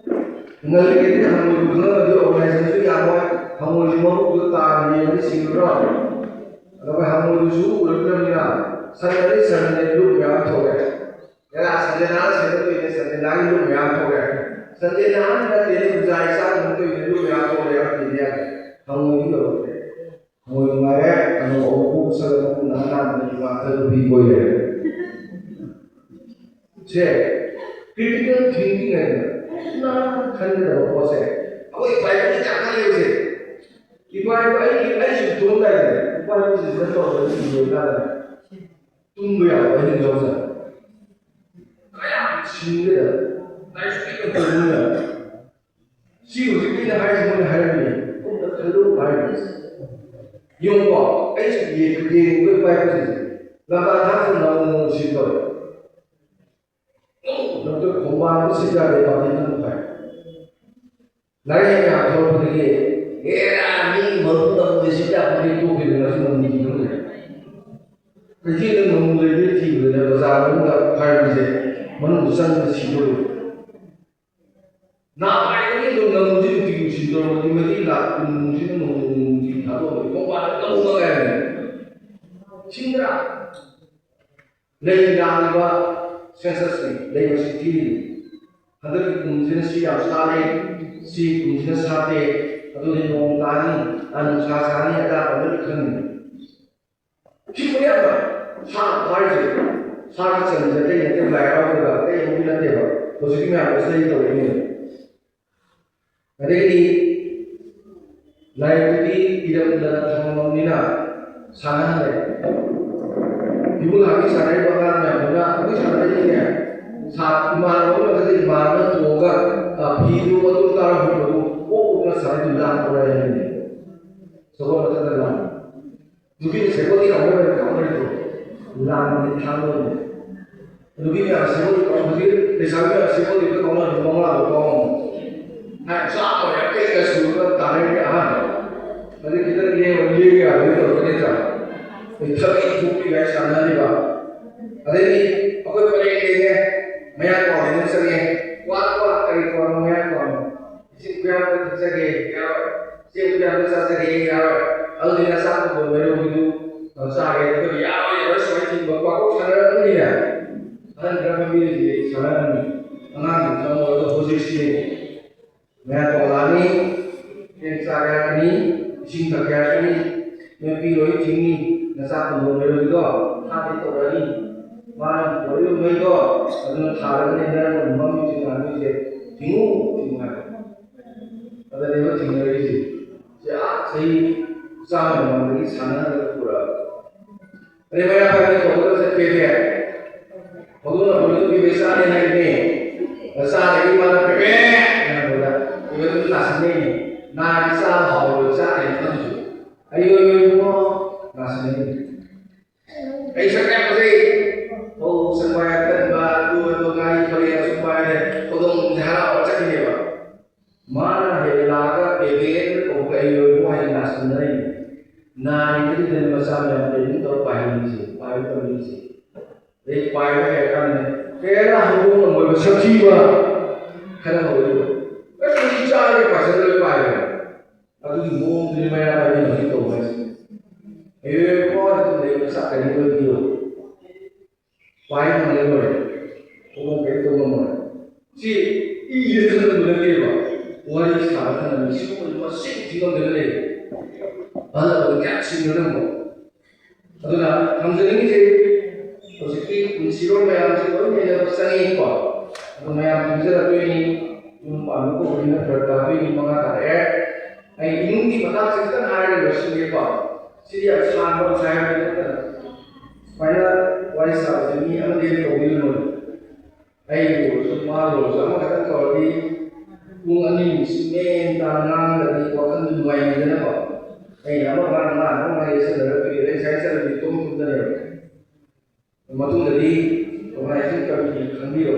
ꯉꯜꯂꯤꯉꯩꯗ ꯍꯪꯉꯣꯏꯕꯨ ꯈꯪꯉꯝꯃꯗꯤ organization ꯁꯨ ꯌꯥꯝꯃꯣꯏ꯫ ꯍꯪꯉꯣꯏꯒꯤ ꯃꯕꯨꯛꯇꯨ ꯇꯥꯅ ꯌꯦꯡꯉꯗꯤ ꯁꯤꯔꯗ꯭ꯔꯣ? ꯑꯗꯨꯒ ꯍꯪꯉꯣꯏꯗꯨꯁꯨ ꯎꯔꯛꯇ꯭ꯔꯕꯅꯤꯅ ꯁꯟꯅꯗꯤ ꯁꯟꯅꯦ ꯂꯨꯞ ꯃꯌꯥꯝ ꯊꯣꯛꯑꯦ꯫ ꯍꯦꯔꯥ, ꯁꯟꯖꯦꯅꯥꯅ ꯁꯦꯝꯒꯠꯇꯣꯏꯅꯦ, ꯁꯟꯖꯦꯅꯥꯒꯤ ꯂꯨꯞ ꯃꯌꯥꯝ ꯊꯣꯛꯑꯦ꯫ ꯁꯟꯖꯦꯅꯥꯅ ꯅꯠꯇꯦꯅꯦ, ꯄꯨꯖꯥꯔꯤ ꯆꯥꯛ ꯊꯣꯡꯗꯣꯏꯅꯦ, ꯂꯨꯞ ꯃꯌꯥꯝ ꯊꯣꯛꯑꯦ ꯌꯥꯝ ꯄꯤꯔꯦ ꯍꯥꯏꯅ꯫ ꯍꯪꯉꯣꯏꯗꯤ ꯌꯧꯔꯛꯇꯦ꯫ ꯍꯪꯉꯣꯏ ꯅꯨꯡꯉꯥꯏꯔꯦ, ꯑꯅꯧ ꯑꯅꯧꯕ ꯄꯨꯛ ꯁꯜꯂꯒ ꯄꯨꯛ ꯅꯥꯟ ꯅꯥꯟꯕꯗꯒꯤ ꯃꯥꯊꯔ ꯅꯨꯄꯤ ꯀꯣꯏꯔꯦ꯫ ꯁꯦ, critical thinking ꯍꯥꯏꯅ ꯀꯨꯞꯅ ꯈꯟꯒꯗꯕ ꯄꯣꯠꯁꯦ ꯑꯩꯈꯣꯏ ꯕꯥꯏꯕꯜꯒꯤ ꯌꯥꯝ ꯈꯜꯂꯦꯕꯁꯦ꯫ ꯏꯄꯥ ꯏꯄꯥ ꯑꯩꯒꯤ ꯑꯩꯁꯨ ꯊꯣꯛꯑꯝꯗꯥꯏꯗꯅꯦ, ꯏꯄꯥ ꯏꯄꯥꯁꯤꯡꯁꯤꯅ ꯇꯧꯔꯒ ꯏꯔꯣꯏ ꯀꯥꯟꯗꯅꯦ, ꯇꯨꯝꯕ ꯌꯥꯕ ꯑꯍꯤꯡ ꯌꯥꯎꯖꯔꯦ꯫ ꯀꯌꯥꯝ ꯁꯤꯡꯒꯦꯗ꯫ ꯂꯥꯏꯔꯤꯛꯁꯨ ꯄꯤꯛꯅ ꯇꯧꯕꯅꯤꯅ꯫ ꯁꯤ ꯍꯧꯖꯤꯛ ꯑꯩꯅ ꯍꯥꯏꯔꯤꯁꯦ ꯃꯣꯏꯅ ꯍꯥꯏꯔꯝꯃꯤꯅꯦ꯫ ꯀꯨꯞꯅ ꯈꯜꯂꯨ ꯍꯥꯏꯔꯤꯅꯦ꯫ ꯌꯦꯡꯉꯨꯀꯣ, ꯑꯩꯁꯨ ꯌꯦꯡ-, ꯌꯦꯡꯉꯨꯕ ꯏꯄꯥ ꯏꯄꯨꯁꯤꯡꯁꯦ꯫ ꯂꯝꯇꯥ ꯊꯥꯡꯁꯦ ꯅꯧꯅ ꯅꯧꯅ ꯁꯤ ꯇꯧꯔꯦ꯫ ꯅꯧꯅ ꯅꯧꯅ ꯈꯣꯡꯕꯥꯟ ꯑꯃ ꯁꯤꯖꯥꯗꯦ ꯄꯥꯝꯕꯤ ꯑꯃ ꯐꯥꯏ꯫ ꯂꯥꯏꯔꯤꯛ ꯍꯩꯕ ꯌꯥꯝ ꯊꯣꯛꯂꯛꯄꯗꯒꯤ, "ꯑꯦꯔꯥ, ꯃꯤ ꯃꯔꯨ ꯇꯝꯕꯗ ꯁꯤ ꯇꯥꯛꯄꯗꯒꯤ ꯇꯣꯛꯈꯤꯕ ꯉꯁꯤ ꯃꯃꯤꯗꯤ ꯈꯪꯗ꯭ꯔꯦ꯫ ꯀꯩꯊꯦꯜꯗ ꯉꯥꯃꯨ ꯂꯩꯕ ꯊꯤꯕꯗ ꯕꯖꯥꯔ ꯃꯅꯨꯡꯗ ꯐꯥꯏꯔꯤꯁꯦ ꯃꯅꯨꯡꯗ ꯆꯪꯕꯗ ꯁꯤꯗꯣꯔꯦ꯫ ꯅꯍꯥꯟꯋꯥꯏꯗꯒꯤ ꯑꯗꯨꯝ ꯉꯥꯃꯨꯁꯤ ꯅꯨꯡꯇꯤꯒꯤ ꯁꯤꯗꯣꯔꯕꯗꯤ ꯃꯩꯇꯩ ꯂꯥꯛ ꯀꯨꯟꯃꯨꯛꯁꯤꯅ ꯅꯣꯡꯃ ꯅꯣꯡꯃꯒꯤ ꯊꯥꯗꯣꯛꯑꯒꯗꯤ ꯀꯣꯡꯄꯥꯟꯗ ꯉꯥꯃꯨ ꯉꯥꯛ ꯉꯥꯏꯔꯦ꯫ ꯁꯤꯡꯗ꯭ꯔꯥ?" ꯂꯩ ꯂꯥꯡꯂꯤꯕ census ꯅꯤ, ꯂꯩ ꯃꯁꯤꯡ ꯊꯤꯔꯤꯅꯤ꯫ ꯍꯟꯗꯛꯀꯤ ꯀꯨꯝꯁꯤꯅ ꯁꯤ ꯌꯥꯝ ꯁꯥꯠꯂꯦ, ꯁꯤ ꯀꯨꯝꯁꯤꯅ ꯁꯥꯠꯇꯦ, ꯑꯗꯨꯗꯤ ꯅꯣꯡ ꯇꯥꯅꯤ, ꯑ, ꯅꯨꯡꯁꯥ ꯁꯥꯅꯤ, ꯑꯗꯥ ꯇꯧꯅꯔꯤ ꯈꯪꯉꯤꯅꯤ꯫ ꯁꯤ ꯃꯌꯥꯝꯅ ꯁꯥ ꯐꯥꯔꯤꯁꯦ, ꯁꯥꯒ ꯆꯟꯁꯦ ꯑꯇꯩ ꯅꯠꯇꯦ, ꯂꯥꯏ ꯍꯔꯥꯎꯕꯗ ꯑꯇꯩ ꯑꯃꯒꯤ ꯅꯠꯇꯦꯕ, ꯍꯧꯖꯤꯛꯀꯤ ꯃꯌꯥꯝꯗꯣ study ꯇꯧꯔꯛꯏꯅꯦꯕ꯫ ꯑꯗꯒꯤꯗꯤ ꯂꯥꯏꯔꯤꯛꯇꯨꯗꯤ ꯏꯔꯝꯗꯅ ꯊꯝꯃꯕꯅꯤꯅ ꯁꯥꯟꯅꯍꯜꯂꯦ꯫ ꯏꯕꯨꯡ ꯍꯥꯕꯤ ꯁꯥꯟꯅꯔꯤꯕ ꯑꯉꯥꯡ ꯃꯌꯥꯝꯗꯨꯅ ꯑꯩꯈꯣꯏ ꯁꯥꯟꯅꯔꯤꯁꯤꯅꯦ꯫ ꯁꯥ-, ꯏꯃꯥꯟꯅꯕ ꯑꯃ ꯅꯠꯇ꯭ꯔꯒ ꯏꯃꯥꯟꯅꯕꯅ ꯇꯣꯡꯉꯒ, ꯑ, ꯐꯤꯗꯨ ꯑꯗꯨꯝ ꯇꯥꯔ ꯍꯨꯟꯕꯗꯨ ꯑꯣꯛ ꯑꯣꯛꯅ ꯁꯥꯟꯅꯔꯤꯗꯨ ꯂꯥꯛꯄ꯭ꯔꯥ ꯍꯥꯏꯕꯅꯦ꯫ ꯁꯒꯣꯜ ꯃꯊꯛꯇ ꯂꯥꯛ꯫ ꯅꯨꯄꯤꯅ ꯁꯦꯀꯣꯟꯗꯤ ꯀꯥꯎꯅꯔꯦ, ꯀꯥꯎꯅꯔꯤꯗꯣ꯫ ꯂꯥꯟꯒꯤ ꯊꯥꯡ ꯑꯣꯏꯅ꯫ ꯅꯨꯄꯤ ꯃꯌꯥꯝ ꯁꯤꯡꯒꯜ, ꯍꯧꯖꯤꯛ ꯂꯩꯁꯥꯕꯤ ꯃꯌꯥꯝ ꯁꯤꯡꯒꯜ ꯂꯩꯕ ꯀꯥꯎꯅ ꯅꯨꯄꯥ ꯃꯉꯥꯗꯣ ꯀꯥꯎꯅ꯫ ꯍꯥꯏ, ꯆꯥꯛ ꯑꯣꯏꯔꯦ, ꯀꯩꯒ ꯁꯨꯔꯒ ꯇꯥꯔꯦ ꯑꯍꯥꯟꯕ꯫ ꯑꯗꯩ ꯈꯤꯇꯪ ꯂꯦꯡꯕ ꯂꯦꯡꯕ ꯌꯥꯗꯕꯩ ꯇꯧꯔꯒ ꯅꯠꯇ꯭ꯔꯥ? ꯑꯩ ꯊꯕꯛ ꯊꯣꯛꯄꯤ ꯀꯥꯏ ꯁꯥꯟꯅꯔꯤꯕ꯫ ꯑꯗꯩꯗꯤ ꯑꯩꯈꯣꯏ ꯄꯔꯦꯡ ꯂꯩꯉꯦ, ꯃꯌꯥ ꯀꯥꯎꯔꯦꯅ ꯆꯪꯉꯦ꯫ ꯋꯥ ꯋꯥ ꯀꯔꯤ ꯀꯥꯎꯔꯝ ꯃꯌꯥ ꯀꯥꯎꯔꯝ꯫ ꯏꯁꯤꯡ ꯈꯨꯌꯥꯝꯗ ꯊꯛꯆꯒꯦ ꯌꯥꯔꯣꯏ꯫ ꯆꯦꯡ ꯈꯨꯌꯥꯝꯗ ꯆꯥꯖꯒꯦ ꯌꯥꯔꯣꯏ꯫ ꯑꯗꯨꯗꯤ ꯅꯆꯥ ꯐꯪꯕ ꯃꯩꯔꯧꯕꯤꯗꯨ ꯆꯥꯒꯦ꯫ ꯑꯗꯨꯒ ꯌꯥꯔꯣꯏ, ꯌꯥꯔꯣꯏ, ꯁꯨꯃꯥꯏꯅ ꯊꯤꯡꯕ ꯄꯥꯛꯊꯣꯛ ꯁꯥꯟꯅꯔꯛꯑꯕꯅꯤꯅꯦ꯫ ꯑꯍꯟ ꯈꯔ ꯐꯦꯃꯤꯂꯤꯁꯤꯗꯤ ꯁꯥꯟꯅꯔꯅꯤ꯫ ꯑꯉꯥꯡꯁꯤꯡ ꯆꯪꯕꯗ ꯍꯧꯖꯤꯛꯁꯤ ꯃꯌꯥꯝ ꯄꯥꯎꯂꯥꯅꯤ, ꯆꯦꯡ ꯆꯥꯒꯦ ꯍꯥꯏꯔꯛꯀꯅꯤ, ꯏꯁꯤꯡ ꯊꯛꯀꯦ ꯍꯥꯏꯔꯛꯀꯅꯤ, ꯅꯣꯏ ꯄꯤꯔꯣꯏ ꯊꯤꯡꯅꯤ, ꯅꯆꯥ ꯐꯪꯕ ꯃꯩꯔꯧꯕꯤꯗꯣ ꯍꯥꯠꯀꯦ ꯇꯧꯔꯛꯑꯅꯤ꯫ ꯃꯥꯅ ꯄꯨꯔꯛꯏꯕ ꯃꯩꯗꯣ ꯑꯗꯨꯅ ꯊꯥꯔꯒꯅꯤ ꯅꯪꯅ ꯃꯝꯃꯤꯁꯦ ꯉꯥꯟꯕꯤꯁꯦ꯫ ꯊꯤꯡꯉꯨ, ꯊꯤꯡꯉꯨ ꯍꯥꯏꯕ꯫ ꯑꯗꯨꯅꯦꯕ ꯊꯦꯡꯅꯔꯤꯁꯦ꯫ ꯁꯤ ꯑꯥ ꯆꯍꯤ ꯆꯥꯝꯃ ꯃꯃꯥꯡꯗꯒꯤ ꯁꯥꯟꯅꯔꯒ ꯄꯨꯔꯛꯑꯕ꯫ ꯑꯗꯩ ꯃꯩꯔꯥ ꯄꯥꯏꯕꯤ ꯊꯣꯛꯂꯒ ꯆꯠꯄꯦꯅꯦ꯫ ꯍꯧꯗꯣꯡꯅ ꯍꯧꯗꯣꯡ ꯄꯤꯕ ꯆꯥꯅꯤ ꯍꯥꯏꯕꯅꯦ꯫ ꯃꯆꯥꯗꯒꯤ ꯃꯥꯅ ꯄꯦꯄꯦ ꯍꯥꯏꯕꯗ ꯄꯤꯕ ꯑꯗꯨꯝ ꯅꯥꯁꯤꯟꯅꯩꯅꯦ꯫ ꯅꯥꯔꯗꯤ ꯆꯥꯕ ꯍꯥꯎꯔꯣꯏ ꯆꯥꯗꯦꯅ ꯈꯜꯂꯤꯁꯦ꯫ ꯑꯩ ꯑꯣꯏ ꯑꯣꯏ ꯏꯕꯨꯡꯉꯣ ꯅꯥꯁꯤꯟꯅꯩꯅꯦ꯫ ꯑꯩ ꯁꯛ ꯌꯥꯝ ꯐꯖꯩ꯫ ꯐꯧ ꯁꯛꯄ ꯌꯥꯝ ꯀꯟꯕ, ꯑꯗꯨ ꯑꯣꯏꯕ ꯉꯥꯔꯤ ꯐꯔꯦ ꯑꯁꯨꯛ ꯄꯥꯏꯔꯦ꯫ ꯍꯧꯗꯣꯡꯁꯦ ꯍꯔꯥꯎꯔ ꯆꯠꯈꯤꯅꯦꯕ꯫ ꯃꯥꯅ ꯍꯦꯛ ꯂꯥꯛꯑꯒ ꯄꯦꯕꯦꯅ ꯀꯧꯕ ꯑꯩ ꯑꯣꯏꯕꯨ ꯍꯥꯏꯅ ꯅꯥꯁꯤꯟꯅꯔꯤꯅꯤ꯫ ꯅꯥꯔꯤꯕꯗꯨꯗꯅꯤ ꯃꯆꯥ ꯃꯌꯥꯝ training ꯇꯧꯔ ꯄꯥꯏꯍꯜꯂꯤꯁꯦ, ꯄꯥꯏꯕ ꯇꯝꯕꯤꯁꯦ꯫ ꯑꯗꯩ ꯄꯥꯏꯕ ꯍꯩꯔꯀꯥꯟꯗꯅꯦ, "ꯀꯌꯥ ꯍꯧꯗꯣꯡꯅ ꯃꯣꯏꯕ ꯁꯛꯊꯤꯕ?" ꯈꯔ ꯍꯧꯔꯛꯏꯕ꯫ ꯑꯁ, ꯃꯁꯤ ꯆꯥꯔꯒ ꯄꯥꯏꯁꯜꯂꯒ ꯄꯥꯏꯕ꯫ ꯑꯗꯨꯒꯤ ꯃꯑꯣꯡꯗꯨꯅꯤ ꯃꯩꯔꯥ ꯄꯥꯏꯕꯤꯅ ꯍꯧꯖꯤꯛ ꯇꯧꯕ ꯍꯥꯏꯁꯦ꯫ "ꯑꯦ, ꯀꯣ, ꯑꯗꯨꯝ ꯂꯩꯕ ꯆꯥꯛ ꯀꯩꯅꯣ ꯑꯣꯏꯕꯤꯌꯣ꯫ ꯄꯥꯏ ꯉꯝꯂꯔꯣꯏ, ꯊꯣꯛꯐꯝ ꯀꯔꯤꯝ ꯇꯧ ꯉꯝꯃꯣꯏ"꯫ ꯁꯤ ꯏꯁꯦ ꯈꯟꯕ ꯅꯠꯇꯦꯕ, ꯋꯥꯔꯤ ꯁꯥꯕ ꯈꯟꯕꯅꯤ꯫ ꯁꯤꯒꯨꯝꯕꯁꯤ ꯃꯁꯤꯡ ꯊꯤꯉꯝꯗꯅ ꯂꯩꯔꯦ꯫ ꯑꯍꯜ ꯂꯃꯟ ꯀꯌꯥ ꯁꯤꯡꯅꯔꯝꯃꯣ꯫ ꯑꯗꯨꯅ ꯊꯝꯖꯅꯤꯡꯉꯤꯁꯦ, ꯍꯧꯖꯤꯛꯀꯤ ꯄꯨꯟꯁꯤꯔꯣꯜ ꯃꯌꯥꯝꯁꯤ ꯂꯣꯏ ꯅꯩꯅꯕ ꯆꯪꯉꯤꯀꯣ꯫ ꯑꯗꯨ ꯃꯌꯥꯝ ꯈꯪꯖꯔꯛꯇꯣꯏꯅꯤ, ꯌꯨꯝ ꯄꯥꯟꯕ ꯈꯣꯠꯄꯅꯤꯅ ꯐꯔꯛ ꯇꯥꯗꯣꯏꯅꯤ, ꯃꯉꯥ ꯇꯥꯔꯛꯑꯦ꯫ ꯑꯩ ꯏꯃꯨꯡꯒꯤ ꯃꯇꯥꯡꯁꯦ ꯈꯤꯇꯪ ꯍꯥꯏꯔꯒ ꯂꯣꯏꯁꯤꯟꯒꯦꯀꯣ꯫ ꯁꯤꯗꯤ ꯌꯥꯝ ꯁꯥꯡꯕ ꯉꯁꯥꯏ ꯍꯥꯏꯕꯗꯤ ꯅꯠꯇꯅ꯫ ꯁꯨꯃꯥꯏꯅ ꯋꯥꯔꯤ ꯁꯥꯕꯁꯦ ꯃꯤ ꯑꯃꯗꯒꯤ ꯍꯦꯟꯅ ꯇꯧꯕꯤꯔꯨꯅꯨ꯫ ꯑꯩꯕꯨ ꯑꯣꯏꯔꯁꯨ, ꯃꯥꯕꯨ ꯑꯣꯏꯔꯁꯨ, ꯑꯃꯈꯛꯇꯪ ꯇꯧꯔꯗꯤ ꯄꯨꯡ ꯑꯅꯤꯃꯨꯛꯁꯤ ꯃꯦꯟ ꯇꯥꯅ ꯉꯥꯡꯉꯒꯗꯤ ꯋꯥꯈꯜꯗꯨ ꯅꯨꯡꯉꯥꯏꯅꯤꯗꯅꯀꯣ꯫ ꯑꯩꯅ ꯑꯃ ꯉꯥꯡ, ꯃꯥꯅ ꯑꯃ ꯉꯥꯡ ꯌꯩꯁꯜꯂꯒ ꯀꯨꯏꯔꯦ, ꯉꯁꯥꯏ ꯆꯠꯂꯗꯤ ꯏꯇꯣꯝ ꯇꯨꯝꯗꯅꯦꯕ꯫ ꯃꯇꯨꯡꯗꯗꯤ ꯃꯥꯏꯁꯤ ꯀꯔꯤ ꯈꯪꯕꯤꯔꯣ?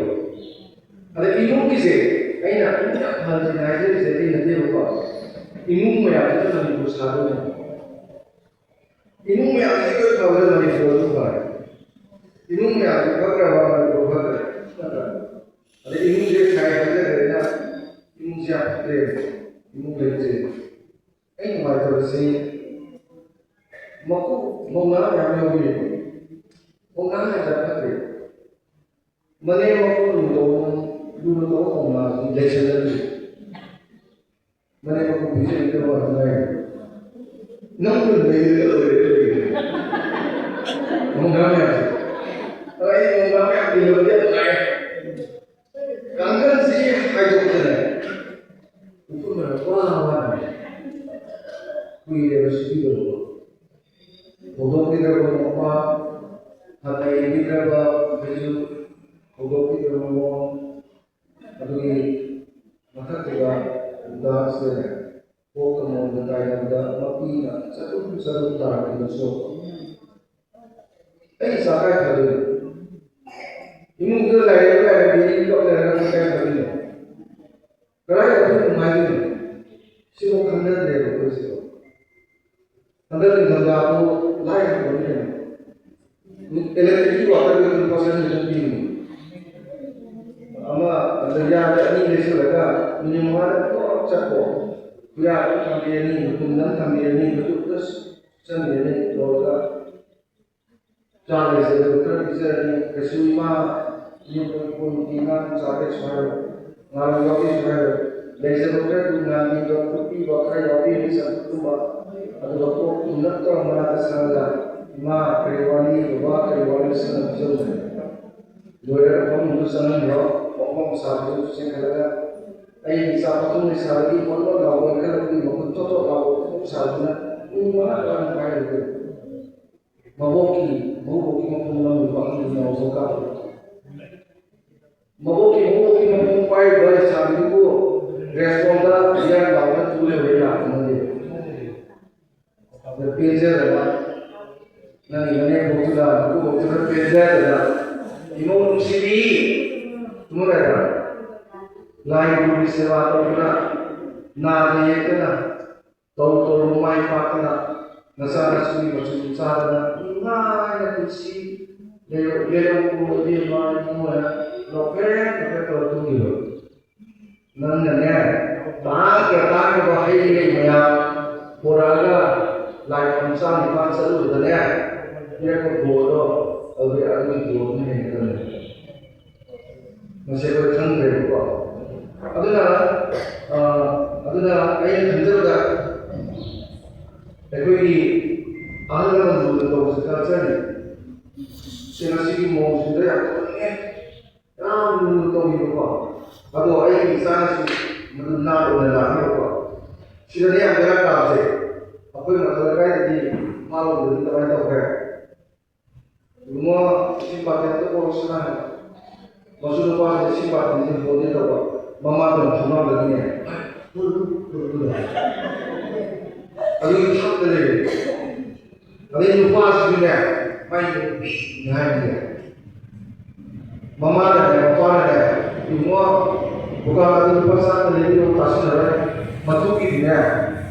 ꯑꯗ ꯏꯃꯨꯡꯒꯤꯁꯦ ꯑꯩꯅ ꯏꯃꯨꯡ ꯌꯥꯝ ꯐꯍꯟꯁꯦ ꯍꯥꯏꯖꯔꯤꯁꯦ ꯑꯩ ꯅꯠꯇꯦꯕꯀꯣ꯫ ꯏꯃꯨꯡ ꯃꯌꯥꯝꯁꯤꯅ ꯃꯅꯤꯄꯨꯔ ꯁꯥꯗꯣꯏꯅꯦ꯫ ꯏꯃꯨꯡ ꯃꯌꯥꯝꯁꯤ ꯂꯣꯏ ꯐꯕꯗ ꯃꯅꯤꯄꯨꯔ ꯑꯗꯨꯝ ꯐꯔꯦ꯫ ꯏꯃꯨꯡ ꯃꯌꯥꯝꯁꯤ ꯐꯠꯇ꯭ꯔꯕ ꯃꯅꯤꯄꯨꯔ ꯐꯠꯇ꯭ꯔꯦ꯫ ꯅꯠꯇ꯭ꯔꯥ? ꯑꯗ ꯏꯃꯨꯡꯁꯦ ꯁꯥꯏ ꯍꯥꯏꯖꯔꯦꯅ ꯏꯃꯨꯡꯁꯦ ꯌꯥꯝ ꯐꯠꯇ꯭ꯔꯦ꯫ ꯏꯃꯨꯡ ꯂꯩꯇ꯭ꯔꯦ꯫ ꯑꯩ ꯅꯨꯡꯉꯥꯏꯇꯕꯁꯤ ꯃꯀꯨ ꯃꯉꯥ ꯃꯌꯥꯝ ꯌꯥꯎꯕꯤꯔꯦ꯫ ꯃꯉꯥ ꯍꯥꯏꯕ ꯐꯠꯇ꯭ꯔꯦ꯫ ꯃꯅꯦꯝ ꯃꯀꯨ ꯂꯨꯅ ꯇꯧꯕ, ꯂꯨꯅ ꯇꯧꯕ ꯃꯉꯥꯁꯤ ꯂꯩꯁꯜꯂꯗꯤ ꯃꯅꯦꯝ ꯃꯀꯨ ꯄꯤꯖꯔꯤꯗꯕ ꯉꯥꯏꯔꯦ꯫ ꯅꯪ ꯂꯩꯔꯦ ꯂꯣꯏꯔꯦ ꯂꯣꯏꯔꯦ꯫ ꯃꯉꯥ ꯃꯌꯥꯝꯁꯦ꯫ ꯑꯩ ꯃꯉꯥ ꯃꯌꯥꯝ ꯂꯩꯕꯗꯤ ꯌꯥꯝ ꯅꯨꯡꯉꯥꯏ꯫ ꯀꯥꯡꯈꯜꯁꯤ ꯍꯥꯏꯗꯣꯛꯇꯅ ꯎꯐꯨꯟ ꯃꯔꯛ ꯋꯥ ꯋꯥꯅ ꯀꯨꯏꯔꯦꯕ ꯁꯤꯕꯤꯗꯕꯀꯣ꯫ ꯍꯧꯗꯣꯛꯄꯤꯗ꯭ꯔꯕ ꯃꯄꯥ, ꯍꯥꯟꯅ ꯌꯦꯡꯕꯤꯗ꯭ꯔꯕ ꯀꯩꯁꯨ ꯍꯧꯗꯣꯛꯄꯤꯗ꯭ꯔꯕ ꯃꯑꯣꯡ, ꯑꯗꯨꯒꯤ ꯃꯊꯛꯇꯨꯗ ꯗꯥꯟꯁꯁꯦ ꯀꯣꯛꯀ ꯃꯣꯟꯒ ꯇꯥꯏꯅꯕꯗ ꯃꯄꯤꯅ ꯆꯗꯨꯝ ꯆꯗꯨꯝ ꯇꯥꯔꯛꯄꯗꯁꯨ ꯑꯩ ꯏꯆꯥ ꯀꯥꯏ ꯊꯥꯗꯣꯏꯅꯣ? ꯏꯃꯨꯡꯗ ꯂꯥꯏꯔꯦꯝ ꯂꯥꯏꯔꯦꯝꯕꯤ ꯀꯞ ꯂꯩꯔꯒ ꯑꯩꯈꯣꯏ ꯀꯥꯏ ꯊꯥꯗꯣꯏꯅꯣ? ꯀꯗꯥꯏꯗ ꯑꯩꯈꯣꯏ ꯅꯨꯡꯉꯥꯏꯗꯣꯏꯅꯣ? ꯁꯤꯐꯥꯎ ꯈꯪꯅꯗ꯭ꯔꯦꯕ ꯑꯩꯈꯣꯏꯁꯤꯕꯣ꯫ ꯍꯟꯗꯛ ꯅꯤꯡꯊꯝꯊꯥꯗꯣ ꯂꯥꯏꯔꯕꯅꯤ ꯀꯩꯅꯣ꯫ ꯏꯂꯦꯛꯇ꯭ꯔꯤꯛꯀꯤ ꯋꯥꯀꯔꯗꯨ ꯂꯨꯄꯥ ꯆꯅꯤ ꯈꯛꯇꯪ ꯄꯤꯕꯅꯤ꯫ ꯑꯃ ꯑꯗ ꯌꯥꯗ ꯑꯅꯤ ꯂꯩꯁꯜꯂꯒ ꯃꯤꯅꯤꯠ ꯃꯉꯥꯗ ꯄꯨꯂꯞ ꯆꯠꯀꯣ꯫ ꯈꯨꯌꯥ ꯑꯃ ꯊꯝꯕꯤꯔꯅꯤ, ꯃꯄꯨꯟ ꯑꯃ ꯊꯝꯕꯤꯔꯅꯤ, ꯃꯗꯨ ꯄꯨꯂꯞ ꯆꯪꯕꯤꯔꯅꯤ꯫ ꯇꯧꯔꯒ ꯆꯥ ꯂꯩꯖꯕꯗꯨ ꯈꯔ ꯄꯤꯖꯔꯅꯤ꯫ ꯀꯩꯁꯨ ꯏꯃꯥ ꯌꯨꯝ ꯏꯪꯈꯣꯜꯒꯤ ꯉꯥ ꯆꯥꯒꯦꯁꯨ ꯍꯥꯏꯔꯣꯏ, ꯉꯥꯔꯧ ꯌꯥꯎꯒꯦꯁꯨ ꯍꯥꯏꯔꯣꯏ꯫ ꯂꯩꯖꯕ ꯈꯔꯗꯨ ꯉꯥꯟꯕꯤꯕ ꯈꯣꯠꯄꯤꯕ ꯈꯔ ꯌꯥꯎꯕꯤꯔꯅꯤ, ꯆꯝꯐꯨꯠꯀꯨꯝꯕ꯫ ꯑꯗꯨꯒ ꯀꯣꯛ ꯇꯨꯝꯂꯞ ꯇꯧꯔ ꯃꯅꯥꯛꯇ ꯆꯪꯉꯒ, "ꯏꯃꯥ, ꯀꯔꯤ ꯋꯥꯠꯂꯤ? ꯕꯕꯥ, ꯀꯔꯤ ꯋꯥꯠꯂꯤ?" ꯁꯤꯅ ꯄꯤꯖꯧ ꯍꯥꯏꯔꯦ꯫ ꯂꯣꯏꯔꯒ ꯐꯃꯨꯡꯗꯨ ꯆꯪꯍꯟꯈ꯭ꯔꯣ꯫ ꯄꯣꯛꯐꯝ ꯁꯥꯕꯗꯨ ꯆꯦꯟꯈꯠꯂꯒ, ꯑꯩꯒꯤ ꯏꯆꯥ ꯄꯥꯈꯪ ꯂꯩꯁꯥꯕꯤꯒꯤ ꯃꯣꯟ ꯃꯣꯟ ꯂꯥꯎꯕ ꯏꯟꯈꯠꯂꯛꯄꯒꯤ ꯃꯈꯨꯠ ꯊꯣꯠ ꯊꯣꯠ ꯂꯥꯎꯕ ꯄꯣꯛꯐꯝ ꯁꯥꯕꯗꯨꯅ ꯄꯨꯡ ꯃꯉꯥ ꯇꯔꯥꯃꯨꯛ ꯄꯥꯏꯍꯜꯂꯨ꯫ ꯃꯕꯣꯛꯀꯤ, ꯃꯕꯣꯛꯀꯤ ꯃꯈꯣꯡ ꯅꯝꯃꯤꯕ ꯑꯍꯜ ꯌꯥꯎꯕ ꯀꯥꯞꯄ꯫ ꯃꯕꯣꯛꯀꯤ, ꯃꯕꯣꯛꯀꯤ ꯃꯈꯣꯡ ꯄꯥꯏꯔꯤꯕ ꯂꯩꯁꯥꯕꯤꯗꯨꯕꯨ ꯔꯦꯁꯇꯨꯔꯦꯟꯗ ꯕꯤꯌꯥꯔ ꯂꯥꯎꯅ ꯇꯨ ꯂꯩꯍꯧꯔꯦ ꯂꯥꯛꯄ ꯅꯠꯇꯦ꯫ ꯑꯗ ꯄꯦꯟꯖꯗꯅ, ꯅꯪꯒꯤ ꯃꯅꯦꯝꯕꯣꯛꯇꯨꯗ, ꯅꯀꯨꯕꯣꯛꯇꯨꯗ ꯄꯦꯟꯖꯗꯅ, ꯏꯃꯧ ꯅꯨꯡꯁꯤꯕꯤ, ꯊꯃꯣꯏ ꯂꯥꯏ ꯒꯨꯔꯨꯒꯤ ꯁꯦꯕꯥ ꯇꯧꯗꯨꯅ, ꯅꯥꯗ ꯌꯦꯛꯇꯅ, ꯇꯧꯔꯨ ꯇꯧꯔꯨ ꯃꯥꯏ ꯄꯥꯛꯇꯅ, ꯅꯆꯥ ꯅꯁꯨꯒꯤ ꯃꯆꯨ ꯆꯥꯗꯅ ꯅꯨꯡꯉꯥꯏꯅ ꯄꯨꯟꯁꯤ ꯂꯦꯜꯂꯧ, ꯂꯦꯜꯂꯧꯀꯣ ꯏꯕꯦꯝꯃ ꯏꯕꯨꯡꯉꯣꯅ ꯅꯣꯛꯐꯦꯠ ꯅꯣꯛꯐꯦꯠ ꯇꯧꯔ ꯇꯨꯝꯈꯤꯕ꯫ ꯅꯪꯅꯅꯦ, ꯇꯥꯡꯈ꯭ꯔ ꯇꯥꯡꯈ꯭ꯔꯕ ꯍꯩ ꯂꯩ ꯃꯌꯥꯝ ꯄꯨꯔꯛꯑꯒ ꯂꯥꯏꯐꯝ ꯆꯥꯅꯤꯄꯥꯟ ꯆꯠꯂꯨꯕꯗꯅꯦ, ꯄꯤꯔꯛꯄ ꯕꯣꯔꯗꯣ ꯑꯗꯨꯗꯤ ꯑꯗꯨꯒꯤ ꯕꯣꯔꯗꯨꯅ ꯍꯦꯟꯒꯗꯕꯅꯦ꯫ ꯃꯁꯤ ꯑꯩꯈꯣꯏ ꯈꯪꯗ꯭ꯔꯦꯕꯀꯣ꯫ ꯑꯗꯨꯅ, ꯑ, ꯑꯗꯨꯅ ꯑꯩꯅ ꯈꯟꯖꯕꯗ ꯑꯩꯈꯣꯏꯒꯤ ꯑꯍꯜ ꯂꯃꯟ ꯂꯨꯅ ꯇꯧꯕꯁꯦ ꯀꯜꯆꯔꯅꯤ꯫ ꯁꯤ ꯉꯁꯤꯒꯤ ꯃꯑꯣꯡꯁꯤꯗ ꯌꯥꯝ ꯇꯧꯅꯤꯡꯉꯦ꯫ ꯌꯥꯝ ꯂꯨꯅ ꯇꯧꯕꯤꯕꯀꯣ꯫ ꯑꯗꯣ ꯑꯩꯒꯤ ꯏꯆꯥꯅꯁꯨ ꯃꯗꯨ ꯅꯥꯠ ꯑꯣꯏꯅ ꯂꯥꯛꯑꯦꯕꯀꯣ꯫ ꯁꯤꯗꯅꯦ ꯌꯥꯝ ꯕꯦꯔꯥ ꯀꯥꯕꯁꯦ꯫ ꯑꯩꯈꯣꯏ ꯃꯊꯛ ꯂꯩꯀꯥꯏꯗꯗꯤ ꯃꯥꯂꯣꯝꯗꯗꯤ ꯀꯃꯥꯏꯅ ꯇꯧꯈ꯭ꯔꯦ? ꯏꯕꯨꯡꯉꯣ, ꯏꯁꯤꯡ ꯕꯥꯇꯤꯟ ꯑꯝꯇ ꯄꯨꯔꯛꯁꯤꯅ ꯍꯥꯏꯕ꯫ ꯃꯆꯨ ꯅꯨꯄꯥꯁꯤꯅ ꯏꯁꯤꯡ ꯕꯥꯇꯤꯟꯁꯦ ꯍꯣꯟꯒꯦ ꯇꯧꯕ, ꯃꯃꯥꯗꯨꯅ ꯊꯣꯡꯅꯥꯎꯗꯒꯤꯅꯦ, ꯑꯗꯨꯒꯤ ꯊꯛꯇ ꯂꯩꯔꯦ꯫ ꯑꯗꯩ ꯅꯨꯄꯥꯁꯤꯁꯨꯅꯦ, ꯃꯥꯏ ꯅꯨꯄꯤꯅꯦ ꯍꯥꯏꯅꯦ꯫ ꯃꯃꯥꯅꯅꯦ, ꯃꯄꯥꯅꯅꯦ, "ꯏꯕꯨꯡꯉꯣ, ꯗꯨꯀꯥꯟ ꯑꯗꯨ ꯂꯨꯄꯥ ꯆꯥꯝꯗ ꯂꯩꯕꯤꯔꯣ, ꯇꯥꯁꯤꯟꯅꯔꯣꯏ꯫ ꯃꯇꯨꯡꯒꯤꯗꯤꯅꯦ,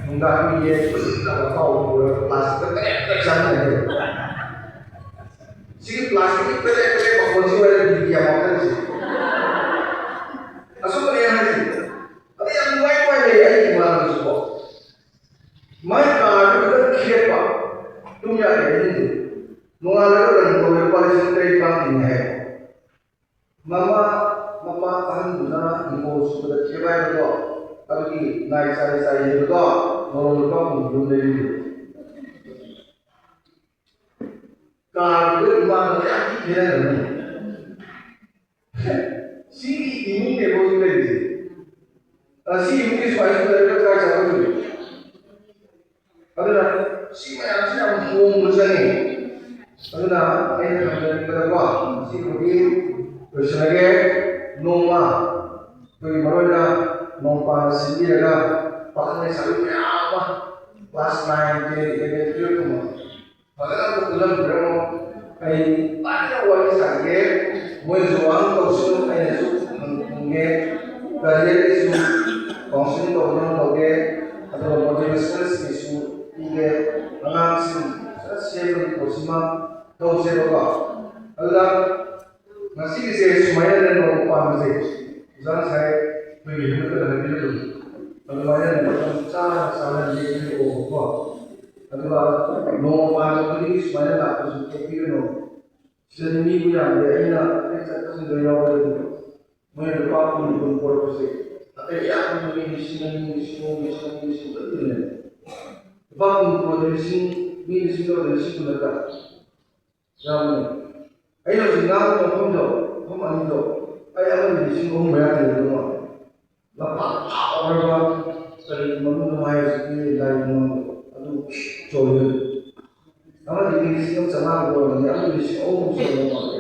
ꯅꯨꯡꯗꯥꯡꯒꯤ ꯌꯦꯟ ꯐꯖꯅ ꯀꯥꯎ ꯄꯨꯔꯒ ꯄ꯭ꯂꯥꯁꯇꯤꯛꯇ ꯄꯦꯔꯦꯛ ꯄꯦꯔꯦꯛ ꯆꯥꯃꯤꯟꯅꯗꯣꯏꯕ꯫" ꯁꯤꯒꯤ ꯄ꯭ꯂꯥꯁꯇꯤꯛꯀꯤ ꯄꯦꯔꯦꯛ ꯄꯦꯔꯦꯛ ꯃꯈꯣꯟꯁꯤ ꯑꯣꯏꯔꯦ ꯕꯤ ꯄꯤ ꯌꯥꯝ ꯋꯥꯡꯈꯠꯂꯤꯁꯦ꯫ ꯑꯁꯨꯝꯕꯅꯦ ꯍꯥꯏꯁꯦ꯫ ꯑꯗꯩ ꯌꯥꯝ ꯅꯨꯡꯉꯥꯏ ꯅꯨꯡꯉꯥꯏ ꯂꯩ ꯑꯩꯒꯤ ꯏꯃꯥꯟꯅꯕꯁꯨꯀꯣ꯫ ꯃꯥꯏ ꯀꯥꯔꯗꯨ ꯈꯤꯇꯪ ꯈꯦꯠꯄ꯫ ꯇꯨꯝ ꯌꯥꯗꯦ ꯑꯍꯤꯡꯁꯦ꯫ ꯅꯣꯡꯉꯥꯜꯂꯒ ꯔꯟ ꯇꯧꯋꯦ, ꯂꯨꯄꯥ ꯂꯤꯁꯤꯡ ꯇꯔꯦꯠ ꯅꯤꯄꯥꯟ ꯇꯤꯡꯉꯦ ꯍꯥꯏ꯫ ꯃꯃꯥ, ꯃꯄꯥ ꯑꯍꯟꯗꯨꯅ ꯍꯤꯡꯒꯣꯜ ꯁꯨꯕꯗ ꯈꯦꯕꯥ ꯍꯥꯏꯕꯗꯣ, ꯑꯗꯨꯒꯤ ꯅꯥꯏ ꯆꯥꯏ ꯆꯥꯏ ꯍꯥꯏꯕꯗꯣ, ꯃꯔꯣꯜ ꯂꯨꯄꯥ ꯀꯨꯟ ꯄꯤꯕ ꯑꯃ ꯂꯩꯔꯨꯔꯦ꯫ ꯀꯥꯔꯗꯨꯒ ꯏꯃꯥꯟꯅꯕ ꯌꯥꯝ ꯊꯤ ꯈꯦꯠꯅꯈ꯭ꯔꯕꯅꯤ꯫ ꯁꯤꯒꯤ ꯏꯃꯨꯡꯅꯦꯕ ꯍꯧꯖꯤꯛ ꯂꯩꯔꯤꯁꯦ꯫ ꯑ, ꯁꯤ ꯏꯃꯨꯡꯒꯤ ꯁꯨꯃꯥꯏꯅ ꯂꯩꯔꯒ ꯀꯥꯏ ꯆꯠꯂꯝꯗꯣꯏꯅꯣ? ꯑꯗꯨꯅ ꯁꯤ ꯃꯌꯥꯝꯁꯤ ꯌꯥꯝ ꯍꯣꯡꯕ ꯆꯪꯉꯤ꯫ ꯑꯗꯨꯅ ꯑꯩꯅ ꯊꯝꯖꯅꯤꯡꯕꯗꯀꯣ, ꯁꯤꯕꯨꯗꯤ ꯂꯣꯏꯁꯤꯜꯂꯒꯦ꯫ ꯅꯣꯡꯃ ꯑꯩꯈꯣꯏꯒꯤ ꯃꯔꯨꯑꯣꯏꯅ ꯅꯣꯡꯄꯥꯟ ꯁꯤꯟꯕꯤꯔꯒ ꯄꯥꯈꯪ ꯂꯩꯁꯥꯕꯤ ꯃꯌꯥꯝ ꯑꯃ class nine, ten, eleven, twelve ꯀꯨꯝꯕ ꯐꯖꯅ ꯑꯃꯨꯛ ꯄꯨꯜꯂꯝꯕꯤꯔꯝꯃꯣ꯫ ꯑꯩ ꯐꯖꯅ ꯋꯥꯔꯤ ꯁꯥꯒꯦ꯫ ꯃꯣꯏꯁꯨ ꯋꯥꯍꯪ ꯇꯧꯁꯤꯅꯨ, ꯑꯩꯅꯁꯨ ꯍꯪꯒꯦ꯫ ꯀꯔꯤꯌꯔꯒꯤꯁꯨ ꯀꯥꯎꯟꯁꯤꯂꯤꯡ ꯇꯧꯗꯨꯅ ꯇꯧꯒꯦ, ꯑꯗꯨꯒ ꯃꯣꯇꯤꯚꯦꯁꯅꯦꯜꯁꯀꯤꯁꯨ ꯄꯤꯒꯦ꯫ ꯑꯉꯥꯡꯁꯤꯡ ꯐꯖꯅ ꯁꯦꯝꯕꯒꯤ ꯄꯣꯠꯁꯤꯃ ꯇꯧꯁꯦꯕꯀꯣ꯫ ꯑꯗꯨꯗ ꯉꯁꯤꯒꯤꯁꯦ ꯁꯨꯃꯥꯏꯅ ꯂꯩꯔꯝꯕ ꯄꯥꯝꯕꯁꯦ ꯑꯣꯖꯥ ꯉꯁꯥꯏ ꯑꯩꯈꯣꯏꯒꯤ ꯍꯦꯜꯠꯀ ꯍꯥꯏꯕꯤꯔꯛꯄꯗꯣ ꯑꯗꯨꯃꯥꯏꯅ ꯃꯇꯝ ꯆꯥꯅ ꯆꯥꯅ ꯂꯦꯞꯄꯤꯔꯛꯑꯣꯕꯀꯣ꯫ ꯑꯗꯨꯒ ꯅꯣꯡꯃ ꯄꯥꯟꯕ ꯈꯨꯗꯤꯡꯒꯤ ꯁꯨꯃꯥꯏꯅ ꯂꯥꯛꯄꯁꯨ ꯊꯣꯛꯄꯤꯒꯅꯣ꯫ ꯁꯤꯗꯗꯤ ꯃꯤꯕꯨ ꯌꯥꯝꯗꯦ, ꯑꯩꯅ ꯑꯩ ꯆꯠꯄꯁꯤꯡꯗ ꯌꯥꯎꯔꯦ ꯑꯗꯨꯒ ꯃꯣꯏꯅ ꯂꯨꯄꯥ ꯀꯨꯟ ꯀꯨꯟ ꯄꯨꯔꯛꯄꯁꯦ ꯑꯇꯩ ꯑꯌꯥꯝꯕ ꯃꯤ ꯂꯤꯁꯤꯡ ꯑꯅꯤ, ꯂꯤꯁꯤꯡ ꯑꯍꯨꯝ, ꯂꯤꯁꯤꯡ ꯑꯅꯤ, ꯂꯤꯁꯤꯡ ꯃꯔꯤꯗꯅꯦ꯫ ꯂꯨꯄꯥ ꯀꯨꯟ ꯄꯨꯔꯛꯄꯗ ꯂꯤꯁꯤꯡ, ꯃꯤ ꯂꯤꯁꯤꯡ ꯇꯔꯨꯛꯇ ꯂꯤꯁꯤꯡ ꯀꯨꯟ ꯅꯠꯇ꯭ꯔꯥ? ꯌꯥꯝꯕꯅꯦ꯫ ꯑꯩꯅ ꯍꯧꯖꯤꯛ ꯉꯥꯡꯕ ꯃꯐꯝꯗꯣ, ꯃꯐꯝ ꯑꯅꯤꯗꯣ, ꯑꯩ ꯑꯃꯗ ꯂꯤꯁꯤꯡ ꯑꯍꯨꯝ ꯃꯌꯥ ꯂꯩꯕꯗꯣ ꯃꯥꯜꯂꯦ꯫ ꯂꯝꯄꯥꯛ ꯆꯥꯎꯔꯕ ꯀꯔꯤ ꯃꯅꯨꯡꯗ ꯍꯥꯏꯔꯤꯁꯤꯗꯤ ꯂꯥꯏ ꯃꯃꯥꯡꯗꯣ ꯑꯗꯨ ꯆꯣꯜꯂꯤ꯫ ꯑꯃꯗꯤ ꯂꯤꯁꯤꯡ ꯑꯃ ꯆꯥꯝꯃꯉꯥ ꯑꯣꯏꯔꯝꯒꯅꯤ, ꯑꯃꯗꯤ ꯂꯤꯁꯤꯡ ꯑꯍꯨꯝ ꯆꯣꯜꯂꯤ ꯃꯥꯜꯂꯦ꯫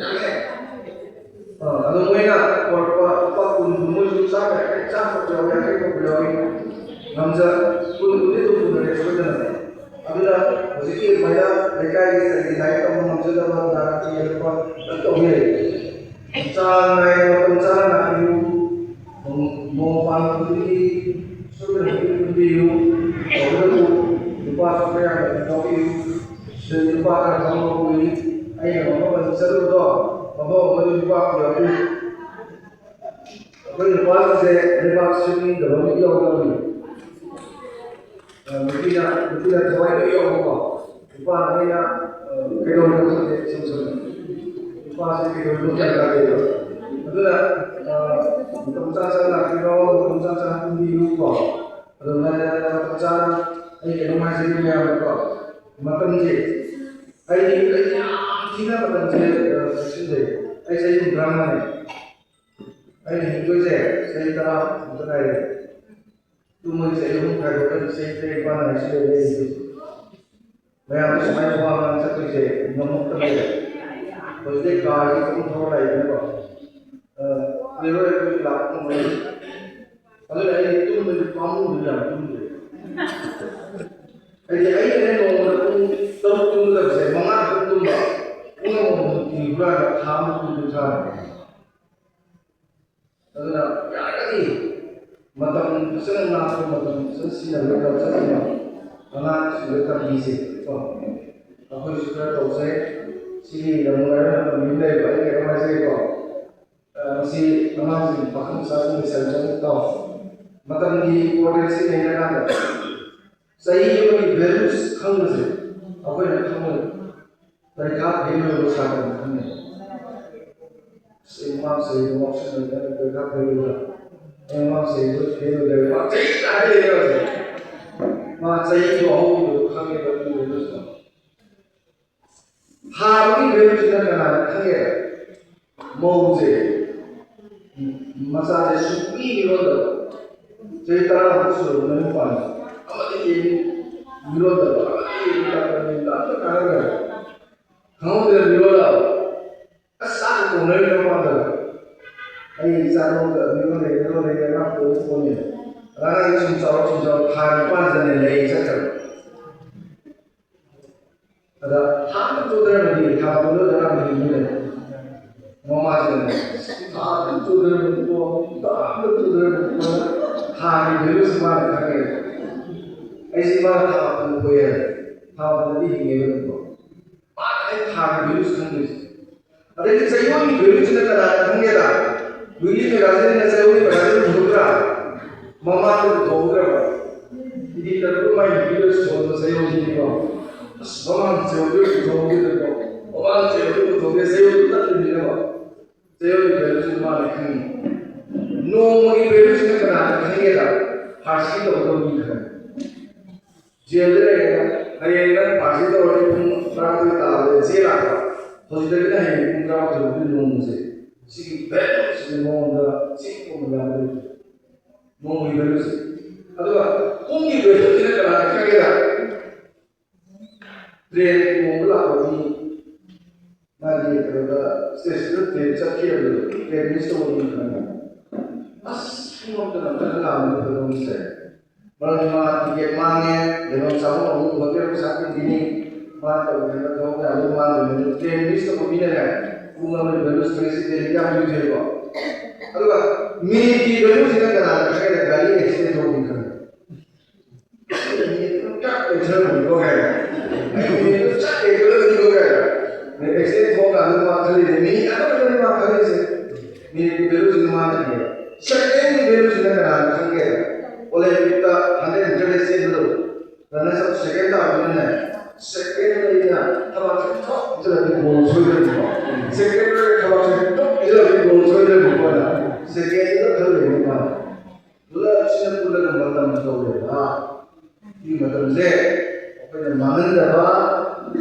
ꯑꯥ, ꯑꯗꯣ ꯃꯣꯏꯅ ꯄꯨꯔꯛꯄ ꯂꯨꯄꯥ ꯀꯨꯟ ꯀꯨꯟ ꯃꯣꯏꯁꯨ ꯆꯥꯝꯃ ꯌꯥꯡꯈꯩ, ꯆꯥꯝꯃ ꯈꯛꯇ ꯌꯥꯎꯏ, ꯌꯥꯡꯈꯩ ꯈꯛꯇ ꯌꯥꯎꯏ꯫ ꯉꯝꯖ ꯀꯨꯟ ꯀꯨꯟꯗꯤ ꯑꯗꯨꯝ ꯄꯨꯅꯔꯦ ꯁꯣꯏꯗꯅ꯫ ꯑꯗꯨꯅ ꯍꯧꯖꯤꯛꯀꯤ ꯑꯗꯨꯃꯥꯏꯅ ꯂꯩꯀꯥꯏꯒꯤ ꯀꯔꯤꯒꯤ ꯂꯥꯏꯔꯤꯛ ꯇꯝꯕ ꯉꯝꯖꯗꯕ ꯅꯥꯔꯛꯄ ꯌꯦꯛꯂꯛꯄ ꯂꯣꯏ ꯇꯧꯕ ꯌꯥꯏ꯫ ꯆꯥꯡ ꯅꯥꯏꯅ ꯃꯇꯝ ꯆꯥꯅ ꯂꯥꯛꯄꯤꯌꯨ꯫ ꯅꯣꯡ-, ꯅꯣꯡ ꯄꯥꯟꯕ ꯈꯨꯗꯤꯡꯒꯤ ꯁꯣꯏꯗꯅ ꯄꯨꯟꯕꯤꯌꯨ꯫ ꯇꯧꯕꯇꯕꯨ ꯅꯨꯄꯥꯁꯨ ꯈꯔ ꯌꯥꯝꯅ ꯌꯥꯎꯕꯤꯌꯨ꯫ ꯁꯤꯗ ꯅꯨꯄꯥ ꯈꯔ ꯐꯝꯕ ꯎꯏ꯫ ꯑꯩꯅ ꯃꯐꯝ ꯑꯗꯨ ꯆꯠꯂꯨꯕꯗꯣ, ꯃꯐꯝ ꯑꯃꯗ ꯅꯨꯄꯥ ꯑꯃ ꯌꯥꯎꯕꯤꯌꯨ꯫ ꯑꯩꯈꯣꯏ ꯅꯨꯄꯥꯁꯤꯡꯁꯦ ꯂꯩꯕꯥꯛ ꯁꯤꯟꯅꯤꯡꯗꯕ ꯃꯤ ꯌꯥꯎꯗꯕꯅꯤ꯫ ꯑ, ꯅꯨꯄꯤꯅ, ꯅꯨꯄꯤꯅ ꯊꯋꯥꯏ ꯂꯣꯏ ꯌꯥꯎꯕꯀꯣ꯫ ꯅꯨꯄꯥꯅ ꯑꯩꯅ, ꯑ, ꯀꯩꯗꯧꯔꯤꯅꯣ ꯈꯪꯗꯦ, ꯏꯁꯝ ꯁꯝꯅ꯫ ꯅꯨꯄꯥꯁꯦ ꯀꯩꯗꯧꯔꯤꯅꯣ ꯒ꯭ꯌꯥꯟ ꯇꯥꯗꯦꯕ꯫ ꯑꯗꯨꯅ, ꯑ, ꯃꯇꯝ ꯆꯥ ꯆꯥꯅ ꯂꯥꯛꯄꯤꯔꯣ, ꯃꯇꯝ ꯆꯥ ꯆꯥꯅ ꯄꯨꯟꯕꯤꯌꯨꯀꯣ꯫ ꯑꯗꯣ ꯉꯟꯅ ꯉꯟꯅ ꯃꯇꯝ ꯆꯥꯅ ꯑꯩ ꯀꯩꯅꯣꯝ ꯍꯥꯏꯖꯒꯦ ꯃꯌꯥꯝꯅꯀꯣ꯫ ꯃꯇꯝꯁꯦ ꯑꯩ, ꯑꯩ ꯌꯥꯝ ꯊꯤꯅ ꯃꯇꯝꯁꯦ, ꯑ, ꯆꯦꯛꯁꯤꯟꯖꯩ꯫ ꯑꯩ ꯆꯍꯤ ꯍꯨꯝꯗ꯭ꯔꯥ ꯃꯉꯥꯅꯦ꯫ ꯑꯩꯅ ꯍꯤꯡꯗꯣꯏꯁꯦ ꯆꯍꯤ ꯇꯔꯥ ꯃꯨꯛꯇ ꯉꯥꯏꯔꯦ꯫ ꯇꯨꯝꯕꯒꯤ ꯆꯍꯤ ꯑꯍꯨꯝ ꯈꯥꯏꯗꯣꯛꯈ꯭ꯔꯗꯤ ꯆꯍꯤ ꯇꯔꯦꯠ ꯅꯤꯄꯥꯟ ꯉꯥꯏꯁꯤꯜꯂꯦ ꯑꯩ ꯍꯤꯡꯗꯣꯏꯁꯦ꯫ ꯃꯌꯥꯝꯅ ꯁꯨꯃꯥꯏꯅ ꯋꯥ ꯉꯥꯡ ꯆꯠꯇꯣꯏꯁꯦ ꯉꯝꯃꯛꯇꯕ ꯂꯩꯔꯦ꯫ ꯍꯧꯖꯤꯛꯇꯤ ꯀꯥꯔꯁꯤ ꯑꯗꯨꯝ ꯊꯧꯔ ꯂꯥꯛꯏꯗꯅꯀꯣ꯫ ꯑ, ꯂꯦꯔꯣꯏ ꯑꯩꯈꯣꯏ ꯂꯥꯛꯄ ꯉꯝꯃꯣꯏ꯫ ꯑꯗꯨꯅ ꯑꯩ ꯇꯨꯝꯕꯁꯨ ꯄꯥꯝꯃꯨꯕꯗꯨ ꯌꯥꯝ ꯇꯨꯝꯗ꯭ꯔꯦ꯫ ꯍꯥꯏꯗꯤ ꯑꯩꯅ ꯅꯣꯡꯃꯗ ꯄꯨꯡ ꯇꯔꯨꯛ ꯇꯨꯝꯒꯗꯕꯁꯦ ꯃꯉꯥ ꯈꯛ ꯇꯨꯝꯕ, ꯄꯨꯡ ꯑꯃꯃꯝ ꯇꯨꯝꯕ꯭ꯔꯥꯅ ꯊꯥ ꯑꯃ ꯀꯨꯟ ꯀꯨꯟꯊ꯭ꯔꯥ꯫ ꯑꯗꯨꯅ ꯌꯥꯔꯒꯗꯤ ꯃꯇꯝ ꯐꯖꯅ ꯉꯥꯛꯄ, ꯃꯇꯝ ꯐꯖꯅ ꯁꯤꯖꯤꯟꯅꯔꯒ ꯆꯠꯁꯤꯟꯅ ꯑꯉꯥꯡꯁꯤꯡꯗ ꯇꯝꯕꯤꯁꯦ ꯀꯣ꯫ ꯑꯩꯈꯣꯏꯁꯨ ꯈꯔ ꯇꯧꯖꯩ꯫ ꯁꯤꯒꯤ ꯌꯥꯝ ꯅꯨꯡꯉꯥꯏꯕ ꯃꯇꯝ ꯑꯃ ꯂꯩꯕ ꯑꯩ ꯀꯩꯅꯣ ꯍꯥꯏꯖꯒꯦꯀꯣ꯫ ꯑ, ꯃꯁꯤ ꯑꯉꯥꯡꯁꯤꯡ ꯄꯥꯈꯪ ꯃꯆꯥꯁꯤꯡꯒꯤ ꯁꯖꯦꯁꯟ ꯇꯧ꯫ ꯃꯇꯝꯒꯤ ꯏꯝꯄꯣꯔꯇꯦꯟꯁꯁꯤ ꯀꯩꯅꯣ ꯍꯥꯏꯔꯀꯥꯟꯗ ꯆꯍꯤ ꯑꯃꯒꯤ ꯚꯦꯂꯨꯁ ꯈꯪꯕꯁꯦ ꯑꯩꯈꯣꯏꯅ ꯈꯪꯕ ꯄꯔꯤꯈꯥ ꯐꯦꯜ ꯑꯣꯏꯕ ꯁꯥꯇ꯭ꯔꯅ ꯈꯪꯉꯦ꯫ ꯑꯁ, ꯑꯩ ꯃꯃꯥꯡ ꯆꯍꯤꯗ ꯉꯥꯎꯁꯟꯅꯗꯅ ꯄꯔꯤꯈꯥ ꯐꯦꯜ ꯑꯣꯏꯕ, ꯑꯩ ꯃꯃꯥꯡ ꯆꯍꯤꯗ ꯐꯦꯜ ꯑꯣꯏꯕ, ꯃꯥ ꯆꯍꯤ ꯆꯥ ꯂꯩꯔꯦ ꯍꯧꯖꯤꯛ꯫ ꯃꯥ ꯆꯍꯤꯗꯣ ꯑꯍꯧꯕꯗꯣ ꯈꯪꯉꯦꯕ, ꯑꯗꯨ ꯚꯦꯂꯨꯁꯇꯣ꯫ ꯊꯥꯕꯒꯤ ꯚꯦꯂꯨꯁꯤꯅ ꯀꯅꯥꯅ ꯈꯪꯒꯦ? ꯃꯧꯁꯦ ꯃꯆꯥꯁꯦ ꯁꯨꯡꯃꯤ ꯃꯤꯔꯣꯟꯗꯕ, ꯆꯍꯤ ꯇꯔꯥꯃꯨꯛ ꯁꯨꯔꯕ ꯃꯌꯨꯝ ꯄꯥꯟꯕ, ꯑꯃꯗꯤ ꯌꯦꯡꯉꯤ ꯃꯤꯔꯣꯟꯗꯕ, ꯑꯃꯗꯤ ꯌꯦꯡꯉꯤ ꯇꯥꯛꯄ ꯃꯌꯨꯝꯗ ꯑꯝꯇ ꯀꯥꯟꯅꯗꯕ, ꯈꯪꯍꯧꯗꯅ ꯃꯤꯔꯣꯜꯂꯕ, ꯑꯁ ꯆꯥꯛꯀ ꯀꯧꯅꯔꯤꯕ ꯃꯄꯥꯟꯗꯒ꯫ ꯑꯩ ꯏꯆꯥ ꯅꯣꯡꯗ ꯃꯤꯔꯣꯜ ꯂꯩ, ꯃꯤꯔꯣꯜ ꯂꯩ, ꯑꯉꯥꯡ ꯄꯣꯛꯏ ꯄꯣꯛꯏ꯫ ꯑꯉꯥꯡ ꯁꯨꯝ ꯆꯥꯎꯔ ꯁꯨꯝ ꯆꯥꯎꯔ ꯊꯥ ꯅꯤꯄꯥꯟ ꯆꯪꯉꯦ ꯂꯩ ꯆꯠꯈ꯭ꯔꯕ꯫ ꯑꯗ ꯊꯥ ꯑꯃ ꯇꯨꯗ꯭ꯔꯕꯗꯤ ꯊꯥ ꯃꯥꯄꯟꯗꯣ ꯇꯔꯥꯃꯔꯤ ꯂꯩ꯫ ꯃꯃꯥꯁꯤꯅꯅꯦ, "ꯊꯥ ꯑꯃ ꯇꯨꯗ꯭ꯔꯕꯗꯤꯀꯣ, ꯊꯥ ꯑꯃ ꯇꯨꯗ꯭ꯔꯕꯗꯤꯀꯣ", ꯊꯥꯒꯤ ꯚꯦꯂꯨꯁꯤ ꯃꯥꯅ ꯈꯪꯉꯦꯕ꯫ ꯑꯩꯁꯦ ꯃꯥꯅ ꯊꯥ ꯃꯥꯄꯟ ꯀꯣꯏ ꯍꯥꯏꯔꯦ꯫ ꯊꯥ ꯃꯥꯄꯟꯗꯤ ꯍꯤꯡꯉꯦꯕ ꯑꯗꯨꯝꯀꯣ꯫ ꯃꯥꯅ ꯑꯩ ꯊꯥꯒꯤ ꯚꯦꯂꯨꯁꯤ ꯈꯪꯗꯣꯏꯁꯦ꯫ ꯑꯗꯩꯗꯤ ꯆꯌꯣꯜꯒꯤ ꯚꯦꯂꯨꯁꯤꯅ ꯀꯅꯥꯅ ꯈꯪꯒꯦꯗ? ꯋꯤꯛꯂꯤ ꯃꯦꯒꯥꯖꯤꯟꯅ ꯆꯌꯣꯜꯒꯤ ꯃꯦꯒꯥꯖꯤꯟ ꯄꯨꯊꯣꯛꯇ꯭ꯔꯥ? ꯃꯃꯥꯡꯗ ꯄꯨꯊꯣꯛꯍꯧꯗ꯭ꯔꯕ? ꯏꯗꯤꯇꯔꯗꯨ ꯃꯥꯏ ꯅꯨꯄꯤꯗ ꯁꯣꯟꯕ ꯆꯌꯣꯜꯁꯤꯅꯤꯀꯣ꯫ ꯑꯁ, ꯃꯃꯥꯡ ꯆꯌꯣꯜꯗꯨ ꯄꯨꯊꯣꯛꯍꯧꯗ꯭ꯔꯦꯀꯣ꯫ ꯃꯃꯥꯡ ꯆꯌꯣꯜꯗꯨ ꯄꯨꯊꯣꯛꯇꯦ, ꯆꯌꯣꯜꯗꯨ ꯇꯠꯂꯤꯅꯤꯅꯀꯣ꯫ ꯆꯌꯣꯜꯒꯤ ꯚꯦꯂꯨꯁꯤꯅ ꯃꯥꯅ ꯈꯪꯉꯤ꯫ ꯅꯣꯡꯃꯒꯤ ꯚꯦꯂꯨꯁꯤꯅ ꯀꯅꯥꯅ ꯈꯪꯒꯦꯗ? ꯐꯥꯔꯁꯤ ꯇꯧꯗꯧ ꯃꯤ ꯈꯪꯉꯤ꯫ ꯖꯦꯜꯗ ꯂꯩꯔꯒ ꯍꯌꯦꯡ ꯅꯪ ꯐꯥꯔꯁꯤ ꯇꯧꯔꯗꯤ ꯄꯨꯡ ꯇꯔꯥꯃꯥꯊꯣꯏ ꯇꯥꯕꯗ ꯖꯦꯜ ꯂꯥꯛꯄ꯫ ꯍꯧꯖꯤꯛꯇꯒꯤꯅ ꯍꯌꯦꯡ ꯄꯨꯡ ꯇꯔꯥꯃꯥꯊꯣꯏ ꯐꯥꯎꯒꯤ ꯅꯣꯡꯃꯁꯦ, ꯁꯤꯒꯤ ꯚꯦꯂꯨꯁꯤꯒꯤ ꯃꯑꯣꯡꯗ ꯆꯤꯡ ꯀꯨꯝꯕ ꯌꯥꯗꯣꯏꯁꯦ꯫ ꯅꯣꯡꯃꯒꯤ ꯚꯦꯂꯨꯁꯦ꯫ ꯑꯗꯨꯒ ꯄꯨꯡꯒꯤ ꯚꯦꯂꯨꯁꯤꯅ ꯀꯅꯥꯅ ꯈꯪꯒꯦꯗ? ꯇ꯭ꯔꯦꯟ ꯇꯣꯡꯕ ꯂꯥꯛꯄ ꯃꯤ, ꯃꯥꯒꯤ ꯀꯩꯅꯣꯗ, ꯁ꯭ꯇꯦꯁꯟꯗ ꯇ꯭ꯔꯦꯟ ꯆꯠꯈꯤꯕꯗꯣ, ꯇ꯭ꯔꯦꯟ ꯃꯤꯁ ꯇꯧꯕ ꯃꯤ ꯈꯪꯉꯦ꯫ ꯑꯁ, ꯄꯨꯡ ꯑꯃꯇ ꯅꯪꯅ ꯂꯥꯛꯑꯝꯃꯗꯤ ꯐꯗꯧꯅꯤꯁꯦ꯫ ꯃꯔꯝꯗꯤ ꯃꯥ ꯇꯤꯀꯦꯠ ꯃꯥꯡꯉꯦ, ꯂꯩꯐꯝ ꯆꯥꯐꯝ ꯑꯃꯨꯛ ꯍꯣꯇꯦꯜ ꯄꯩꯁꯥ ꯄꯤꯕꯤꯅꯤ, ꯃꯥ ꯇꯧꯗꯅ ꯊꯕꯛ ꯃꯌꯥꯝꯗꯣ ꯃꯥꯡꯗꯣꯏꯅꯤ꯫ ꯇ꯭ꯔꯦꯟ ꯃꯤꯁ ꯇꯧꯕ ꯃꯤꯅꯅꯦ, ꯄꯨꯡ ꯑꯃꯒꯤ ꯚꯦꯂꯨꯁꯤꯅ ꯁꯤꯗꯤ ꯌꯥꯝ ꯂꯨꯏ ꯊꯣꯛꯑꯦꯀꯣ꯫ ꯑꯗꯨꯒ ꯃꯤꯅꯤꯠꯀꯤ ꯚꯦꯂꯨꯁꯤꯅ ꯀꯅꯥꯅ ꯈꯪꯒꯦ? ꯒꯥꯔꯤ ꯑꯦꯛꯁꯤꯗꯦꯟ ꯊꯣꯛꯄ ꯃꯤ ꯈꯪꯉꯦ꯫ ꯃꯤꯅꯤꯠ ꯑꯗꯨꯝ ꯆꯞ ꯂꯦꯞꯊꯔꯝꯃꯅꯤꯀꯣ ꯀꯥꯏꯅ꯫ ꯑꯩ ꯃꯤꯅꯤꯠꯇꯨ ꯆꯞ ꯂꯦꯞꯊꯔꯝꯃꯅꯤꯀꯣ ꯀꯥꯏꯅ꯫ ꯑꯗꯩ ꯑꯦꯛꯁꯤꯗꯦꯟ ꯊꯣꯛꯑꯀꯥꯟꯗ ꯃꯥ ꯈꯜꯂꯤꯅꯦ, ꯃꯤꯅꯤꯠ ꯑꯃꯈꯛꯇꯅꯤ ꯃꯥ ꯈꯜꯂꯤꯁꯦ꯫ ꯃꯤꯅꯤꯠꯀꯤ ꯚꯦꯂꯨꯁꯤꯅ ꯃꯥ ꯈꯪꯉꯦꯕ꯫ ꯁꯦꯀꯦꯟꯒꯤ ꯚꯦꯂꯨꯁꯤꯅ ꯀꯅꯥꯅ ꯈꯪꯒꯦ? ꯑꯣꯂꯦꯝꯄꯤꯛꯇ ꯍꯟꯗ꯭ꯔꯦꯠ ꯃꯤꯇꯔꯗ ꯆꯦꯟꯕꯗꯣ꯫ ꯔꯟꯅꯔꯁ ꯑꯞ ꯁꯦꯀꯦꯟ ꯇꯥꯕꯗꯨꯅꯅꯦ, ꯁꯦꯀꯦꯟ ꯑꯅꯤꯅ ꯊꯕꯥꯛꯁꯦ ꯊꯣꯛ ꯆꯠꯂꯗꯤ ꯒꯣꯜ ꯁꯣꯏꯗ꯭ꯔꯕꯅꯤꯀꯣ꯫ ꯁꯦꯀꯦꯟ ꯑꯅꯤꯅ ꯊꯕꯥꯛꯁꯦ ꯊꯣꯛ ꯆꯠꯂꯗꯤ ꯒꯣꯜ ꯁꯣꯏꯗ꯭ꯔꯕꯅꯤꯀꯣ꯫ ꯁꯦꯀꯦꯟꯗꯨꯗ ꯈꯜꯂꯤꯅꯦ ꯃꯥꯅ꯫ ꯄꯨꯂꯞꯁꯤꯅ ꯄꯨꯜꯂꯒ ꯃꯇꯝ ꯇꯧꯔꯦꯕ꯫ ꯁꯤ ꯃꯇꯝꯁꯦ ꯑꯩꯈꯣꯏꯅ ꯃꯥꯡꯍꯟꯗꯕ,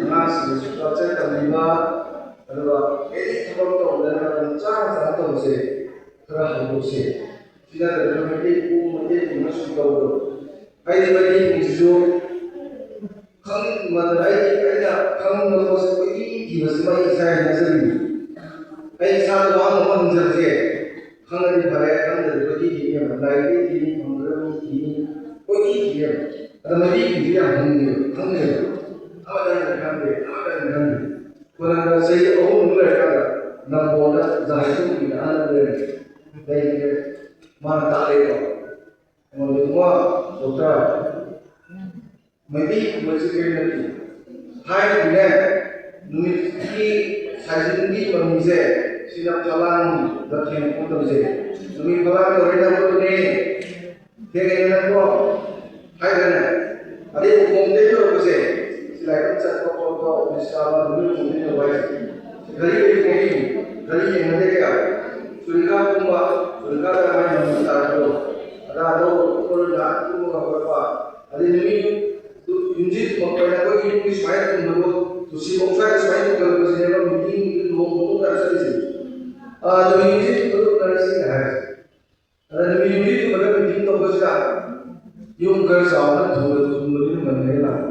ꯑꯉꯥꯡꯁꯤꯡꯗꯁꯨ ꯀꯜꯆꯔ ꯇꯝꯕꯤꯕ, ꯑꯗꯨꯒ ꯑꯦꯅꯤ ꯊꯕꯛ ꯇꯧꯕꯗ ꯃꯇꯝ ꯆꯥꯅ ꯆꯥꯅ ꯇꯧꯕꯁꯦ ꯈꯔ ꯍꯧꯗꯣꯛꯁꯦ꯫ ꯁꯤ ꯅꯠꯇ꯭ꯔꯒ ꯃꯩꯇꯩ ꯄꯣꯛ ꯃꯩꯇꯩ ꯄꯣꯛꯅ ꯁꯨꯝ ꯇꯧꯕꯗꯣ꯫ ꯑꯩꯗꯤ ꯃꯩꯇꯩ ꯄꯣꯛꯁꯤꯁꯨ ꯈꯪꯅꯤꯡꯃꯟꯗꯅ ꯑꯩꯗꯤ ꯑꯩꯅ ꯈꯪꯅꯤꯡꯕ ꯄꯣꯠꯁꯦ ꯀꯣꯏꯊꯤ ꯊꯤꯕꯁꯤꯃ ꯑꯩ ꯏꯁꯥꯒꯤ ꯍꯣꯠꯅꯖꯔꯤꯅꯤ꯫ ꯑꯩ ꯏꯁꯥꯗ ꯋꯥꯍꯪ ꯑꯃ ꯍꯪꯖꯕꯁꯦ, ꯈꯪꯉꯗꯤ ꯐꯔꯦ, ꯈꯪꯗ꯭ꯔꯗꯤ ꯀꯣꯏꯊꯤ ꯊꯤꯅꯦꯕ꯫ ꯂꯥꯏꯔꯤꯛꯇꯩ ꯊꯤꯅꯤ, ꯐꯪꯗ꯭ꯔꯒ ꯃꯤ ꯊꯤꯅꯤ, ꯀꯣꯏꯊꯤ ꯊꯤꯅꯦꯕ꯫ ꯑꯗ ꯃꯩꯇꯩꯒꯤꯁꯨ ꯌꯥꯝ ꯍꯪꯉꯦꯕ, ꯈꯪꯗꯦꯕ꯫ ꯑꯃꯗ ꯍꯦꯟꯅ ꯈꯪꯗꯦ, ꯑꯃꯗ ꯍꯦꯟꯅ ꯈꯪꯗꯦ꯫ ꯀꯣꯟꯅ ꯆꯍꯤ ꯑꯍꯨꯝꯃꯨꯛ ꯂꯩꯔꯀꯥꯟꯗ ꯅꯝꯕꯣꯜꯗ ꯖꯥꯍꯤꯗꯨꯒꯤ ꯑꯍꯜ ꯂꯩꯔꯝꯃꯦ꯫ ꯂꯩꯔꯦ꯫ ꯃꯥꯅ ꯇꯥꯛꯂꯛꯑꯦꯕ꯫ ꯑꯩꯉꯣꯟꯗ, "ꯏꯕꯨꯡꯉꯣ, ꯗꯣꯛꯇꯔ, ꯃꯩꯇꯩ ꯈꯨꯕꯩꯁꯤ ꯀꯔꯤ ꯅꯠꯇꯦ? ꯊꯥꯏꯅꯗꯤꯅꯦ, ꯅꯨꯃꯤꯠꯀꯤ ꯁꯥꯏꯖꯤꯟꯒꯤ ꯃꯃꯤꯁꯦ ꯁꯤꯅ ꯐꯂꯥꯡꯗ ꯊꯦꯡꯉꯛꯄ ꯃꯇꯝꯁꯦ, ꯅꯨꯃꯤꯠ ꯐꯂꯥꯡ ꯇꯧꯔꯦ ꯅꯪ ꯈꯣꯠꯄꯅꯦ, ꯊꯦꯡꯉꯦ ꯅꯪꯀꯣ" ꯍꯥꯏꯗꯅꯦ꯫ ꯑꯗꯩ ꯎꯈꯣꯡꯗꯩ ꯇꯧꯔꯛꯄꯁꯦ, ꯁꯤ ꯂꯥꯏꯀꯝ ꯆꯠꯄ ꯈꯣꯠꯄ, ꯑꯣꯐꯤꯁ ꯀꯥꯕ, ꯅꯨꯃꯤꯠ ꯎꯈꯣꯡꯗꯩ ꯇꯧꯕ ꯍꯥꯏꯁꯦ꯫ ꯒꯥꯔꯤ ꯂꯩꯇ꯭ꯔꯤ, ꯒꯥꯔꯤ ꯌꯦꯡꯅꯗꯦ ꯀꯌꯥ꯫ ꯆꯨꯔꯤꯀꯥ ꯀꯨꯝꯕ, ꯆꯨꯔꯤꯀꯥꯗ ꯃꯥꯏ ꯃꯃꯤ ꯇꯥꯔꯛꯄꯗꯣ꯫ ꯑꯗꯥꯗꯣ ꯀꯨꯝꯕ, ꯂꯥꯛ ꯀꯨꯝꯕ ꯍꯧꯒꯠꯄ꯫ ꯑꯗꯩ ꯅꯨꯃꯤꯠ ꯌꯨꯝꯁꯤ ꯊꯨꯝꯃꯛꯄꯗ ꯑꯩꯈꯣꯏꯒꯤ ꯌꯨꯝꯒꯤ ꯁꯨꯃꯥꯏꯅ ꯊꯨꯝꯕꯗꯣ, ꯇꯨꯁꯤꯕꯣꯛ ꯁ꯭ꯋꯥꯏꯗ ꯁꯨꯃꯥꯏꯅ ꯊꯨꯝꯒꯠꯂꯛꯄꯁꯤꯅꯦꯕ ꯃꯤꯇꯤꯡ ꯂꯨꯍꯣꯡꯕ ꯃꯇꯨꯡꯗ ꯆꯠꯂꯤꯁꯦ꯫ ꯑꯥ, ꯅꯨꯃꯤꯠ ꯌꯨꯝꯁꯤ ꯊꯨꯝꯒꯠꯂꯛꯄꯗ ꯁꯤꯅꯦ ꯍꯥꯏꯔꯤꯁꯦ꯫ ꯑꯗ ꯅꯨꯃꯤꯠ ꯌꯨꯝꯁꯤ ꯊꯨꯝꯒꯠꯂꯛꯄ ꯃꯤꯇꯤꯡ ꯇꯧꯕꯁꯤꯗ ꯌꯨꯝ ꯈꯔ ꯆꯥꯎꯅ ꯊꯨꯝꯕ-, ꯊꯨꯝꯕꯗꯨꯅ ꯃꯅꯤꯡꯗ ꯂꯥꯛꯄ꯫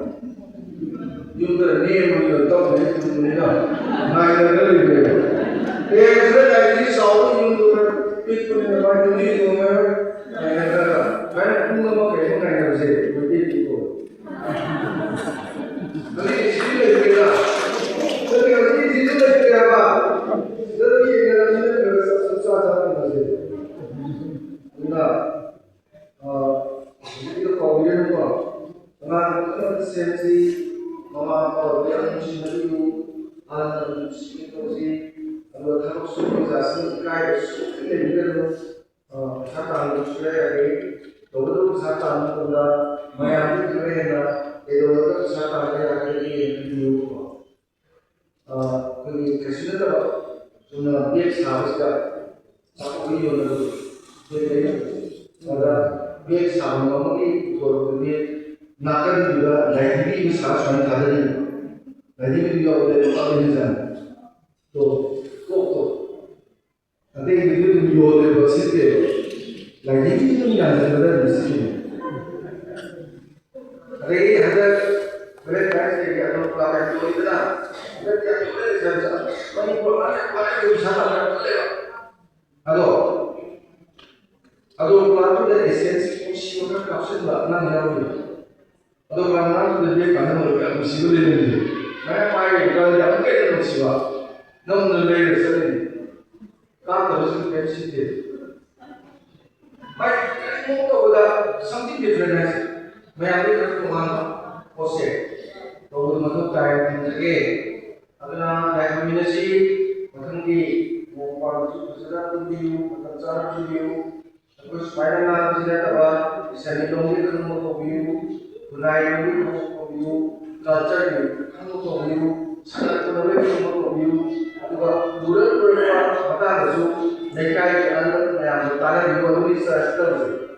ꯌꯨꯝ ꯈꯔ ꯅꯦꯝꯕꯅꯤꯅ ꯇꯞꯅ ꯍꯦꯛ ꯊꯨꯝꯕꯅꯤꯅ ꯉꯥꯏꯅꯗꯅ ꯂꯩꯈ꯭ꯔꯦꯕ꯫ ꯑꯦ, ꯈꯔ ꯂꯥꯏꯔꯤꯛꯇꯤ ꯆꯥꯎꯕ ꯌꯨꯝꯗꯣ ꯈꯔ ꯄꯤꯛꯄꯅꯤꯅ ꯃꯥꯏ ꯅꯨꯃꯤꯠ ꯊꯨꯝꯃꯦ ꯉꯥꯏꯅꯗꯅ ꯁꯨꯃꯥꯏꯅ ꯄꯨꯡ ꯑꯃ ꯀꯩ ꯑꯃ ꯉꯥꯏꯅꯕꯁꯦ ꯃꯩꯇꯩ ꯄꯤꯀꯣ꯫ ꯍꯧꯖꯤꯛ ꯏꯁꯤꯡ ꯂꯩꯇ꯭ꯔꯦꯗ꯫ ꯑꯗꯨꯒꯤ ꯍꯧꯖꯤꯛ ꯏꯁꯤꯡꯁꯨ ꯂꯩꯇ꯭ꯔꯦ ꯍꯥꯏꯕ꯫ ꯀꯣ, ꯑꯉꯥꯡ ꯄꯨꯝꯅꯃꯛ ꯁꯦꯝꯁꯤ, ꯃꯃꯥ ꯃꯄꯥꯕꯨ ꯌꯥꯝ ꯅꯨꯡꯁꯤꯅꯕꯤꯌꯨ, ꯑꯍꯜ ꯂꯃꯟ ꯅꯨꯡꯁꯤꯅ ꯇꯧꯁꯤ, ꯑꯗꯨꯒ ꯊꯕꯛ ꯁꯨꯕ ꯑꯣꯖꯥꯁꯤꯡ ꯏꯀꯥꯏꯕ ꯁꯨꯡꯂꯩ ꯂꯩꯕꯤꯒꯅꯨ꯫ ꯑ, ꯄꯩꯁꯥ ꯇꯥꯟꯕ ꯁꯨꯡꯌꯥ ꯌꯥꯗꯦ꯫ ꯇꯧꯕꯇꯕꯨ ꯄꯩꯁꯥ ꯇꯥꯟꯕ ꯃꯇꯝꯗ ꯃꯌꯥꯝꯗꯒꯤ ꯈꯔ ꯍꯦꯟꯅ ꯀꯩꯗꯧꯔꯒ ꯄꯩꯁꯥ ꯇꯥꯟꯕ ꯌꯥꯒꯗꯒꯦ ꯍꯥꯏꯕꯗꯨ ꯌꯦꯡꯉꯨꯀꯣ꯫ ꯑ, ꯑꯩꯈꯣꯏꯒꯤ ꯀꯩꯁꯨ ꯅꯠꯇꯕ ꯆꯨꯝꯅ ꯕꯦꯒ ꯁꯥꯕꯁꯤꯗ ꯆꯥꯊꯣꯛꯄ ꯌꯣꯟꯕꯗꯣ, ꯕꯦꯒ ꯂꯩꯅꯕꯗꯣ꯫ ꯑꯗ ꯕꯦꯒ ꯁꯥꯐꯝ ꯑꯃꯒꯤ ꯄꯨꯊꯣꯔꯛꯄꯗꯨꯒꯤ ꯅꯥꯀꯟꯗꯨꯗ ꯂꯥꯏꯙꯤꯕꯤ ꯑꯃ ꯁꯥꯔ ꯁꯨꯃꯥꯏꯅ ꯊꯥꯗꯔꯤꯕ꯫ ꯂꯥꯏꯙꯤꯕꯤꯗꯨ ꯌꯥꯎꯕꯗ ꯂꯨꯄꯥ ꯑꯅꯤ ꯍꯟꯖꯥꯡ꯫ ꯇꯣ, ꯀꯣꯛꯇꯣ꯫ ꯑꯇꯩꯗꯨꯗꯤ ꯑꯗꯨꯝ ꯌꯣꯜꯂꯦꯕ, ꯁꯤꯠꯇꯦꯕ꯫ ꯂꯥꯏꯙꯤꯕꯤꯗꯤ ꯑꯗꯨꯝ ꯌꯥꯟꯁꯤꯜꯂꯒ ꯑꯗꯨꯝ ꯁꯤꯠꯂꯦ꯫ ꯑꯗꯒꯤ ꯍꯟꯗꯛ Valentine's Day ꯒꯤ ꯑꯗꯨꯝ ꯄ꯭ꯂꯥꯟ ꯌꯥꯝ ꯌꯣꯜꯂꯤꯗꯅ, ꯍꯟꯗꯛꯇꯤ ꯌꯥꯝ ꯌꯣꯜꯂꯦ ꯂꯩꯁꯥꯕꯤꯁꯤꯡ꯫ ꯃꯅꯤꯄꯨꯔ ꯃꯥꯅ ꯈ꯭ꯋꯥꯏꯗꯒꯤ ꯄꯩꯁꯥ ꯇꯥꯟꯕ ꯌꯥꯝ ꯀꯜꯂꯦꯕ꯫ ꯑꯗꯣ, ꯑꯗꯣ ꯄ꯭ꯂꯥꯟꯗꯨꯗ essence ꯅꯨꯡꯁꯤꯕ ꯈꯔ ꯀꯥꯞꯁꯤꯟꯕ ꯑꯉꯥꯡ ꯌꯥꯎꯔꯤꯕ꯫ ꯑꯗꯨꯒ ꯑꯉꯥꯡꯗꯨꯗꯗꯤ ꯀꯥꯟꯅꯕ ꯌꯥꯝ ꯅꯨꯡꯁꯤꯕ ꯂꯩꯔꯝꯗꯦ꯫ ꯃꯌꯥꯝ ꯄꯥꯏꯔꯤꯕ ꯀꯥꯟꯗ ꯌꯥꯝ ꯀꯟꯅ ꯅꯨꯡꯁꯤꯕ ꯅꯝꯅ ꯂꯩꯔ ꯆꯠꯂꯤꯅꯤ꯫ ꯀꯥꯞꯇꯕꯁꯤꯡ ꯀꯔꯤꯝ ꯁꯤꯠꯇꯦ꯫ ꯃꯥꯏ ꯀꯔꯤꯒꯨꯝꯕ ꯇꯧꯕꯗ something different ꯍꯥꯏꯁꯦ ꯃꯌꯥꯝꯗꯒꯤ ꯈꯔ ꯇꯣꯉꯥꯟꯕ ꯄꯣꯠꯁꯦ ꯇꯧꯕꯗ ꯃꯊꯧ ꯇꯥꯏ ꯈꯟꯖꯒꯦ꯫ ꯑꯗꯨꯅ ꯂꯥꯏ ꯈꯨꯔꯨꯝꯃꯤꯟꯅꯁꯤ꯫ ꯃꯊꯪꯒꯤ ꯅꯣꯡ ꯄꯥꯟꯕꯁꯨ ꯐꯖꯅ ꯄꯨꯟꯕꯤꯌꯨ, ꯃꯇꯝ ꯆꯥꯅ ꯄꯨꯟꯕꯤꯌꯨ꯫ ꯑꯩꯈꯣꯏ ꯁꯨꯃꯥꯏꯅ ꯉꯥꯡꯕꯁꯤ ꯅꯠꯇꯕ ꯏꯁꯂꯥꯃꯤꯛ ꯂꯣꯝꯒꯤ ꯈꯪꯕ ꯇꯧꯕꯤꯌꯨ, ꯈꯨꯟꯅꯥꯏ ꯂꯣꯝꯒꯤ ꯈꯪꯕ ꯇꯧꯕꯤꯌꯨ, ꯀꯜꯆꯔꯒꯤ ꯈꯪꯕ ꯇꯧꯕꯤꯌꯨ, ꯁꯥꯟꯅ ꯈꯣꯠꯅꯕꯒꯤ ꯈꯪꯕ ꯇꯧꯕꯤꯌꯨ꯫ ꯑꯗꯨꯒ ꯂꯨꯔ ꯂꯨꯔꯕ ꯃꯇꯥꯡꯗꯁꯨ ꯂꯩꯀꯥꯏꯒꯤ ꯑꯍꯜ ꯃꯌꯥꯝꯗ ꯇꯥꯟꯅꯕꯤꯌꯨ꯫ ꯑꯗꯨꯒꯤ ꯆꯔꯆ ꯇꯧꯖꯩ꯫